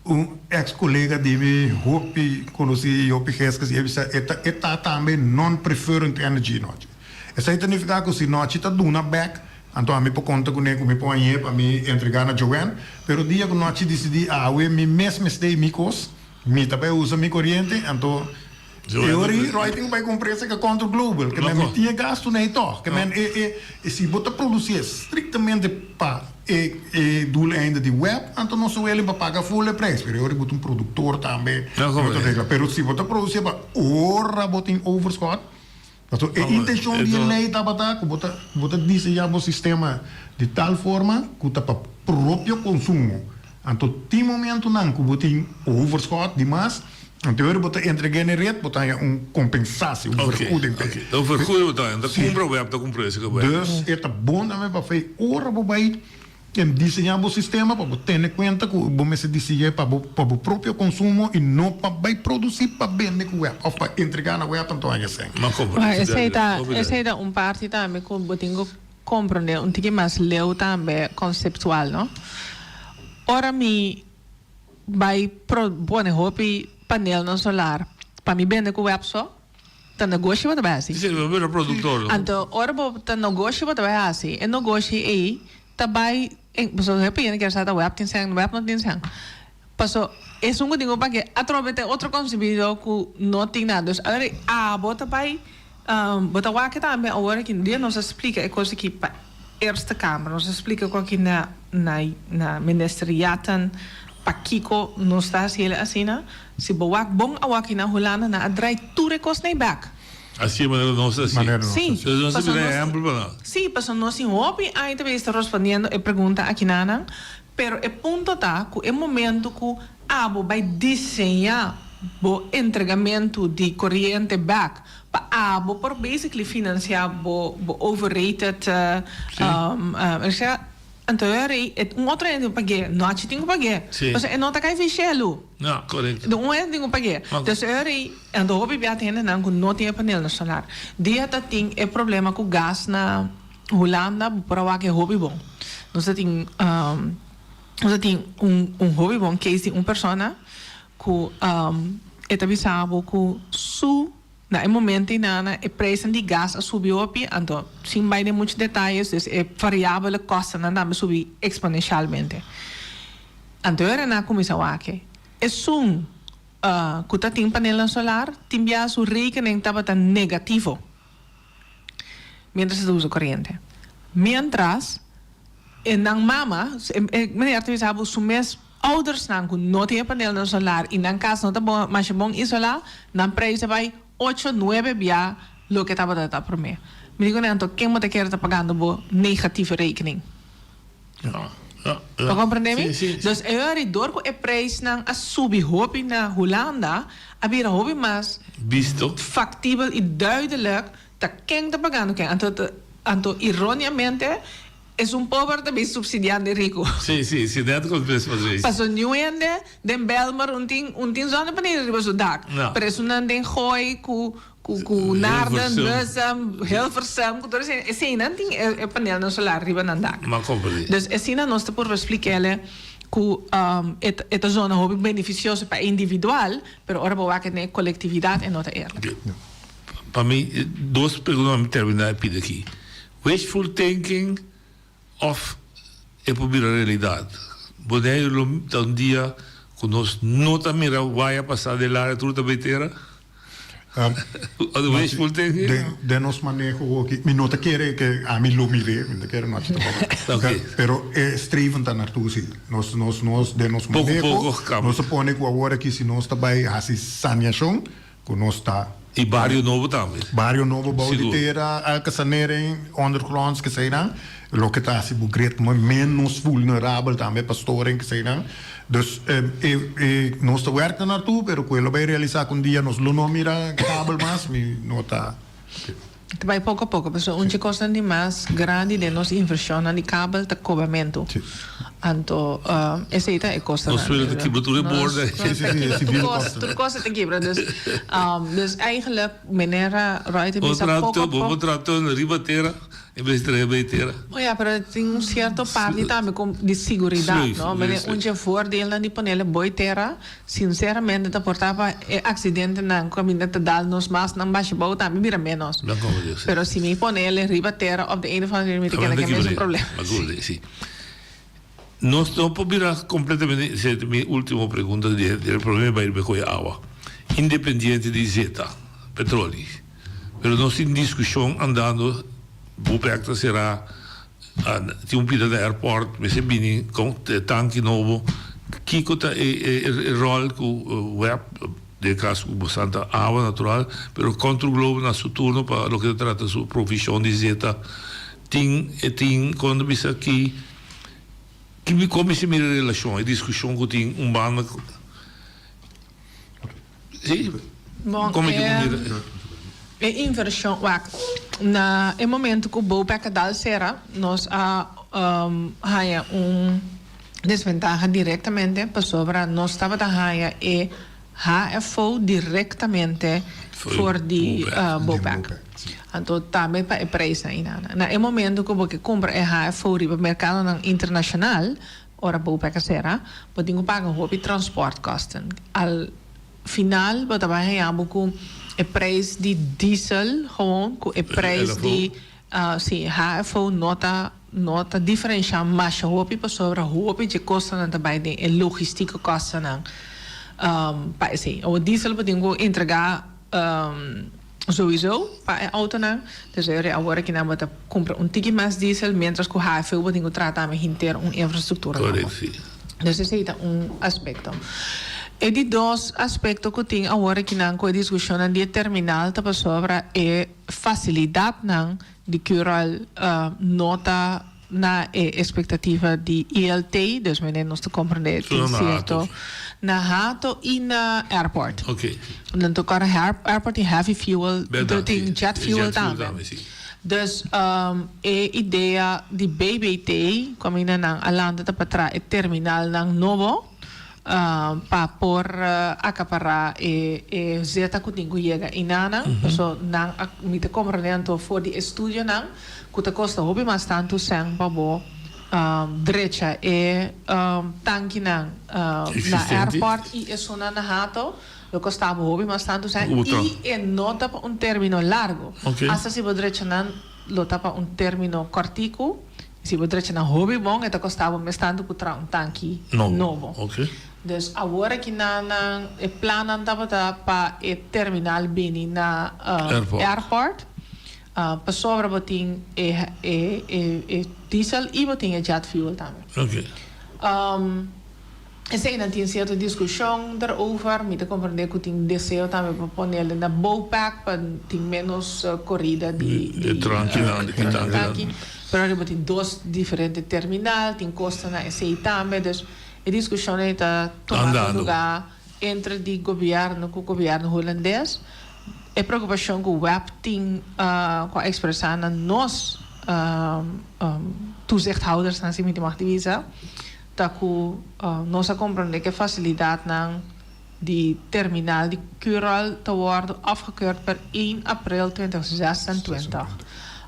un eks kolega di mi hopi konosí i hopi geskes i a bisa e ta e ta tambe non-preferent energy nochi. Esei ta nifiká ku si nochi ta duna bèk, anto ami por konta kuné ku mi por hañ'é pa mi entregá na Joanne. Pero dia ku nochi disidí awe mi mes mester mi kos, mi ta bai usa mi koriente, anto e ora ei Roy tin ku bai kumpra esei ka Control Global, ke men mi tin e gastu nei tòg. Ke men e e si bo ta produsié striktamente pa e e doeleinde di web, anto nos ta welen pa paga full e prijs. Pero e ora ei bo ta un produktor tambe, bo ta regla. Pero si bo ta produsié pa ora bo tin overschot, Paso e intencion di e ley tabata cu bo ta bo ta diseña bo sistema di tal forma cu ta pa propio consumo. Anto tin momentonan cu bo tin overschot di mas, anto ora bo ta entrega na e red bo ta haña un compensatie, un vergoeding p'e. Oké, un vergoeding bo ta haña, ta cumpra web ta cumpra esaki web. Dus e ta bon tambe pa fei ora bo bay Ken diseñá bo sistema pa bo tene kuenta ku bo mester diseñ'é pa bo pa bo propio konsumo i no pa bai produsí pa bende ku web òf pa entregá na web anto haña sèn. Wak, esei ta esei ta un parti tambe ku bo tin ku komprondé un tiki mas leu tambe konseptual no. Ora mi bai pro pone hopi panelnan solar pa mi bende ku web so Ta negoshi bo ta bai hasi. Sí, bo bira productor. Anto ora bo ta negoshi bo ta bai hasi, e negoshi ei ta bai, pasobra hopi hende kier sa ta web tin sèn, web no tin sèn. Paso esun ku tin ku paga atrobe ta e otro konsumidó ku no tin nada. Dus awor ei abo ta bai, bo ta wak tambe awor aki dia nos a splika e kos aki pa Eerste Kamer, nos a splika ku aki na na Minister Jatten pakiko nos ta hasi el asina. Si bo wak bon awaki na Hulanda nan a drai tur e kos nei bek. Asi e manera nos ta hasi. Si, Entonces nos ta pasobra bira nos ehempel pa nan. Si, pasobra nos tin hopi aña ta bes ta respondiendo e pregunta aki nanan, pero e punto ta ku e momento ku abo bai diseña bo entregamentu di koriente bek pa abo por basically financia bo bo overrated Anto e rei, e un otro hende tin ku pag'é, nochi tin ku pag'é. Sí. Pasobra e no ta kai fi shelu. No, korekto. Un hende tin ku pag'é. Ok. Dus e rei, anto hopi bia tin hendenan ku no tin e panelnan solar. Dia ta tin e problema ku gas na Hulanda, bo por a wak e hopi bon. Nos ta tin, nos ta tin un un hopi bon case di un persona ku e ta bisa bo ku su. Na e momento einana e prijsnan di gas a subi hopi, anto sin bai den mucho detayes, dus e variabele kostennan tambe subi exponencialmente. Anto e ora nan a kuminsá wak esun. ku ta tin panelnan solar tin bia su rekening tabata negativo mientras e ta usa koriente. Mientras e nan mama, e meneer ta bisa bo su mes oudersnan ku no tin e panelnan solar i nan kas no ta bon masha bon isolá, nan prijs a bai ocho, nuebe bia loke tabata ta promé. Mi di kuné anto ken bo ta kere ta pagando bo negatieve rekening? Bo comprende mi? Dus e ora dor cu e prijsnan a subi hopi na Hulanda, a bira hopi mas Bisto. factibel y duidelijk ta ken ta pagando ken. Anto anto ironiamente esun pober ta bin subsidiando e rico. Sí, sí, sí, net con mes mas wees. Paso niun hende den Bijlmer un tin un tin zonnepanelen riba su dak. No. Pero esunnan den Gooi cu Ku ku Naarden, Bussum, Hilversum, ku tur esei, eseinan tin e panelnan solar riba nan dak. M'a komprendé. Dus esina nos ta purba splik'é ku e ta e ta zona hopi benefisioso pa e individual, pero ora bo wak den e kolektividat e no ta eerlijk. Pa mi, dos pregunta pa mi terminá e pida aki. Wishful thinking Of e por bira realidad. Boneiru lo ta un dia cu nos no ta mira waya pasa den laria tur ta bay tera? Wishful thinking? Den nos maneho aki, mi no ta kere ke ami lo mir'é, mi no ta kere no haci tampoco. Pero e streven ta naartoe si. Nos, nos, nos, den nos maneho, nos ta pone cu awor aki si nos ta bay haci saneacion, Ku nos ta. I bario nobo tambe. Bario nobo bou di tera, elke sanering, ondergronds, keseinan. Loke ta hasi bo grid menos vulnerabel tambe pa storing, keseinan. Dus e nos ta werk na naartoe, pero ku e lo bai realisa ku un dia nos lo no mira kabel mas, mi no ta. Ta bai poko a poko, pasobra un dje kosnan di mas grandi den nos invershonnan di kabel ta kobamentu. Anto esei ta e kostanan. Nos suelo ta kibra tur e borde. Sí, sí, sí, tur kos, tur kos ta kibra. Dus, dus eigenlijk meneer Roy ta bisa poko a poko. Bo por traha tunnel riba tera en bes di traha bay tera. Oh ya, pero tin un sierto parti tambe di siguridat, no? Meneer, un dje voordeelnan di ponele boy tera Sinceramente ta por ta pa e accidentenan cu caminda ta dal nos mas nan basha bou tambe bira menos. Pero si mi pone el riba tera of de een of andere manier mi ta keda cu e mesun problema. Si. Nos no por bira completamente, esey ta mi ultimo pregunta di e problema bay riba e coye awa, independiente di zeta, petroli. Pero nos tin discusion andando, Bopec ta cera. Tin un pida na airport, mester bini con tanki nobo. Kico ta e rol cu web, den e caso cu bosan ta awa natural, pero Control Globe na su turno pa loke ta trata su provision di zeta tin e tin con ta bisa ki ki con mester mira e relacion, e discusion cu tin un banda. Sí. Bon, e inversion, wak, na e momento ku Bopec a dal sera, nos a haña un desventaha direktamente pasobra nos tabata haña e HFO direktamente for di Bopec. Anto tambe pa e prijsnan einan. Na e momento ku bo ke kumpra e HFO riba merkadonan internashonal, Ora Bopec a sera, bo tin ku paga hopi transportkosten. Al final bo ta bai haña bo ku e prijs di diesel gewoon ku e prijs di si HFO no ta no ta diferensha masha hopi pasobra hopi dje kostonan ta bai den e logistieke kostennan pa esei. Awor diesel bo tin ku entrega. Souiso pa e autonan, dus e awor aki nan bo ta cumpra un tiki mas diesel, mientras cu HFU bo tin cu traha tambe henter un infrastructura nobo. Correct, si. Dus esey ta un aspecto. E di dos aspecto cu tin awor aki nan cu e discusionnan di e terminal ta pasobra e facilidadnan di Curoil no ta na e expectativa di ILT, dus mene nos ta comprende tin cierto na Hato y na airport. Nan ta cora airport tin heavy fuel, tin jet fuel tambe. Dus e idea di BBT, caminda nan a lanta ta pa traha e terminalnan nobo pa por acapara e zeta cu tin cu yega enanan, paso nan a mi ta comprende anto for di e studionan cu ta costa hopi mas tanto sèn pa bo drecha e tankinan na airport y esunnan na Hato lo costa bo hopi mas tanto sèn y e no ta pa un termino largo, hasta si bo drecha nan lo ta pa un termino cortico. Si bo drecha nan hopi bon e ta kosta bo mes tantu ku traha un tanki nobo. Dus awor aki nan nan e plannan tabata pa e terminal bini na airport pasobra bo tin e e e diesel y bo tin e jet fuel tambe. Esei nan tin cierto discusion daarover. Mi ta comprende cu tin deseo tambe pa ponele na Bopec pa tin menos corida di di tanki. Pero ariba tin dos diferente terminal, tin costonan esei tambe. Dus e discusion ei ta tumando lugar entre di gobierno cu gobierno Hulandes. E preocupacion cu web tin cu a expresa na nos toezichthoudersnan si mi tin mag di bisa. Ta ku nos a komprondé ku e fasilidatnan di terminal di Curoil ta wòrdu afgekeurd per één april 2026.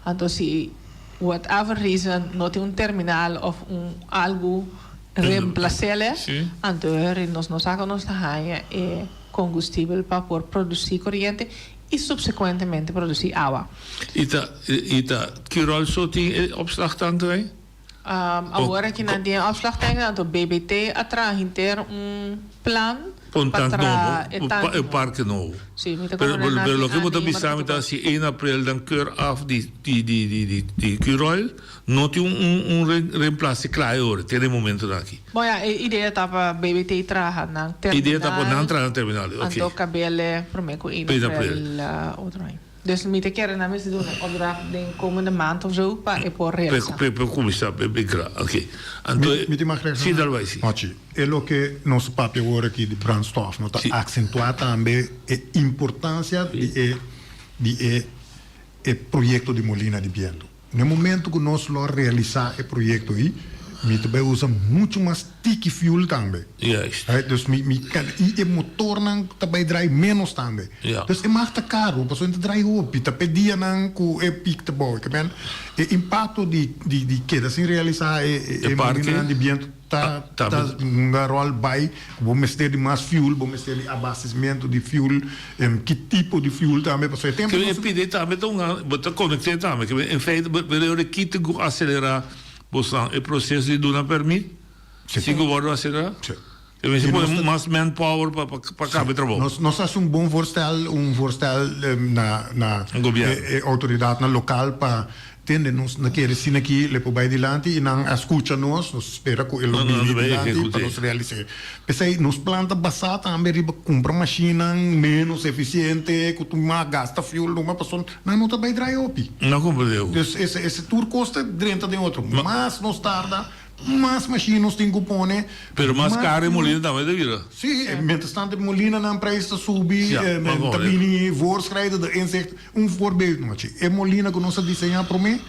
Anto si whatever reason no tin un terminal òf un algu reemplase'le, anto nos no sa ku nos ta haña e kombustibel pa por produsí koriente i supsekuentemente produsí awa. I ta i ta Curoil so tin e opslagtank ei? Awor aki nan tin e opslagtank, anto BBT a traha hinter un plan Un pa tank traha nobo, e un tank pa- un parke nobo. Sí, mi ta Pero, comprende nan pero tin loke bo ta anima bisa mi pa ta si 1 april dan keur af di di di di di di Curoil no tin un un un re reemplace kla e ora te den momentonan aki. Bon ya, e idea ta pa BBT traha nan E idea ta pa nan terminal, traha nan terminal, oké. anto kabele prome ku 1 1 april april. otro aña. Dus mi ta kere nan mester duna un opdracht den komende maand of zo pa e por realisa. Pe por kuminsá pe pe kla. Oké. Anto Mi mi tin mag si reakshoná? dal bai si. Mochi, e loke nos papia awor aki di brandstof no ta aksentuá tambe e importansia di e di e e proyekto di molina di bientu. Na e momento ku nos lo realisá e proyekto ei, mi ta bai usa muchu mas tiki fuel tambe. Juist. Right? Dus mi mi kan i e motornan ta bai drai ménos tambe. Ja. Dus e mag ta karu, pasobra e ta drai hopi, ta p'e dianan ku e pik ta bou. Ke men e impakto di di di keda sin realisá e E e parke molinanan di bientu ta ta ta hunga ròl bai ku bo mester di mas fuel, bo mester di abastesmentu di fuel, ki tipo di fuel tambe, pasobra e tempu Ke nos e pidi tambe ta un bo ta konekt'é tambe, ke en feite bo bo debe kita ku aselerá bosnan e proseso di duna pèrmit, si ku wòrdu aselerá. Sí. E mester I nos pone ta mas manpower pa pa pa kaba e trabou. Nos nos hasi un bon voorstel, un voorstel na na Gobièrnu. e e outoridatnan lokal pa Tende, nos na kere asina aki le por bai dilanti i nan a skucha nos, nos spera ku e lo bini dilanti pa nos realis'é. P'esei nos plan ta basá tambe riba kumpra mashinnan ménos efisiente ku ta mas gasta fuel numa pasobra nan no ta bai drai hopi. No komprendé. Dus ese ese tur kos ta drenta den otro. Mas nos tarda, mas mashin nos tin ku pone. Pero mas karo e molina tambe ta bira. Sí, mientras tanto e molinanan prijs ta subi, ta bini voorschrijden de inzicht. Un voorbeeld nochi, e molina ku nos a diseñá promé,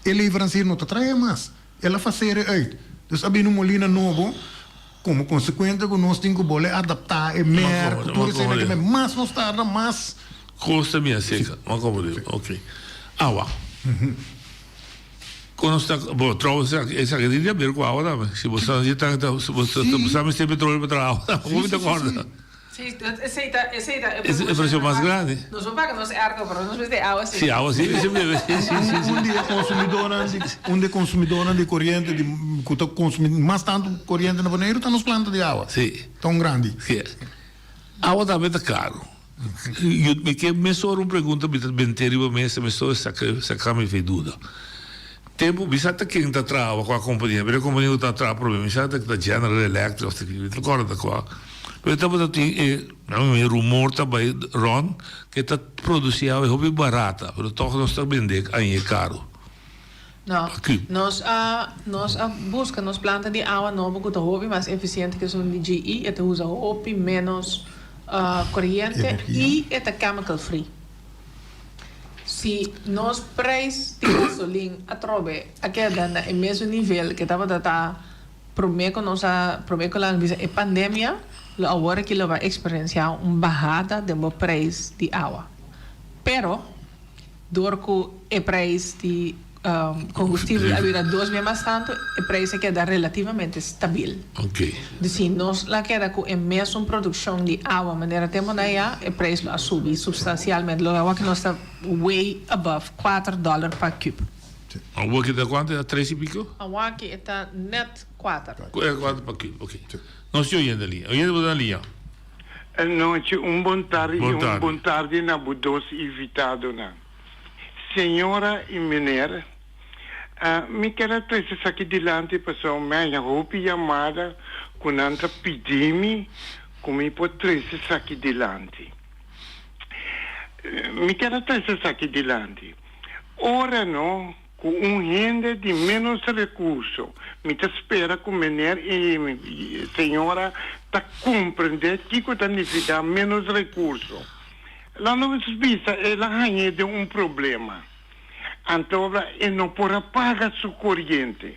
e leverancier no ta traha mas. El a faser e uit. Dus a bini un molina nobo, komo konsekuente ku nos tin ku bole adaptá e merk, ku tur esei na mas nos tarda, mas. Kos ta bini aserka. M'a komprendé. Oké. Awa. Kon nos ta, bo, trouwens esaki tin di haber ku awa tambe. Si bo sa, si ta, bo sa mester petroleo pa traha awa tambe. Bo mi ta kòrda. Sí, esei ta, esei ta e precio mas grandi. Nos por paga nos airco, pero nos mester awa sí. Sí, awa sí, sí, sí, sí, sí. Un di e consumidornan di, un di e consumidornan di coriente di, cu ta consumi mas tanto coriente na Boneiru ta nos planta di awa. Sí. Ta un grandi. Sí. Awa tambe ta caro. Yo mi ke mesora un pregunta mi ta bente riba mesa mesora saca saca mi fe duda. Tempu mi sa ta ken ta traha kua kompania, pero e kompania ku ta traha prome mi sa ta General Electric of ta ken, mi ta kòrda ta kua. Pero tabata tin e e rumor ta bai rònt ku e ta produsí awe hopi barata, pero tòg nos ta bende aña e karu. No, nos a nos a buska nos planta di awa nobo ku ta hopi mas efisiente ku esun di GE, e ta usa hopi ménos koriente i e ta chemical free. Si nos prijs di gasolin atrobe a keda na e mesun nivel ke tabata ta prome ku nos a prome ku nan bisa e pandemia, lo awor aki lo bai eksperensiá un bahada den bo prijs di awa. Pero dor ku e prijs di Combustibel a bira dos bia mas tantu, e prijs a keda relativamente stabil. Dus si nos la keda ku e mesun produkshon di awa manera temponan ya, e prijs lo a subi supstansialmente. Lo awor ku nos ta way above kuater dòler pa kub. Awor ki ta kuantu? Ta tres i piko? Awor ki e ta net kuater. Kuater pa kub, oke. Nos tin oyente liña. Oyente bo ta na liña. Anochi, un bon tardi y un bon tardi na bo dos invitadonan. Señora y meneer, mi kier a trece esaki dilanti pasobra mi haña hopi yamada cu nan ta pidi mi cu mi por trece esaki dilanti. Mi kier a trece esaki dilanti. Ora no Ku un hende di ménos rekurso, mi ta spera ku mener i señora ta komprendé kiko ta nifiká ménos rekurso. Laat nos bisa el a hañ'é den un problema, anto e no por a paga su koriente.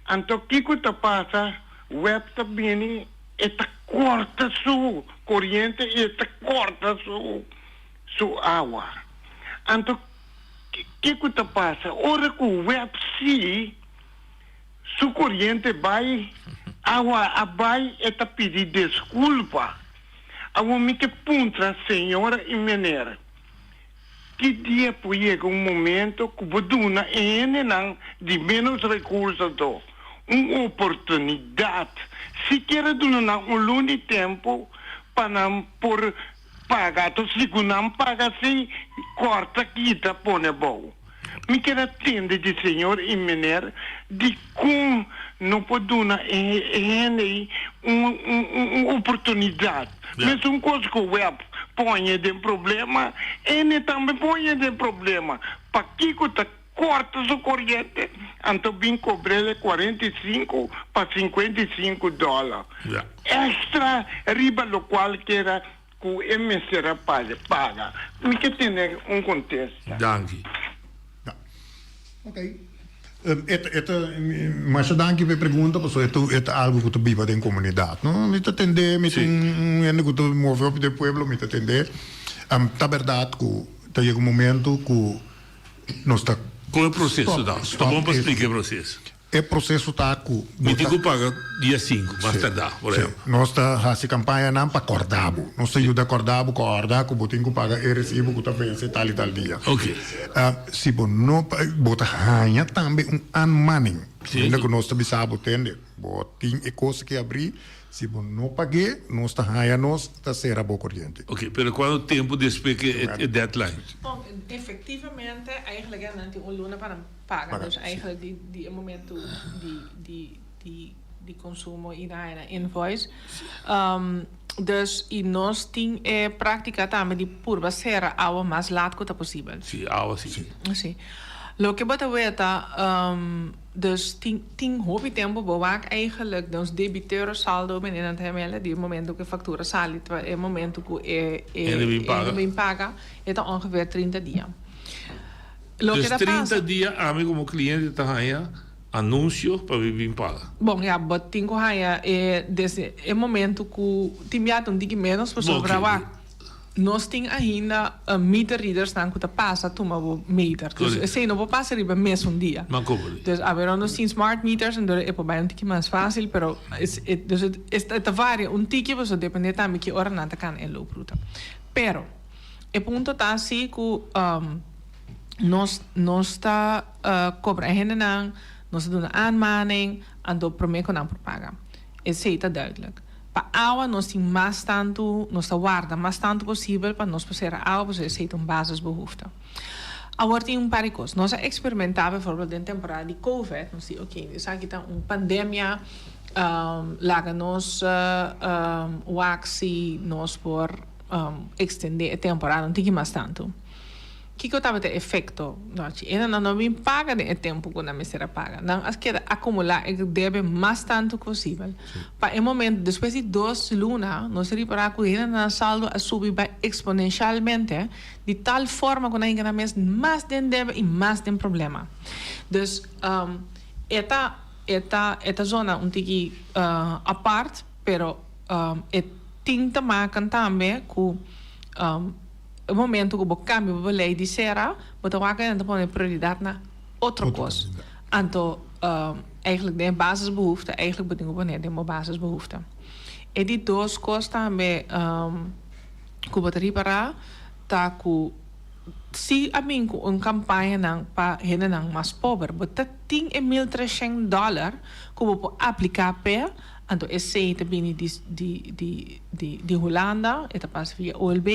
Anto kiko ta pasa? Web ta bini, e ta kòrta su koriente i e ta kòrta su awa. Anto Kiko ta pasa ora ku web si su koriente bai, awa a bai e ta pidi deskulpa. Awor mi ke puntra señora i meneer, ki dia por yega un momento ku bo duna e hendenan di menos rekurso anto un oportunidat, sikiera duna nan un luna di tempu pa nan por Paga to si ku nan paga si kòrta kita pone abou. Mi kier a tende di señor i meneer dikon no por duna e hende ei un un oportunidat. Mesun kos ku web poñe den problema, ene tambe poñe den problema. Pakiko ta kòrta su koriente anto bin kobr'el 45 pa 55 dòler èkstra riba lokual kera ku e mester a paga. Mi ke tene un kontesta. Danki. Ok. E ta masha danki pa e pregunta pasobra e ta algu ku ta biba den komunidat no. Mi ta tende mi ta un hende ku ta move hopi den pueblo mi ta tende. Ta bèrdat ku ta yega un momento ku Nos ta. Kon e proseso ta? Ta bon pa splika e proseso. E proseso ta ku. Mi tin ku paga dia sinku, mas tardá, por ehempel. Sí. Nos ta hasi kampañanan pa kòrda bo. Nos ta yuda kòrda bo kòrda ku bo tin ku paga e resibo ku ta vense tal i tal dia. Oke. Si bo no bo ta haña tambe un aanmaning. Sí. Kaminda ku nos ta bisa bo tende, bo tin e kos aki abrí. Si bo no pag'é, nos ta haña nos ta sera bo koriente. Ok, pero cuanto tempo despues ke e deadline? Bon, efectivamente eigenlijk e nan tin un luna pa nan paga, dus eigenlijk di di e momento di di di di consumo y nan haña nan invoice. Dus y nos tin e practica tambe di purba sera awa mas laat cu ta posibel. Si, awa si. Si. Loke bo ta weta. Dus tin tin hopi tempo bo wak eigenlijk nos debiteuren saldo bini nan ta hemele di e momento ku e factura sali ta e momento ku e e Hende bin paga. hende bin paga e ta ongeveer trinta dia. Loke Dus ta trinta pasa. dia ami komo kliente ta haña anunsio pa mi bin paga. Bon ya bo tin ku haña e desde e momento ku tin bia ta un tiki menos pasobra Oke. wak. Nos tin ainda meter readersnan ku ta pasa tuma bo meter. Dus esei no por pasa riba mesun dia. Dus awe nos tin smart meters entonces e por bai un tiki mas fácil pero dus e ta varia un tiki pasobra depende tambe ki ora nan ta kana e loopruta. Pero e punto ta si ku nos nos ta kobra e hendenan, nos ta duna aanmaning anto prome ku nan por paga. Esei ta duidelijk. Pa awa nos tin mas tantu, nos ta warda mas tantu posibel pa nos por sera awa pasobra esei ta un basisbehoefte. Awor tin un par di kos. Nos a eksperimentá bijvoorbeeld den temporada di covid, nos di oke esaki ta un pandemia, laga nos wak si nos por ekstendé e temporada un tiki mas tantu. Kiko tabata e efekto? Nochi e nan no bin paga den e tempu ku nan mester a paga. Nan a keda akumulá e debe mas tantu posibel. Pa e momento, despues di dos luna, nos a ripará ku hende nan saldo a subi bai eksponenshalmente, di tal forma ku nan yega nan mes mas den debe i mas den problema. Dus, e ta e ta e ta zona un tiki apart, pero e tin te maken tambe ku. E momento ku bo kambia bo lei di sera, bo ta wak nan ta pone prioridat na otro kos. Anto eigenlijk den e basisbehoefte, eigenlijk bo tin ku pone den bo basisbehoefte. E di dos kos tambe ku bo ta ripará ta ku si a bin ku un kampañanan pa hendenan mas pober, bo ta tin e mil treshen dòler ku bo por apliká p'e. Anto esei ta bini di di di di di Hulanda, e ta pasa via OLB,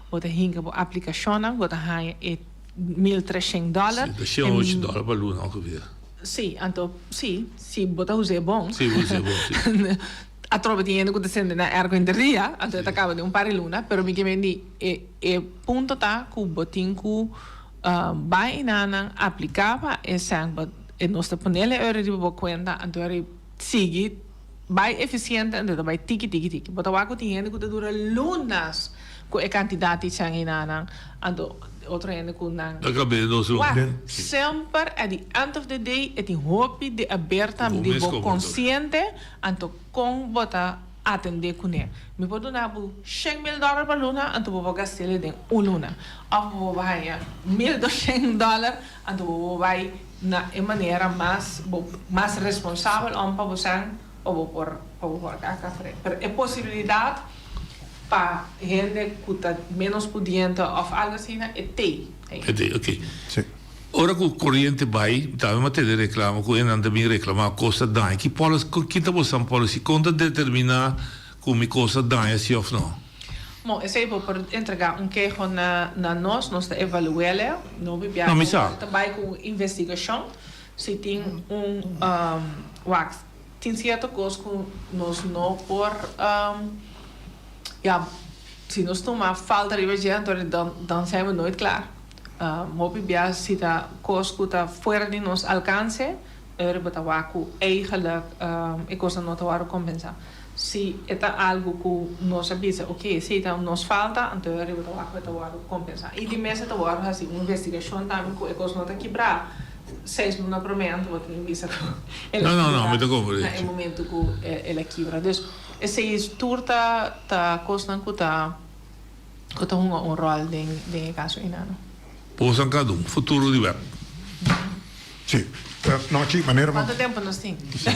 bo ta hinka bo aplikashonnan, bo ta haña e 1300 dòler. Sí, ta shen ocho dòler pa luna ongeveer. Sí, anto sí, si bo ta us'é bon. Si bo us'é bon, sí. Atrobe tin hende ku ta sende nan airco henter dia, anto e ta kaba den un par di luna, pero mi ke men di e e punto ta ku bo tin ku bai enanan apliká pa e sèn, bo e nos ta ponel e euro riba bo kuenta, anto e sigui bai efisiente, anto e ta bai tiki tiki tiki. Bo ta wak ku tin hende ku ta dura lunas ku e kantidat di sèn enanan, anto otro hende ku nan Ta kab'é dos luna. Wak, semper at the end of the day e tin hopi di aber tambe di bo konsiente. Anto kon bo ta atendé kuné? Mi por duna bo 100.000 dòler pa luna, anto bo por gast'el den un luna. Òf bo por haña 1200 dòler, anto bo por bai na e manera mas bo mas responsabel om pa bo sèn pa bo por pa bo por kafre. Pero e posibilidat pa hende ku ta ménos pudiente òf algu asina e t'ei. E t'ei, oké. Ora ku koriente bai, tambe mi a tende reklamo ku hendenan ta bin reklamá kos ta daña. Ki policy, kin ta boso policy? Kon ta determiná ku mi kos ta daña si òf no? Bon, esei bo por entregá un keho na na nos, nos ta evalu'é. No mi bia No, mi sa. ta bai ku un investigashon si tin un wak tin sierto kos ku nos no por ya si nos tuma falta riba dje anto dan dan zijn we nooit klaar. Hopi bia si ta kos ku ta fuera di nos alkanse, ora bo ta wak ku eigenlijk e kosnan no ta wòrdu kompensá. Si e ta algu ku nos a bisa oke esei ta nos falta, anto ora bo ta wak ku e ta wòrdu kompensá. I di mes e ta wòrdu hasi un investigashon tambe ku e kos no ta kibrá seis luna promé anto bo tin bisa ku el a kibra na e momentu ku el a kibra. Dus esei tur ta ta kosnan ku ta. Ku ta hunga un ròl den den e kaso einano. Boso a kada un futuro di web. Sí. No, chi, manera Kuantu tempu nos tin? Sí.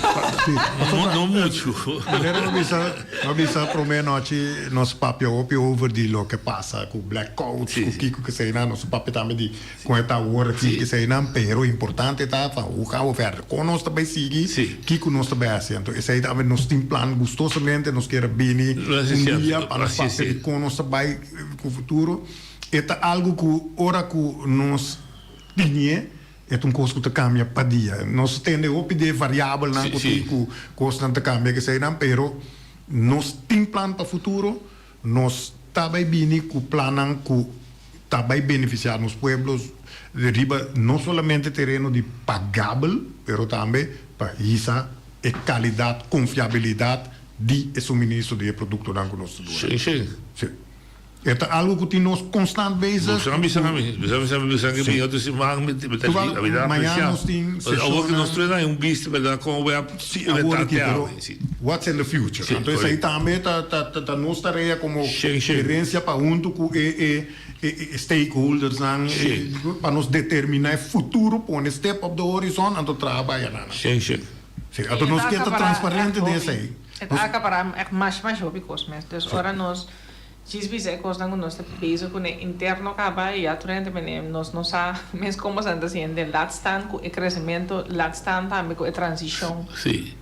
No muchu. Manera mi bisa, mi bisa promé nochi nos papia hopi over di loke pasa ku blackouts, ku kiko keseinan. Nos papia tambe di Kon e ta awor aki eseinan, pero importante ta pa hoe gaan we verder? Kon nos ta bai sigui? Kiko nos ta bai hasi? Anto esei ta nos tin plan gustosamente, nos kier a bini un dia pa nos papia di kon nos ta bai ku futuro. E ta algu ku ora ku nos tinié e ta un kos ku ta kambia pa dia. Nos tende hopi di e variabelnan ku tin ku kosnan ta kambia eseinan, pero nos tin plan pa futuro. Nos ta bai bini ku plannan ku ta bai benefisiá nos pueblo riba no solamente tereno di pagabel, pero tambe pa hisa e kalidat, konfiabilidat di e suministro di e produktonan ku nos ta duna. Sí, sí. Sí. E ta algu ku tin nos konstant bezig. Bo bisa mi, bisa mi, bisa mi, mi otro siman mi ta mi ta Mañana nos tin seshonnan. Awor ku nos trena un bista berdad kon web Sí, awor aki, pero what's in the future? Anto esei tambe ta ta nos tarea komo gerencia pa huntu ku e e stakeholdersnan pa nos determina e futuro, pone step op de horizon anto traha bai anan. Sí, anto nos ke ta transparente den esei. E ta akapará ègt masha masha hopi kos mes. Dus ora nos Djis bisa e kosnan ku nos ta bezig kuné interno kaba i ya tur hende mene nos no sa mes kon boso ta hasiendo laat staan ku e kresementu laat staan tambe ku e transishon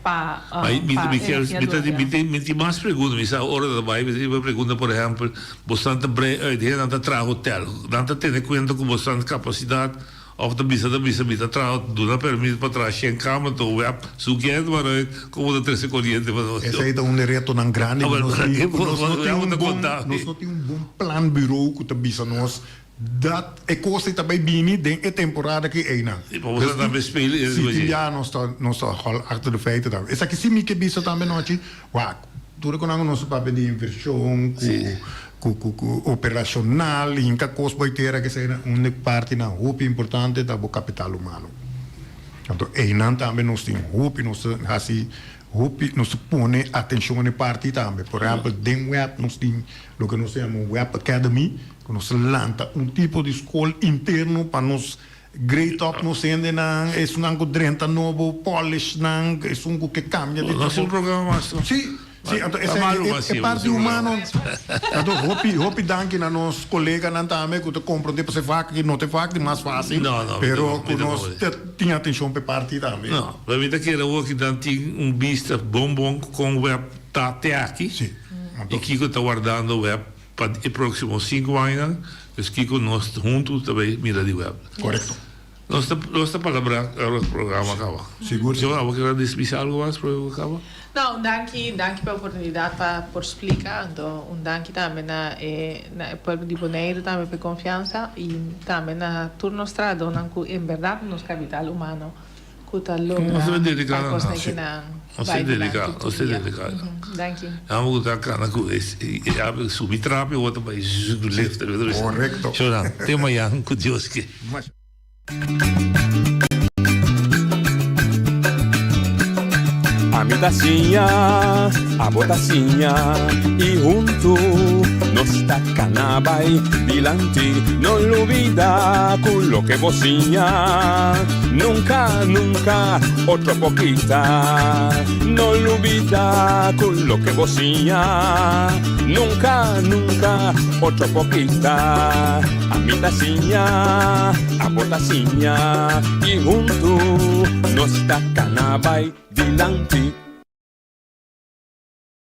pa pa energia duradera. Mi tin mas pregunta mi sa ora ta bai mi tin pregunta por ehempel boso ta brei uit hende nan ta traha hotel nan ta tene kuenta ku boso kapasidat Of ta bisa ta bisa mi ta traha duna permis pa traha shen kama to web sukiente pa noi como ta trece coriente pa nos. Esey ta un de retonan grandi cu nos tin cu nos no tin un bon nos no tin un bon plan bureau cu ta bisa nos dat e cos ey ta bay bini den e temporada ki eynan. Si pa boso tambe speel si tin bia nos ta nos ta hol achter de feiten tambe. Esaki si mi ke bisa tambe nochi wak tur e cu nan nos ta papia di inversion cu Ku ku ku operacional hinka kos bo tera ke esei un de partinan hopi importante ta bo kapital humano. Anto einan tambe nos tin hopi nos ta hasi hopi nos ta pone atencion na e parti tambe. Por ehempel den web nos tin loke nos ta yama un web academy ku nos ta lanta un tipo di skol interno pa nos grade up nos hendenan, esunnan ku drenta nobo polish nan, esun ku ke kambia di trabou. Si. Sí, anto esei e parti humano. Anto hopi hopi danki na nos koleganan tambe ku ta komprondé pasobra e vak aki no ta e vak di mas fásil, pero ku nos ta tin atenshon pa e parti tambe. No, pero mi ta kere awor ki nan tin un bista bon bon kon web ta te aki i kiko ta wardando web pa e próksimo sinku añanan, dus kiko nos huntu ta bai mira di web. Korekto. Nos ta nos ta palabrá ora e programa kaba. Sigur. Sigur abo kier a bisa algo mas prome ku kaba? No, un danki, danki pa e oportunidat pa por splika. Anto un danki tambe na e na e pueblo di Boneiru tambe pa e konfiansa i tambe na tur nos trahadónan ku en bèrdat nos kapital humano ku ta logra Nos debe dediká pa na kosnan nan. ki nan Nos bai debe dilanti dediká, tur nos debe dia. dediká. Danki. Amo ku ta kana ku e e subi trapi otro bai lift. Korekto. Shownan, te mañan ku Dios ke. Ami ta siña, abo ta siña y huntu nos ta cana bay dilanti. No lubida cu loke bo siña nunca, nunca otro por kita. No lubida cu loke bo siña nunca, nunca otro por kita. Ami ta siña, abo ta siña y huntu nos ta cana bay dilanti.